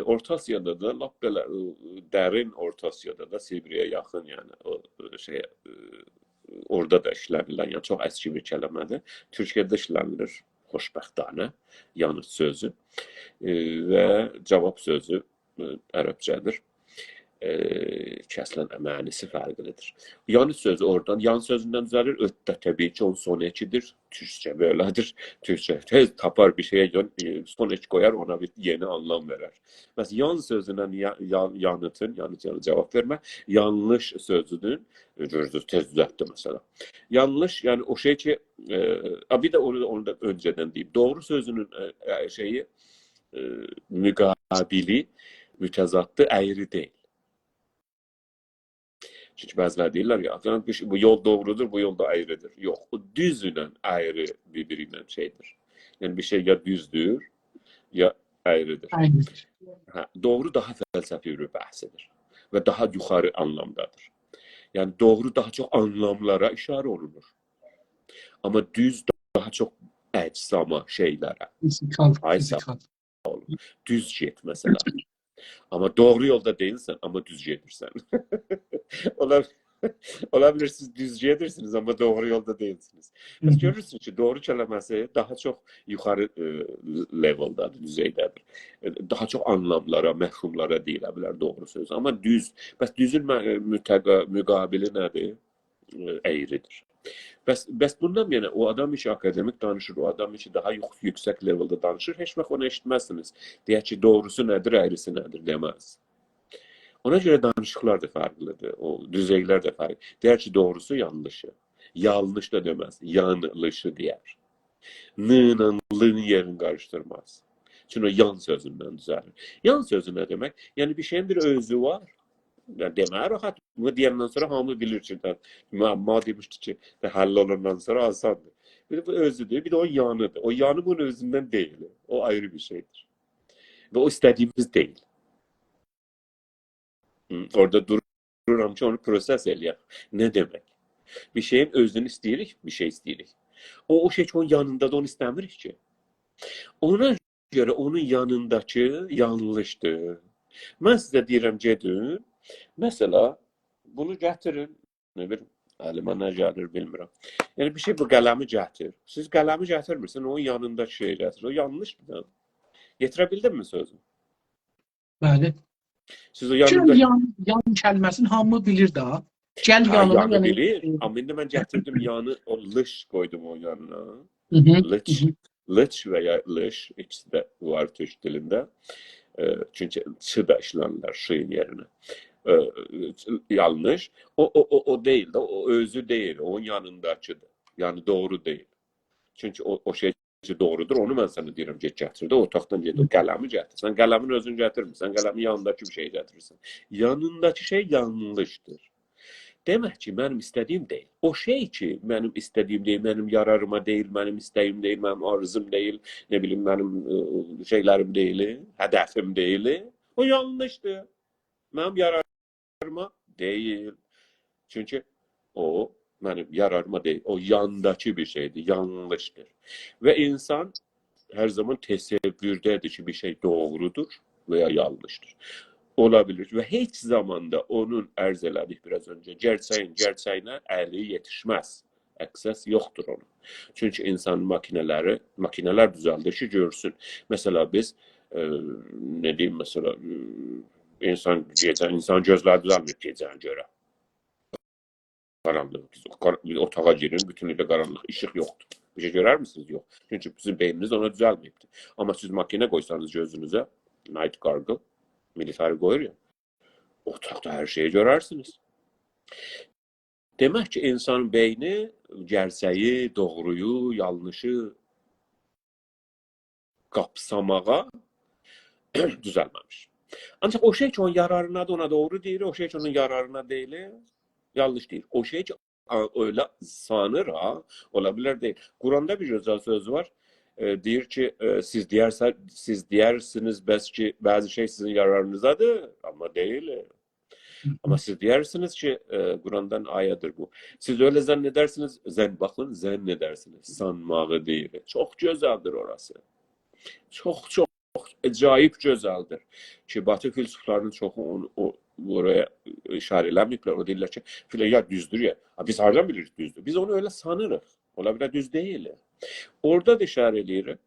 اورتا آسیادا دا لاپ بئله، ائ، درین اورتا آسیادا دا، سیبیره یاخین، یعنی او، ائ، شئی، ائ، اورادا دا ایشله‌نیلن، یعنی چوخ اسکی بیر کلمه‌دیر. تورکیه‌ده ایشله‌نیلیر، خوشبختانه، یانیج سؤزو. ائ، و جاواب سؤزو، ائ، عربجه‌دیر. ائ، کی اصلا معنی‌سی فرقلی‌دیر. یانیج سؤزو اورادان، یان سؤزوندن دوزه‌لیر، اؤتده طبیعی کی، اونون سون اکی‌دیر. تورکجه بئله‌دیر. تورکجه تئز تاپار بیر شئیه یان، ائ، سون اک قویار، اونا بیر یئنی آنلام وئرر. بس یان سؤزونن یا-، یا-، یانیجین، یانیج، یعنی جاواب وئرمه، یانلیش سؤزونون، ائ، گؤرورسونوز، تئز دوزلتدی مثلا. یانلیش، یعنی او شئی کی، ائ، آ، بیر ده اونو، اونو دا اؤنجه‌دن دئییم. دوغرو سؤزونون، ائ، ائ، شئیی، ائ، مقابلی، متضادی اَیری دئییل. چونکی بعضی‌لر دئییرلر، یا، فلان، بیر شئی، بو یول دوغرودور، بو یول دا اَیری‌دیر. یوخ، او دوزله اَیری بیر-بیری ایله شئیدیر. یعنی بیر شئی یا دوزدور، یا اَیری‌دیر. اَیری‌دیر. هه، دوغرو داها فلسفی بیر بحثی‌دیر و داها یوخاری آنلامدادیر. یعنی دوغرو داها چوخ آنلاملارا ایشاره اولونور. آمما دوز داها چوخ اجساما، شئیلره. فیزیکال، آی، ساغ فیزیکال. اول. دوز گئت، مثلا. آمما دوغرو یولدا دئییلسن، آمما دوز گئدیرسن. اولا، اولا بیلیر، سیز دوز گئدیرسینیز، آمما دوغرو یولدا دئییلسینیز. هی پس هی. گؤرورسونوز کی، دوغرو کلمه‌سی داها چوخ یوخاری، ائ، لئولدادیر، دوزئیده‌دیر. ائ، داها چوخ آنلاملارا، مفهوملارا دئییله بیلر دوغرو سؤز. آمما دوز، بس دوزون مه-، متقا-، مقابلی نه‌دیر؟ ائ، اَیری‌دیر. بس، بس بوندان، یعنی، او آدام کی آکادمیک دانیشیر، او آدام کی داها یوخ-، یوکسک لئولدا دانیشیر، هئچ واخت اونو ائشیتمزسینیز. دئیر کی، دوغروسو نه‌دیر، اَیری‌سی نه‌دیر، دئمز. اونا گؤره دانیشیقلار دا فرقلی‌دیر، او دوزئیلر ده فرقلی. دئیر کی، دوغروسو یانلیشی. یانلیش دا دئمز، یانلیشی دئیر. ن ایله ل-نین یئرینی قاریشدیرماز. چونکی او یان سؤزوندن دوزه‌لیر. یان سؤزو نه دئمک؟ یعنی بیر شئیین بیر اؤزو وار. یعنی دئمک راحت. بونو دئیندن سونرا هامی بیلیر کی، ده، معما دئمیشدی کی، ده حل اولاندان سونرا آساندیر. بیر ده بو اؤزودور، بیر ده او یانی‌دیر. او یانی بونون اؤزوندن دئییل. او آیری بیر شئیدیر. و او ایسته‌دیییمیز دئییل. هی، اورادا دورورام کی، اونو پروسس ائله‌یم. نه دئمک؟ بیر شئیین اؤزونو ایسته‌ییریک، بیر شئی ایسته‌ییریک. او، او شئی کی، اونون یانیندادیر، اونو ایسته‌میریک کی. اونا گؤره اونون یانینداکی یانلیشدیر. من سیزه دئییرم، گئدین، مثلا، بونو گتیرین، نه بیلیم، الیمه نه گلیر، بیلمیرم. یعنی، بیر شئی، بو قلمی گتیر. سیز قلمی گتیرمیرسن، اونون یانینداکی شئیی گتیر. او یانلیشدیر دا. یئتیره بیلدیم‌می سؤزومو؟ بلی. سیز او چونکی یانیندا یان، یان کلمه‌سینی هامی بیلیر ده. گل هه، یانیما، یانی یعنی، بیلیر. ائ، آمما ایندی من گتیردیم یانی، او لش قویدوم اونون یانینا. هی هی، لچ، هی هی. لچ و یا لش، ایکیسی ده وار تورک دیلینده. ائ، چونکی چ دا ایشلنیلیر شین یئرینه. ائ، یانلیش. او، او، او، او دئییل ده، او اؤزو دئییل، اونون یانینداکی‌دیر. یعنی دوغرو دئییل. چونکی او، او شئی کی، دوغرودور، اونو من سنه دئییرم، گئت گتیر ده، اوتاقدان گئت، او قلمی گتیر. سن قلمین اؤزون گتیرمیرسن، قلمین یانینداکی بیر شئیی گتیریرسن. یانینداکی شئی یانلیشدیر. دئمک کی، منیم ایسته‌دیییم دئییل. او شئی کی، منیم ایسته‌دیییم دئییل، منیم یاراریما دئییل، منیم ایسته‌ییم دئییل، منیم آرزوم دئییل، نه بیلیم، منیم، ائ، شئیلریم دئییل، هدفیم دئییل، او یانلیشدیر. منیم یاراریما دئییل. چونکی او منیم یاراریما دئییل. او یانداکی بیر شئیدیر، یانلیشدیر. و اینسان هر زامان تصورده‌دیر کی، بیر شئی دوغرودور و یا یانلیشدیر. اولا بیلیر و هئچ زامان دا اونون عرض ائله‌دیک بیر آز اؤنجه، گئرچه‌یین گئرچه‌یینه الی یئتیشمز. اکسس یوخدور اونون. چونکی اینسانین ماکینه‌لری، ماکینه‌لر دوزلدیر کی، گؤرسون. مثلا، بیز، ائ، نه دئییم، مثلا، ائ، اینسان گئجه، اینسان گؤزلری دوزلمه‌ییب گئجه‌نی گؤره. قارانلیق. بیز او قار-، بیر اوتاغا گیرین، بوتونلوکله قارانلیق، ایشیق یوخدور. بیر شئی گؤرر میسینیز؟ یوخ. چونکی سیزین بئینینیز اونا دوزلمه‌ییبدیر. آمما سیز ماکینه قویسانیز گؤزونوزه، night goggle، میلیتاری قویور یا، اوتاقدا هر شئیی گؤررسینیز. دئمک کی، اینسانین بئینی گئرچه‌یی، دوغرویو، یانلیشی قاپساماغا دوزلمه‌میش. آنجاق او شئی کی، اونون یارارینادیر، اونا دوغرو دئییر، او شئی کی، اونون یارارینا دئییل، یانلیش دئییر. او شئی کی، آ، ائله سانیر ها، اولا بیلر دئییل. قرآندا بیر گؤزل سؤز وار، ائ، دئییر کی، ائ، سیز دئیرسه-، سیز دئیرسینیز، بس کی، بعضی شئی سیزین یارارینیزادیر، آمما دئییل. آمما سیز دئیرسینیز کی، ائ، قرآندان آیه‌دیر بو. سیز ائله ظن ائدرسینیز، ظن، باخین، ظن ائدرسینیز. سانماغی دئییر. چوخ گؤزلدیر اوراسی. چوخ، چوخ عجایب گؤزلدیر. کی، باتی فیلسوفلارینین چوخو اونو، او، اورایا ایشاره ائله‌مه‌ییبلر. او دئییرلر کی، فیله-، یا دوزدور یا. آ، بیز هاردان بیلیریک دوزدور؟ بیز اونو ائله سانیریق. اولا بیلر دوز دئییل. اورادا دا ایشاره ائله‌ییر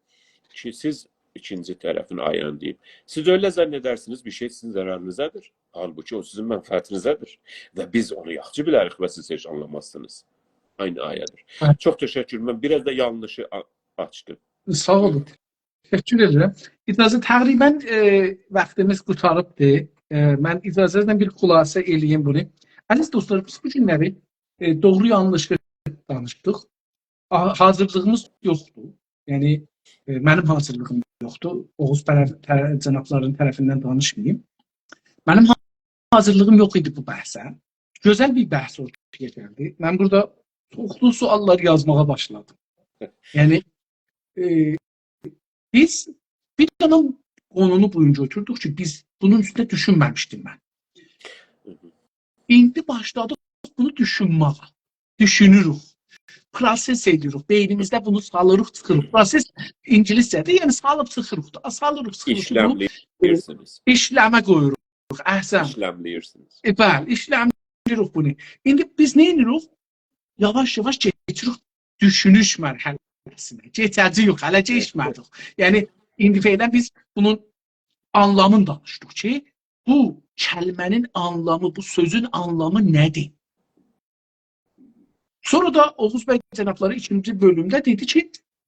کی، سیز ایکینجی طرفین آیه‌نی دئییم. سیز ائله ظن ائدرسینیز، بیر شئی سیزین ضررینیزه‌دیر. حالبوکی او سیزین منفعتینیزه‌دیر. و بیز اونو یاخشی بیلریک و سیز هئچ آنلامازسینیز. عینی آیه‌دیر. هه. چوخ تشکر. من بیر آز دا یانلیشی آ-، آچدیم. ساغ اولون. تشکر ائدیرم. اجازه، تقریبا، ائ، واختیمیز قوتاریبدیر. ائ، من اجازه‌نیزله بیر خلاصه ائله‌ییم بونو. عزیز دوستلار، بیز بو گونلری، ائ، دوغرو یانلیشی دانیشدیق. آ، حاضیرلیغیمیز یوخدور. یعنی، ائ، منیم حاضیرلیغیم یوخدور. اوغوز طرف-، طر-، جنابلارین طرفیندن دانیشماییم. منیم حا-، حاضیرلیغیم یوخ ایدی بو بحثه. گؤزل بیر بحث اورتایا گلدی. من بورادا چوخلو سؤاللار یازماغا باشلادیم. یعنی، ائ، بیز بیر دنه قونونو بو گون گؤتوردوک کی، بیز بونون اوستونده دوشونمه‌میشدیم من. ایندی باشلادیق بونو دوشونمه‌یه. دوشونوروک. پروسس ائدیریک. بئینیمیزده بونو سالیریق، چیخیریق. پروسس اینگیلیسجه‌دیر، یعنی سالیب چیخیریق دا. سالیریق، چیخیریق بونو. ایشلمله‌ییرسینیز. ایشلمه قویوروق. احسن. ایشلمله‌ییرسینیز. ائ، بلی، ایشلمله‌ییریک بونو. ایندی بیز نه ائدیریک؟ یاواش-یاواش کئچیریک دوشونوش مرحله‌سینه. کئچه‌جه‌ییک، هله کئچمه‌دیک. یعنی، ایندی فعلا بیز بونون آنلامینی دانیشدیق کی، بو کلمه‌نین آنلامی، بو سؤزون آنلامی نه‌دیر؟ سونرا دا اوغوز بی جنابلاری ایکینجی بؤلومده دئدی کی،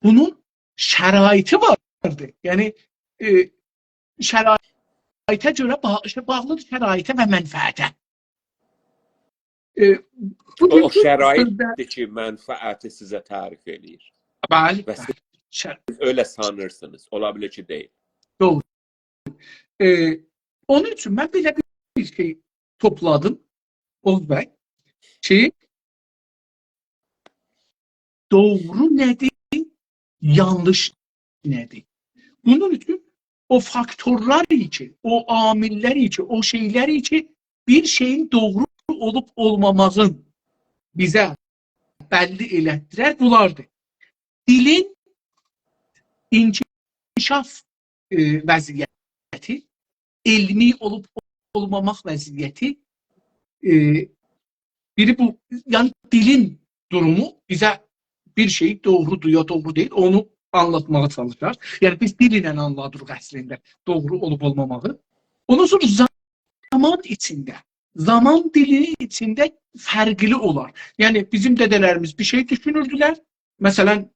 بونون شرایطی واردیر. یعنی، ائ، شرایط شرایطه گؤره با-، باغلیدیر، شرایطه و منفعته. ائ، بو او، او گون بو شرایطدیر سؤزده کی، منفعتی سیزه تعریف ائله‌ییر. بلی، و بلی. سیز شر- ائله سانیرسینیز. اولا بیلیر کی، دئییل. دوغرو. ائ، اونون اوچون من بئله بیر شئی توپلادیم، اوغوز بی، کی، دوغرو نه‌دیر، یانلیش نه‌دیر؟ بونون اوچون او فاکتورلار کی، او عامل‌لر کی، او شئیلر کی، بیر شئیین دوغرو اولوب اولماماغین بیزه بللی ائلتدیرر، بونلاردیر. دیلین انکشاف، ائ، وضعیتی، علمی اولوب اولماماق وضعیتی، ائ، بیری بو، یعنی دیلین دورومو بیزه بیر شئی دوغرودور یا دوغرو دئییل، اونو آنلاتماغا چالیشار. یعنی بیز دیل ایله آنلاییریق اصلینده دوغرو اولوب اولماماغی. اوندان سونرا زامان ایچینده، زامان دیلی ایچینده فرقلی اولار. یعنی بیزیم دده‌لریمیز بیر شئی دوشونوردولر. مثلا،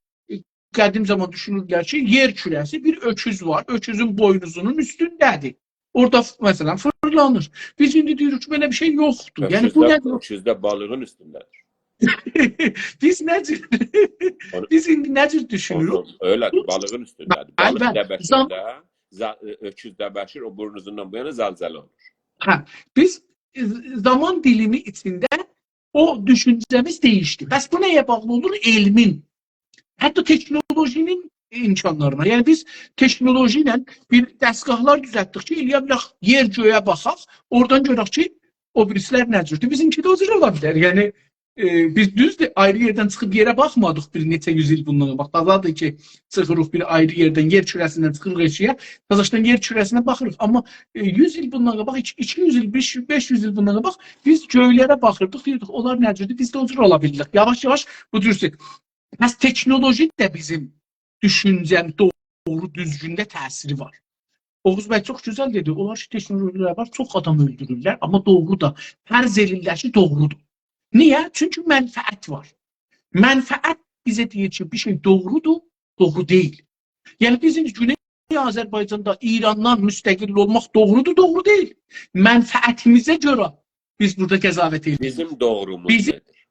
قدیم زامان دوشونوردولر کی، یئر کوره‌سی بیر اؤکوز وار، اؤکوزون بوینوزونون اوستونده‌دیر. اورادا ف-، مثلا، فیرلانیر. بیز ایندی دئییریک کی، بئله بیر شئی یوخدور. یعنی بو اؤکوزده، نه‌دیر؟ اؤکوزده بالیغین اوستونده‌دیر. بیز نه جور، اونو، بیز ایندی نه جور دوشونوروک؟ اونو، ائله، بالیغین اوستونده‌دیر. بلی، بالیق، بلی. دبشیر زام- ده، ز-، اؤکوز دبشیر، او بورنوزوندان بو یانا زلزله اولور. هه، بیز، ائ، زامان دیلیمی ایچینده او دوشونجه‌میز دییشدی. بس بو نه‌یه باغلی اولور؟ علمین، حتی تکنولوژی‌نین امکانلارینا. یعنی بیز تکنولوژی ایله بیر دستگاهلار دوزلتدیک کی، ائلیه بیلک یئر گؤیه باخاق، اورادان گؤرک کی، او بیریسی‌لر نه جوردور. بیزیمکی ده او جور اولا بیلر. یعنی، ائ، بیز دوزدور، آیری یئردن چیخیب یئره باخمادیق بیر نئچه یوز ایل بوندان قاباق. تازادیر کی، چیخیریق بیر آیری یئردن، یئر کوره‌سیندن چیخیریق ائشیگه، تازاشدان یئر کوره‌سینه باخیریق. آمما، ائ، یوز ایل بوندان قاباق، ایکی، ایکی یوز ایل، بئش، بئش یوز ایل بوندان قاباق بیز گؤیلره باخیردیق، دئییردیک، اونلار نه جوردور، بیز ده او جور اولا بیلدیک. یاواش-یاواش بو جور شئی. پس تکنولوژی ده بیزیم دوشونجه‌نین دوغرو دوزگونده تأثیری وار. اوغوز بی چوخ گؤزل دئدی، اونلار کی، تکنولوژی‌لر وار، چوخ آدام اؤلدورورلر، آمما دوغرو دا، فرض ائدیرلر کی، دوغرودور. نییه؟ چونکی منفعت وار. منفعت بیزه دئییر کی، بیر شئی دوغرودور، دوغرو دئییل. یعنی، بیز ایندی گونئی آذربایجاندا ایراندان مستقل اولماق دوغرودور، دوغرو دئییل. منفعتیمیزه گؤره بیز بورادا قضاوت ائدیریک. بیزیم دوغروموز بیزیم نه‌دیر؟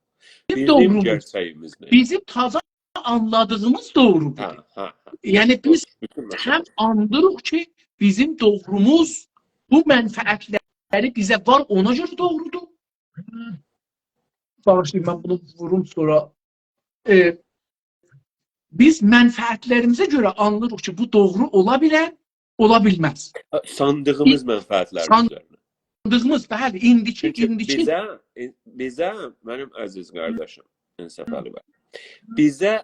بیزیم دوغروموز، گئرچه‌ییمیز نه‌دیر؟ بیزیم تازا آنلادیغیمیز دوغرودور. هه، هه، هه. یعنی بیز بوتون مسئله هم آنلیریق کی، بیزیم دوغروموز بو منفعت‌لری بیزه وار، اونا گؤره دوغرودور. باغیشلایین، من بونو ووروم سونرا. ائ، بیز منفعت‌لریمیزه گؤره آنلیریق کی، بو دوغرو اولا بیلر، اولا بیلمز. ساندیغیمیز، ائ، منفعت‌لرین سان- اوزرینه. ساندیغیمیز، بلی، ایندیکی، چونکی ایندیکی بیزه، ائ، بیزه، منیم عزیز قارداشیم، انصافعلی بی، بیزه،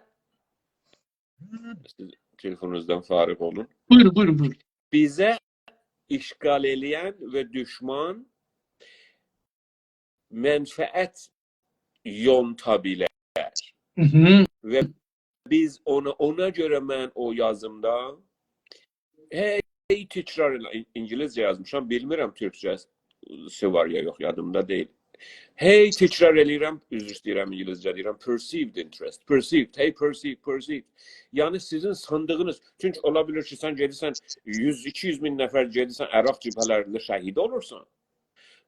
سیز تلفونونوزدان فارغ اولون. بویورون، بویورون، بویورون. بیزه اشغال ائله‌ین و دوشمان منفعت یونتا بیلر. هی هی. و بیز اونا، اونا گؤره من او یازیمدا هی تکرار ائله-، این-، اینگیلیسجه یازمیشام، بیلمیرم تورکجه‌سی وار یا یوخ، یادیمدا دئییل. هی تکرار ائله‌ییرم، عذر ایسته‌ییرم، اینگیلیسجه دئییرم، perceived interest، perceived، هی perceived، perceived. یعنی سیزین ساندیغینیز، چونکی اولا بیلیر کی، سن گئدیرسن یوز، ایکی یوز مین نفر گئدیرسن عراق جبهه‌لرینده شهید اولورسان.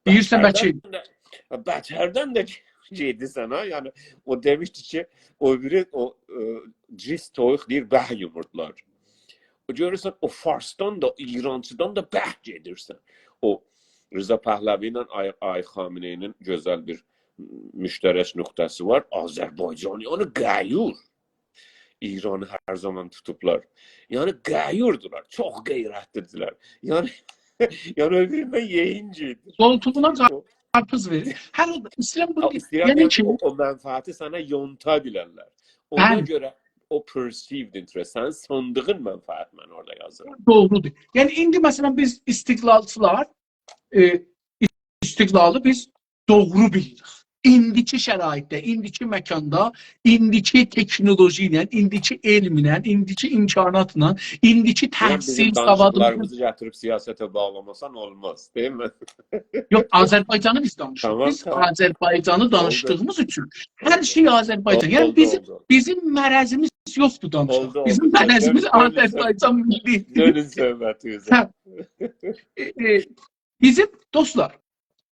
دئییرسن، بتردن بلکه ده، بتردن ده گئدیرسن ها. یعنی او دئمیشدی کی، او بیری، او، ائ، جیس تویوق دئییر، به یوموردولار. او گؤرورسن، او فارسدان دا، ایرانچیدان دا به گئدیرسن. او رضا پهلوی ایله آی، آی خامنه‌ای‌نین گؤزل بیر مشترک نقطه‌سی وار. آذربایجانیانی غیور. ایرانی هر زامان توتوبلار. یعنی غیوردولار، چوخ غیرتلی‌دیرلر. یعنی، یعنی او بیریندن یئیین گئدیر. قولتوغونا او قارپیز وئریر. هر حالدا ایسته‌ییرم بونو، آ، ایسته‌ییرم، یعنی یعنی کی او، او منفعتی سنه یونتا بیلرلر. اونا، بلی، گؤره او perceived interest، سنین ساندیغین منفعت من اورادا یازیرام. دوغرودور. یعنی ایندی مثلا بیز استقلالچیلار، ائ، استقلالی بیز دوغرو بیلیریک. ایندیکی شرایطده، ایندیکی مکاندا، ایندیکی تکنولوژی ایله، ایندیکی علم ایله، ایندیکی امکاناتلا، ایندیکی تحصیل سوادیمیزلا. بیزیم دانیشیقلاریمیزی گتیریب سیاسته باغلاماسان اولماز، دئییل‌می؟ یوخ، آذربایجانی بیز دانیشیریق. تامام، بیز تامام. آذربایجانی دانیشدیغیمیز اوچون هر شئی آذربایجان. اولدو، یعنی اولدو، بیزیم، اولدو. بیزیم مرضیمیز یوخدور دانیشاق. اولدو، اولدو. بیزیم مرضیمیز دؤنون، دؤنون، آذربایجان میللی. دؤنون صحبتیمیزه. هه. ائ، ائ، بیزیم، دوستلار،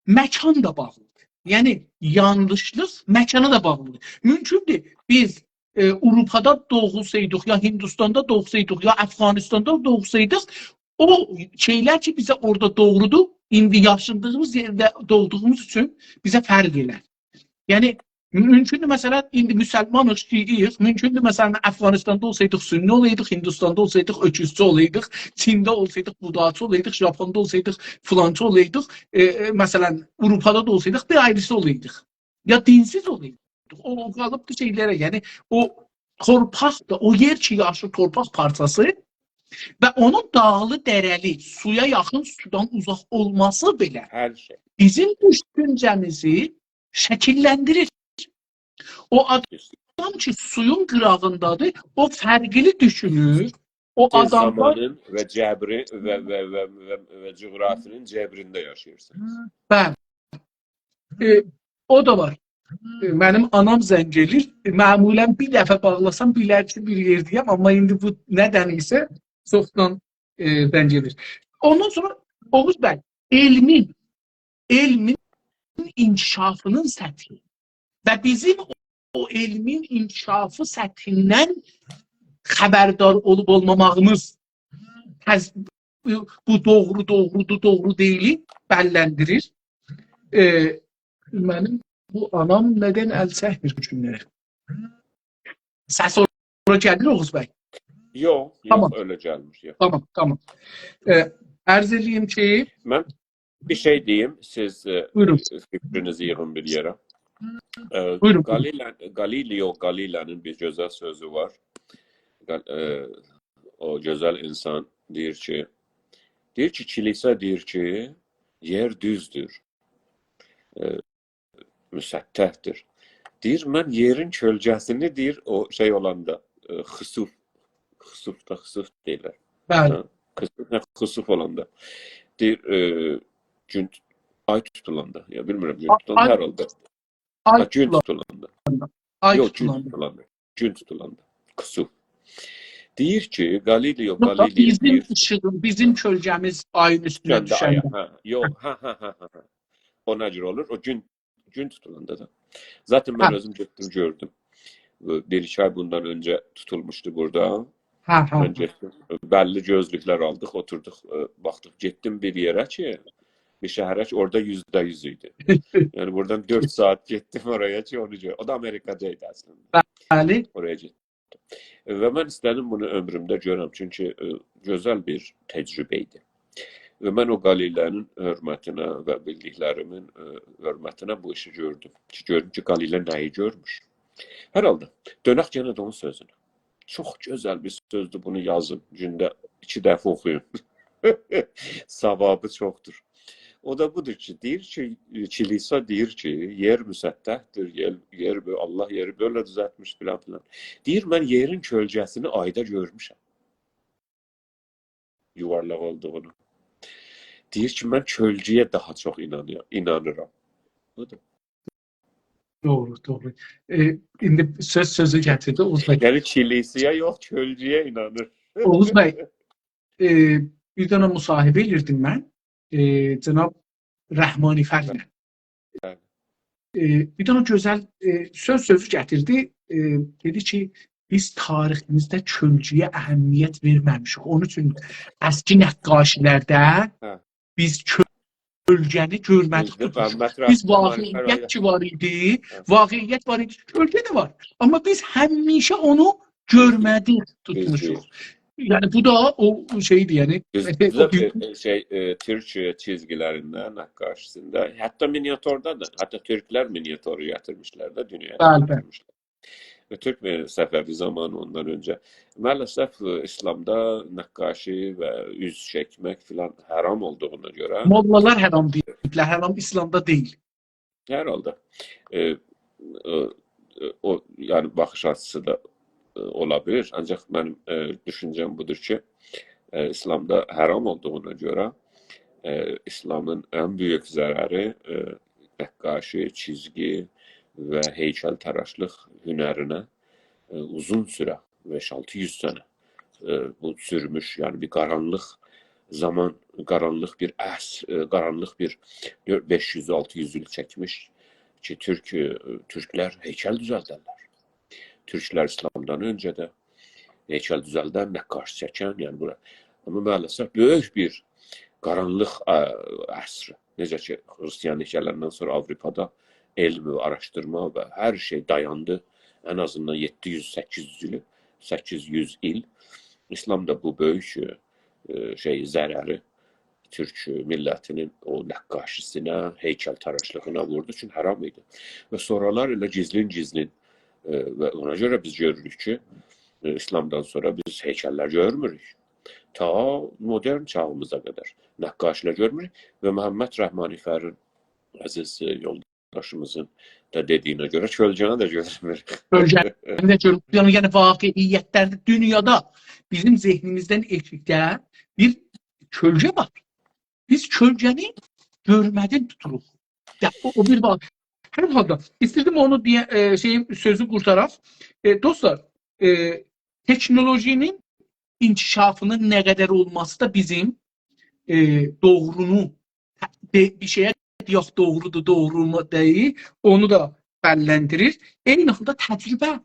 مکان دا باغلیدیر. یعنی، یانلیشلیق مکانا دا باغلیدیر. مومکوندور، بیز، ائ، آوروپادا دوغولسایدیق، یا هیندوستاندا دوغسایدیق، یا افغانستاندا دوغسایدیق، او شئیلر کی، بیزه اورادا دوغرودور، ایندی یاشادیغیمیز یئرده دوغدوغوموز اوچون بیزه فرق ائلر. یعنی، مومکوندور، مثلا، ایندی مسلمانیق، شیعه‌ییک، مومکوندور، مثلا، افغانستاندا اولسایدیق، سنی اولایدیق، هیندوستاندا اولسایدیق، اؤکوزچو اولایدیق، چینده اولسایدیق، بوداچی اولایدیق، ژاپوندا اولسایدیق، فلانچی اولایدیق، ائ، ائ، مثلا، آوروپادا دا اولسایدیق، بیر آیریسی اولایدیق. یا دینسیز اولایدیق. او، او قالیبدی شئیلره، یعنی، او تورپاق دا، او یئر کی، یاشیل تورپاق پارچاسی و اونون داغلی، دره‌لی، سویا یاخین، سودان اوزاق اولماسی بئله هر شئی. بیزیم دوشونجه‌میزی شکیللندیریر. او آدام کی، سویون قیراغیندادیر، او فرقلی دوشونور. او سن آدامدا زامانین و جبری و، و، و، و، و جغرافیانین جبرینده یاشاییرسان. بلی. ائ، او دا وار. ائ، منیم آنام زنگ ائله‌ییر. ائ، معمولا بیر دفعه باغلاسام، بیلر کی، بیر یئرده‌یم، آمما ایندی بو ندنسه چوخدان، ائ، زنگ ائله‌ییر. اوندان سونرا، اوغوز بی، علمین، علمین انکشافینین سطحی و بیزیم او علمین انکشافی سطحیندن خبردار اولوب اولماماغیمیز تز-، بو، بو دوغرو، دوغرودور، دوغرو دئییلی بللندیریر. ائ، منیم بو آنام ندن ال چکمیر بو گونلری؟ سس اورا گلیر، اوغوز بی؟ یوخ، یوخ، تامام. ائله گلمیر، یوخ. تامام، تامام. ائ، عرض ائله‌ییم کی، من بیر شئی دئییم، سیز، ائ، بویورون. فیکرینیزی ییغین بیر یئره. ائ، بویورون، بویورون. گالیله-، گالیلیو گالیله‌نین بیر گؤزل سؤزو وار. گال-، ائ، او گؤزل اینسان دئییر کی، دئییر کی، کلیسا دئییر کی، یئر دوزدور. ائ، مسطح‌دیر. دئییر، من یئرین کؤلگه‌سینی، دئییر، او شئی اولاندا، ائ، خسوف، خسوف دا خسوف دئییرلر. بلی. هه، خسوف، نه، خسوف اولاندا. دئییر، ائ، گون، آی توتولاندا. یا، بیلمیرم، گون آ-، توتولاندا، آی، هر حالدا. آی ها، گون توتولاندا. توتولاندا. آی یوخ، گون توتولاندا. توتولاندا. گون توتولاندا. خسوف. دئییر کی، گالیلیو یوخ، گالیلی بیزیم دئییر ایشیغین، بیزیم کؤلگه‌میز آیین اوستونه دوشنده، دوشنده. آیا، هه، یوخ، هه، هه، هه، هه، هه. اونا گؤره اولور، او گون، گون توتولاندا دا. ذاتاً من، هه، اؤزوم گئتدیم، گؤردوم. بو، بیر ایکی آی بوندان اؤنجه توتولموشدو بورادا. هه، هه، من، هه، گئتدیم. بللی گؤزلوکلر آلدیق، اوتوردوق، ائ، باخدیق. گئتدیم بیر یئره کی، بیر شهره کی، اورادا یوزده یوز ایدی. یعنی، بورادان دؤرد ساعات گئتدیم اورایا کی، اونو گؤر-، او دا آمریکادا ایدی اصلینده. بلی. اورایا گئتدیم. و من ایسته‌دیم بونو عؤمرومده گؤرم، چونکی، ائ، گؤزل بیر تجربه ایدی. و من او گالیله‌نین حؤرمتینه و بیلدیکلریمین، ائ، حؤرمتینه بو ایشی گؤردوم. کی، گؤردوم کی، گالیله نه‌یی گؤرموش. هر حالدا، دؤنک یئنه ده اونون سؤزونه. چوخ گؤزل بیر سؤزدور، بونو یازین، گونده ایکی دفعه اوخویون. ثوابی چوخدور. او دا بودور کی، دئییر کی، کلیسا دئییر کی، یئر مسطح‌دیر، یئر، یئر بؤ-، الله یئری بئله دوزلتمیش، فلان فلان. دئییر، من یئرین کؤلگه‌سینی آیدا گؤرموشم. یووارلاق اولدوغونو. دئییر کی، من کؤلگه‌یه داها چوخ اینانیرام، اینانیرام. بودور. دوغرو، دوغرو. ائ، ایندی سؤز سؤزو گتیردی، اوغوز بی. یعنی، کلیسایا یوخ، کؤلگه‌یه اینانیر. اوغوز بی، ائ، بیر دنه مصاحبه ائدیردیم من، ائ، جناب رحمانی‌فرله. بلی. ائ، بیر دنه گؤزل، ائ، سؤز سؤزو گتیردی. ائ، دئدی کی، بیز تاریخیمیزده کؤلگه‌یه اهمیت وئرمه‌میشیک. اونون اوچون اسکی نقاشی‌لرده، هه، بیز کؤلگه‌نی گؤرمه‌دیک، بیزده توتموشوق. مطرح، بیز مطرح واقعیت کی وار ایدی، هه، واقعیت وار ایدی، کؤلگه ده وار. آمما بیز همیشه اونو گؤرمه‌دیک، توتموشوق. بیز، بیز. یعنی، بو دا او شئیدیر، یعنی، بیزده او ده، بیر، ائ، شئی، ائ، تورک، ائ، چیزگی‌لرینده، نقاشی‌سینده، حتی مینیاتوردا دا، حتی تورکلر مینیاتورو گتیرمیشلر ده، دونیایا، بلی، بلی، گتیرمیشلر. و تورک، ائ، صفوی زامانی، اوندان اؤنجه. مع‌الاسف، ائ، ایسلامدا نقاشی و اوز چکمک فلان حرام اولدوغونا گؤره موللالار حرام دئییبلر، حرام ایسلامدا دئییل. هر حالدا، ائ، ائ، ائ، او، یعنی، باخیش آچیسی دا، ائ، اولا بیلیر. آنجاق منیم، ائ، دوشونجه‌م بودور کی، ائ، ایسلامدا حرام اولدوغونا گؤره، ائ، ایسلامین ان بؤیوک ضرری، ائ، نقاشی، چیزگی و هیکل‌تراشلیق هنرینه، ائ، اوزون سوره، بئش آلتی یوز سنه، ائ، بو سورموش، یعنی بیر قارانلیق زامان، قارانلیق بیر عصر، ائ، قارانلیق بیر دؤرد، بئش یوز، آلتی یوز ایل چکمیش کی، تورک، ائ، تورکلر هیکل دوزلدرلر. تورکلر ایسلامدان اؤنجه ده هیکل دوزلدن، نقاشی چکن، یعنی بورا. آمما مع‌الاسف بؤیوک بیر قارانلیق، ا، عصری. نئجه کی، خریستیانلیق گلندن سونرا آوروپادا علم و آراشدیرما و هر شئی دایاندی. ان آزیندان یئددی یوز، سککیز یوز ایل، سککیز یوز ایل ایسلام دا بو بؤیوک، ائ، شئی، ضرری تورک میللتینین او نقاشی‌سینه، هیکل‌تراشلیغینا ووردو، چونکی حرام ایدی. و سونرالار ائله گیزلین-گیزلین، ائ، و اونا گؤره بیز گؤروروک کی، ائ، ایسلامدان سونرا بیز هیکل‌لر گؤرموروک. تا مدرن چاغیمیزا قدر نقاشی‌لر گؤرموروک و محمد رحمانی‌فرین، عزیز، ائ، یولداشیمیزین دا دئدیگینه گؤره، کؤلگه‌نی ده گؤرموروک. کؤلگه‌نی ده گؤروروک. یعنی، یعنی واقعیت‌لرده، دونیادا بیزیم ذهنیمیزدن ائشیکده بیر کؤلگه وار. بیز کؤلگه‌نی گؤرمه‌دن توتوروق. یا، او، او بیر وار. هر حالدا، ایسته‌دیم اونو دئیه، ائ، شئیین، سؤزو قورتاراق. ائ، دوستلار، ائ، تکنولوژی‌نین انکشافی‌نین نه قدر اولماسی دا بیزیم، ائ، دوغرونو، بیر، بیر شئیه دئیک، دوغرودور، دوغرو دئییل، اونو دا بللندیریر. عینی حالدا تجربه.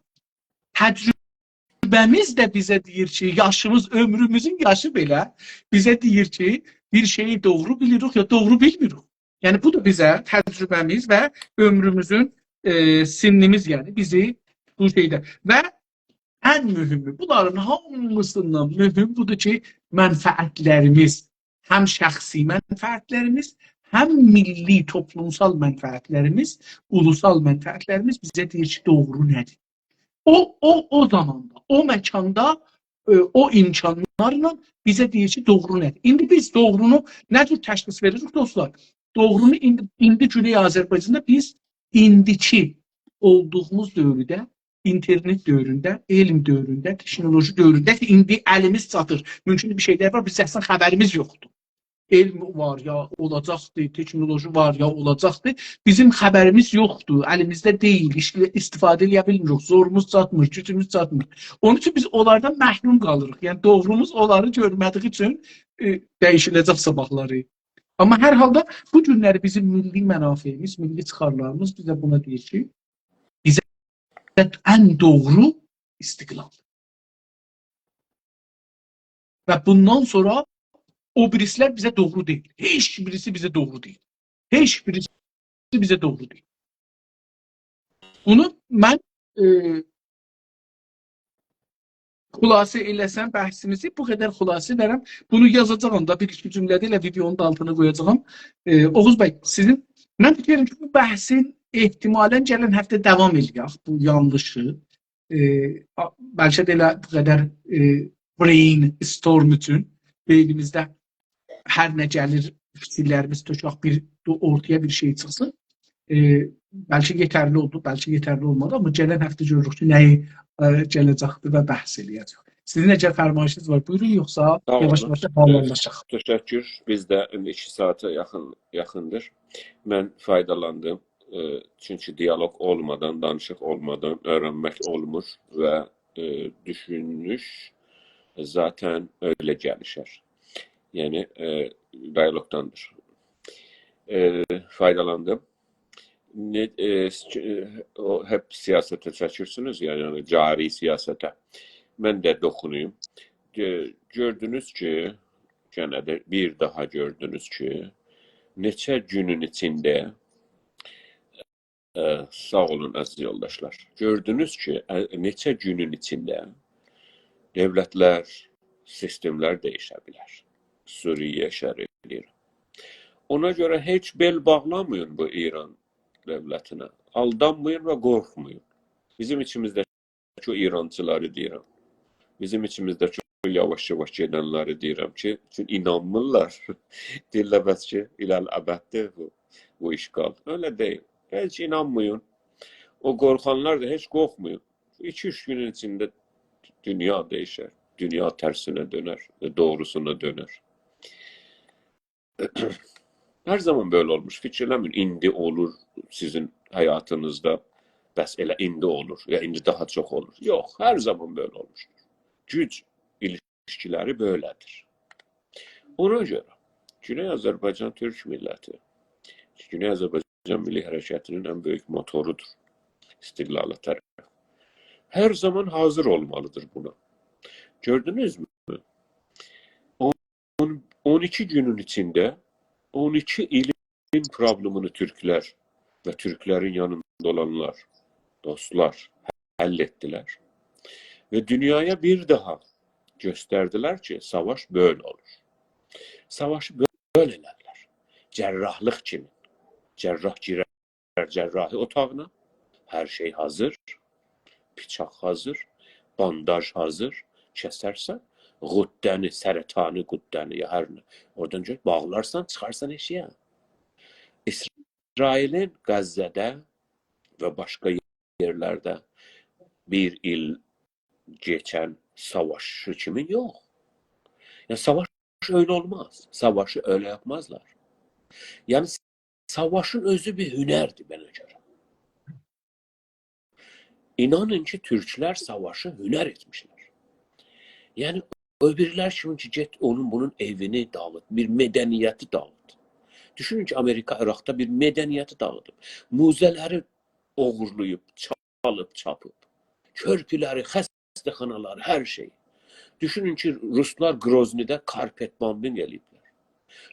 تجربه‌میز ده بیزه دئییر کی، یاشیمیز، عؤمروموزون یاشی بئله بیزه دئییر کی، بیر شئیی دوغرو بیلیریک یا دوغرو بیلمیریک. یعنی، بو دا بیزه تجربه‌میز و عؤمروموزون، ائ، سنّیمیز، یعنی، بیزی بو شئیده. و ان مهمو، بونلارین هامیسیندان مهم بودور کی، منفعت‌لریمیز، هم شخصی منفعت‌لریمیز، هم میللی، توپلومسال منفعت‌لریمیز، اولوسال منفعت‌لریمیز بیزه دئییر کی، دوغرو نه‌دیر؟ او، او، او زاماندا، او مکاندا، ائ، او امکانلارلا بیزه دئییر کی، دوغرو نه‌دیر؟ ایندی بیز دوغرونو نه جور تشخیص وئریریک، دوستلار؟ دوغرونو ایندی، ایندی گونئی آذربایجاندا بیز ایندیکی اولدوغوموز دؤورده، اینترنت دؤورونده، علم دؤورونده، تکنولوژی دؤورونده کی، ایندی الیمیز چاتیر. مومکون بیر شئی‌لر وار، بیز اصلاً خبریمیز یوخدور. علم وار یا اولاجاقدیر، تکنولوژی وار یا اولاجاقدیر. بیزیم خبریمیز یوخدور، الیمیزده دئییل، ایشله-، استفاده ائله‌یه بیلمیریک، زوروموز چاتمیر، گوجوموز چاتمیر. اونون اوچون بیز اونلاردان محروم قالیریق. یعنی، دوغروموز اونلاری گؤرمه‌دیگی اوچون، ائ، دییشیله‌جک صاباحلاری. آمما هر حالدا بو گونلری بیزیم میللی منافعیمیز، میللی چیخارلاریمیز بیزه بونا دئییر کی، بیزه ان دوغرو استقلال. و بوندان سونرا او بیریسی‌لر بیزه دوغرو دئییل. هئچ بیریسی بیزه دوغرو دئییل. هئچ بیریسی بیزه دوغرو دئییل. بونو من، ائ، خلاصه ائله‌سم بحثیمیزی، بو قدر خلاصه ائدرم. بونو یازاجاغام دا، بیر ایکی جمله ده ائله ویدئونون دا آلتینا قویاجاغام. ائ، اوغوز بی، سیزین، من فیکیر ائدیرم کی، بو بحثین احتمالاً گلن هفته داوام ائله‌یک، بو یانلیشی. ائ، آ-، بلکه ده ائله بو قدر، ائ، brain storm اوچون بئینیمیزده هر نه گلیر، فیکیرلریمیز تؤکک، بیر دو-، اورتایا بیر شئی چیخسین. ائ، بلکه یئترلی اولدو، بلکه یئترلی اولمادی، آمما گلن هفته گؤروروک کی، نه‌یی، ائ، گله‌جکدیر و بحث ائله‌یه‌جک. سیزین اگر فرمایشینیز وار، بویورون، یوخسا ساغ اولون. یاواش-یاواش دا باغلانیلاجاق. تشکر. بیز ده ایندی ایکی ساعاتا یاخین، یاخیندیر. من فایدالاندیم. ائ، چونکی دیالوق اولمادان، دانیشیق اولمادان اؤیرنمک اولمور و، ائ، دوشونوش ذاتاً ائله گلیشر. یعنی، ائ، دیالوقداندیر. ائ، فایدالاندیم. نه، ائ، س-، ائ، او، هپ سیاسته چکیرسینیز، یعنی، یعنی جاری سیاسته. من ده توخونوم. ائ، گؤردونوز کی، یئنه ده بیر داها گؤردونوز کی، نئچه گونون ایچینده، ائ، ساغ اولون، عزیز یولداشلار. گؤردونوز کی، ائ، نئچه گونون ایچینده دؤولت‌لر، سیستم‌لر دییشه بیلر. سوریه، شرق ایران. اونا گؤره هئچ بئل باغلامایین بو ایران دؤولتینه. آلدانمایین و قورخمایین. بیزیم ایچیمیزده کی، او ایرانچیلاری دئییرم. بیزیم ایچیمیزده کی، او یاواش-یاواش گئدنلری دئییرم کی، چونکی اینانمیرلار. دئییرلر، بس کی، الی الابددیر بو، بو اشغال. ائله دئییل. هئچ اینانمایین. او قورخانلار دا هئچ قورخمایین. ایکی-اوچ گونون ایچینده دونیا دییشر. دونیا ترسینه دؤنر و دوغروسونا دؤنر. هر زامان بئله اولموش. فیکیر ائله‌مه‌یین، ایندی اولور سیزین حیاتینیزدا. بس ائله ایندی اولور. یا ایندی داها چوخ اولور. یوخ، هر زامان بئله اولموشدور. گوج ایلیشکیلری بئله‌دیر. اونا گؤره گونئی آذربایجان تورک میللتی، گونئی آذربایجان میللی حرکتینین ان بؤیوک موتورودور استقلالا طرف. هر زامان حاضر اولمالیدیر بونا. گؤردونوزمو؟ اون، اون ایکی گونون ایچینده اون ایکی ایلین پروبلئمینی تورکلر و تورکلرین یانیندا اولانلار، دوستلار حل ائتدیلر. و دونیایا بیر داها گؤستردیلر کی، ساواش بئله اولور. ساواشی بئله ائلرلر. جراحلیق کیمی. جراح گیرر جراحی اوتاغینا، هر شئی حاضر، بیچاق حاضر، بانداژ حاضر، کسرسن، غده‌نی، سرطانی غده‌نی، یا هر نه، اورادان گؤتور، باغلارسان، چیخارسان ائشیگه. اسرائیلین غزه‌ده و باشقا یئرلرده بیر ایل کئچن ساواشی کیمی یوخ. یعنی، ساواش ائله اولماز. ساواشی ائله یاپمازلار. یعنی، ساواشین اؤزو بیر هنردیر منه گؤره. اینانین کی، تورکلر ساواشی هنر ائتمیشلر. یعنی، او بیریلر کیمی کی، گئت اونون بونون ائوینی داغیت، بیر مدنیتی داغیت. دوشونون کی، آمریکا عراقدا بیر مدنیتی داغیدیب. موزه‌لری اوغورلاییب، چالیب، چاپیب. کؤرپولری، خسته‌خانالاری، هر شئی. دوشونون کی، روسلار گروزنی‌ده کارپت بامبینگ ائله‌ییبلر.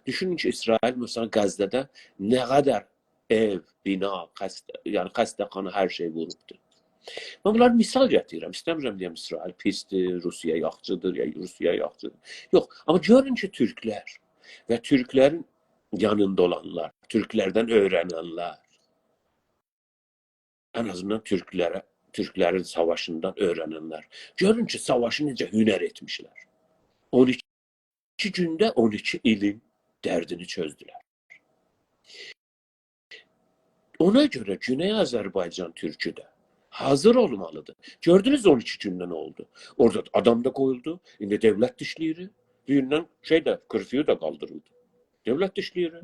دوشونون کی، اسرائیل، مثلا، غزه‌ده نه قدر ائو، بنا، خسته، یعنی خسته‌خانا، هر شئی ووروبدور. من بونلاری مثال گتیریرم. ایسته‌میرم دئیم، اسرائیل پیسدیر، روسیه یاخشیدیر، یا روسیه یاخشیدیر. یوخ، آمما گؤرون کی، تورکلر و تورکلرین یانیندا اولانلار، تورکلردن اؤیرننلر، ان آزیندان تورکلره، تورکلرین ساواشیندان اؤیرننلر. گؤرون کی، ساواشی نئجه هنر ائتمیشلر. اون ایکی گونده اون ایکی ایلین دردینی چؤزدولر. اونا گؤره گونئی آذربایجان تورکو ده حاضر اولمالیدیر. گؤردونوز اون ایکی گونده نه اولدو؟ اورادا آدام دا قویولدو. ایندی دؤولت ده ایشله‌ییر. بیر گوندن شئی ده، کرفیو ده قالدیریلدی. دؤولت ده ایشله‌ییر.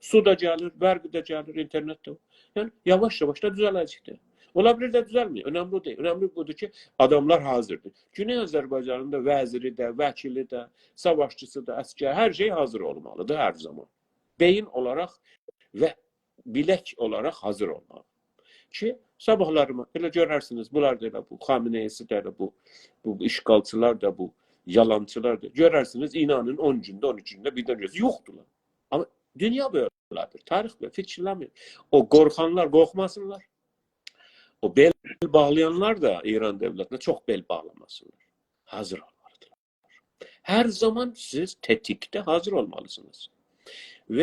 سو دا گلیر، برق ده گلیر، اینترنت ده وار. یعنی، یاواش-یاواش دا دوزه‌له‌جکدیر. اولا بیلیر ده دوزلمه‌یه. اؤنملی او دئییل. اؤنملی بودور کی، آداملار حاضردیر. گونئی آذربایجانین دا وزیری ده، وکیلی ده، ساواشچیسی دا، عسکری، هر شئی حاضر اولمالیدیر هر زامان. بئیین اولاراق و بیلک اولاراق حاضر اولمالی. کی، صاباحلاری ائله گؤررسینیز، بونلار دا ائله بو، خامنه‌ای‌سی ده ائله بو، بو، بو اشغالچیلار دا بو، یالانچیلار دا. گؤررسینیز، اینانین، اون گونده، اون ایکی گونده بیردن گؤررسینیز، یوخدولار. آمما دونیا بئله‌دیر، تاریخ بئله، فیکیر ائله‌مه‌یین. او قورخانلار قورخماسینلار. او بئل باغلایانلار دا ایران دؤولتینه چوخ بئل باغلاماسینلار. حاضر اولمالیدیرلار. هر زامان سیز تتیکده حاضر اولمالیسینیز. و،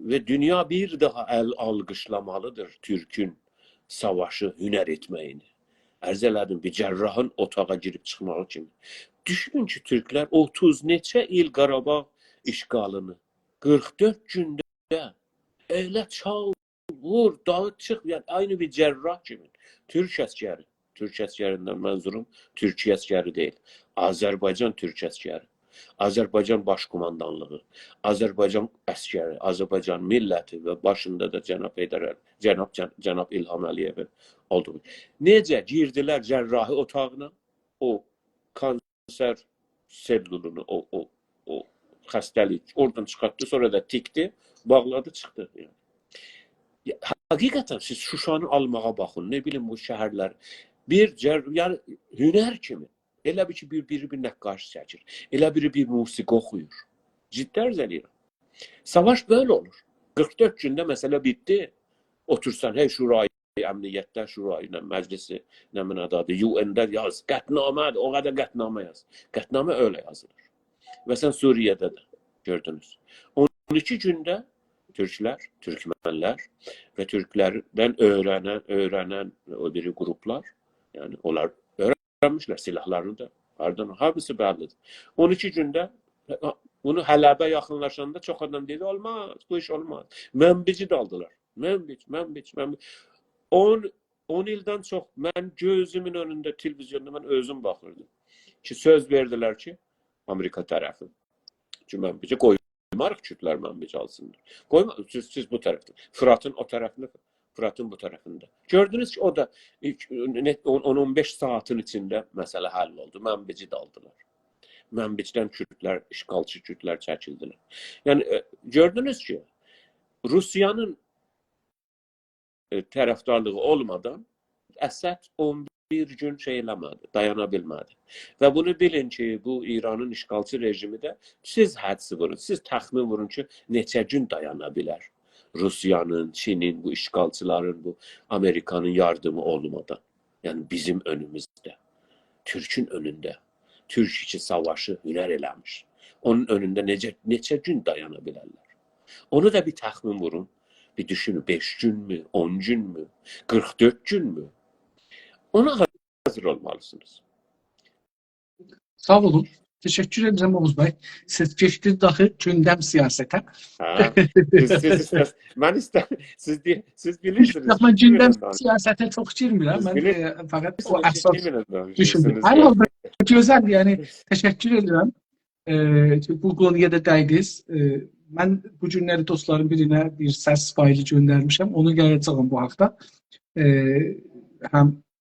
و دونیا بیر داها ال آلقیشلامالیدیر تورکون ساواشی هنر ائتمه‌یینی. عرض ائله‌دیم، بیر جراحین اوتاغا گیریب چیخماغی کیمی. دوشونون کی، تورکلر اوتوز نئچه ایل قاراباغ اشغالینی قیرخ دؤرد گونده ائله چال، وور، داغیت، چیخ، یعنی عینی بیر جراح کیمی. تورک عسکری، تورک عسکریندن منظوروم تورکیه عسکری دئییل. آذربایجان تورک عسکری، آذربایجان باش کوماندانلیغی، آذربایجان عسکری، آذربایجان میللتی و باشیندا دا جناب حیدر علی، جناب، جن-، جناب الهام علی‌یئوین اولدوغو. نئجه گیردیلر جراحی اوتاغینا، او کانسر سلولونو، او، او، او خسته‌لیک اورادان چیخارتدی، سونرا دا تیکدی، باغلادی، چیخدی. یعنی، یا، حقیقتاً سیز شوشانی آلماغا باخین، نه بیلیم، بو شهرلر بیر جر-، یعنی، هنر کیمی. ائله بیل کی، بیر، بیری بیر نقاشی چکیر. ائله بیری بیر موسیقی اوخویور. جدی عرض ائله‌ییرم. ساواش بئله اولور. قیرخ دؤرد گونده مسئله بیتدی. اوتورسان، هئی، شورای امنیتده، شورای، نه، مجلس، نه، منه آدی، یو ائن‌ده یاز، قطعنامه، او قدر قطعنامه یاز. قطعنامه ائله یازیلیر. مثلا، سوریه‌ده ده گؤردونوز. اون ایکی گونده تورکلر، تورکمنلر و تورکلردن اؤیرنن، اؤیرنن او بیری قروپلار، یعنی اونلار اؤیرنمیشلر، سلاحلارینی دا، هاردان، هامیسی بللیدیر. اون ایکی گونده، بونو حلبه یاخینلاشاندا چوخ آدام دئدی، «اولماز، بو ایش اولماز.» منبجی ده آلدیلار. منبج، منبج، منبج. اون، اون ایلدن چوخ من گؤزومون اؤنونده تلویزیوندا من اؤزوم باخیردیم کی، سؤز وئردیلر کی، آمریکا طرفی کی، منبجی قویماریق کوردلر منبج آلسینلار. قویما، سیز، سیز بو طرفده. فراتین او طرفینده، فراتین بو طرفینده. گؤردونوز کی، او دا ایلک اون، اون، اون بئش ساعاتین ایچینده مسئله حل اولدو. منبجی ده آلدیلار. منبجدن کوردلر، اشغالچی کوردلر چکیلدیلر. یعنی، ائ، گؤردونوز کی، روسیانین ائ، طرفدارلیغی اولمادان اسد اون بیر گون شئی ائله‌مه‌دی، دایانا بیلمه‌دی. و بونو بیلین کی، بو ایرانین اشغالچی رژیمی ده، سیز حدس وورون، سیز تخمین وورون کی، نئچه گون دایانا بیلر روسیانین، چینین، بو اشغالچیلارین، بو آمریکانین یاردیمی اولمادان. یعنی بیزیم اؤنوموزده، تورکون اؤنونده، تورک کی ساواشی هنر ائله‌میش، اونون اؤنونده نئجه، نئچه گون دایانا بیلرلر؟ اونو دا بیر تخمین وورون، بیر دوشونون، بئش گونمو، اون گونمو، قیرخ دؤرد گونمو؟ اونا حاضر اولمالیسینیز. ساغ اولون. تشکر ائدیرم، اوغوز بی. سیز کئچدینیز داخی گوندم سیاسته. هه، سیز، سیز ایسته‌س-، من ایسته‌م، سیز دئ-، سیز بیلیرسینیز. یوخ، من گوندم بیلیرم. سیاسته چوخ گیرمیرم. سیز من، بیلیر-، ائ، فقط او بیلیرسینیز، اساس بیلیرم، دوشوندوم. بیلیرسینیز. هر حالدا گؤزل، یعنی، تشکر ائدیرم. ائ، کی، بو قونویا دا دیدینیز. ائ، من بو گونلری دوستلارین بیرینه بیر سس فایلی گؤندرمیشم. اونو یایاجاغام بو حاقدا. ائ، هم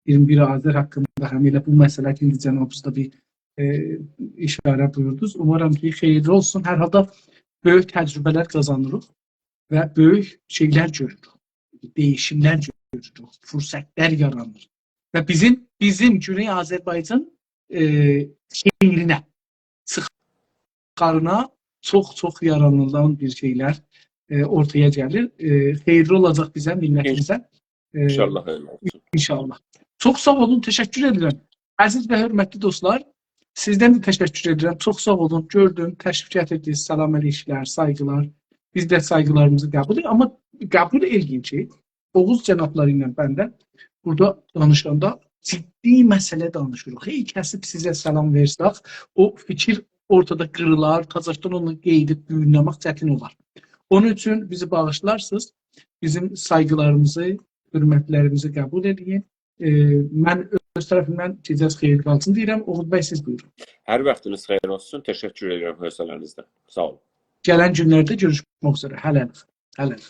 اییرمی بیر آذر حاقیندا، هم ائله بو مسئله کی، ایندی جنابینیز دا بیر، ائ، اشاره بویوردونوز. اومارام کی، خئییرلی اولسون. هر حالدا بؤیوک تجربه‌لر قازانیریق و بؤیوک شئیلر گؤروروک. دییشیملر گؤروروک، فرصتلر یارانیر. و بیزیم، بیزیم گونئی آذربایجان، ائ، خئیرینه، چیخارینا چوخ-چوخ یارانیلان بیر شئیلر، ائ، اورتایا گلیر. ائ، خئیرلی اولاجاق بیزه، میللتیمیزه. ائ، انشاءالله، خئیرلی اولسون. انشاءالله. چوخ ساغ اولون، تشکر ائدیرم. عزیز و حؤرمتلی دوستلار، سیزدن ده تشکر ائدیرم. چوخ ساغ اولون. گؤردوم، تشریف گتیردینیز. سلام علیکلر، سایغیلار. بیز ده سایغیلاریمیزی قبول ائدیریک. آمما قبول ائله‌یین کی، اوغوز جنابلاری ایله بنده بورادا دانیشاندا جدی مسئله دانیشیریق. هئی کسیب سیزه سلام وئرسک، او فیکیر اورتادا قیریلار، تازادان اونو قاییدیب بویونله‌مک چتین اولار. اونون اوچون بیزی باغیشلارسینیز، بیزیم سایغیلاریمیزی، حؤرمتلریمیزی قبول ائدین. ائ، من اؤز طرفیمدن گئجه‌ز خئییر قالسین دئییرم. اوغوز بی، سیز بویورون. هر واختینیز خئییر اولسون. تشکر ائدیرم حوصله‌نیزدن. ساغ اولون. گلن گونلرده گؤروشمک اوزره. هله‌لیک. هله‌لیک.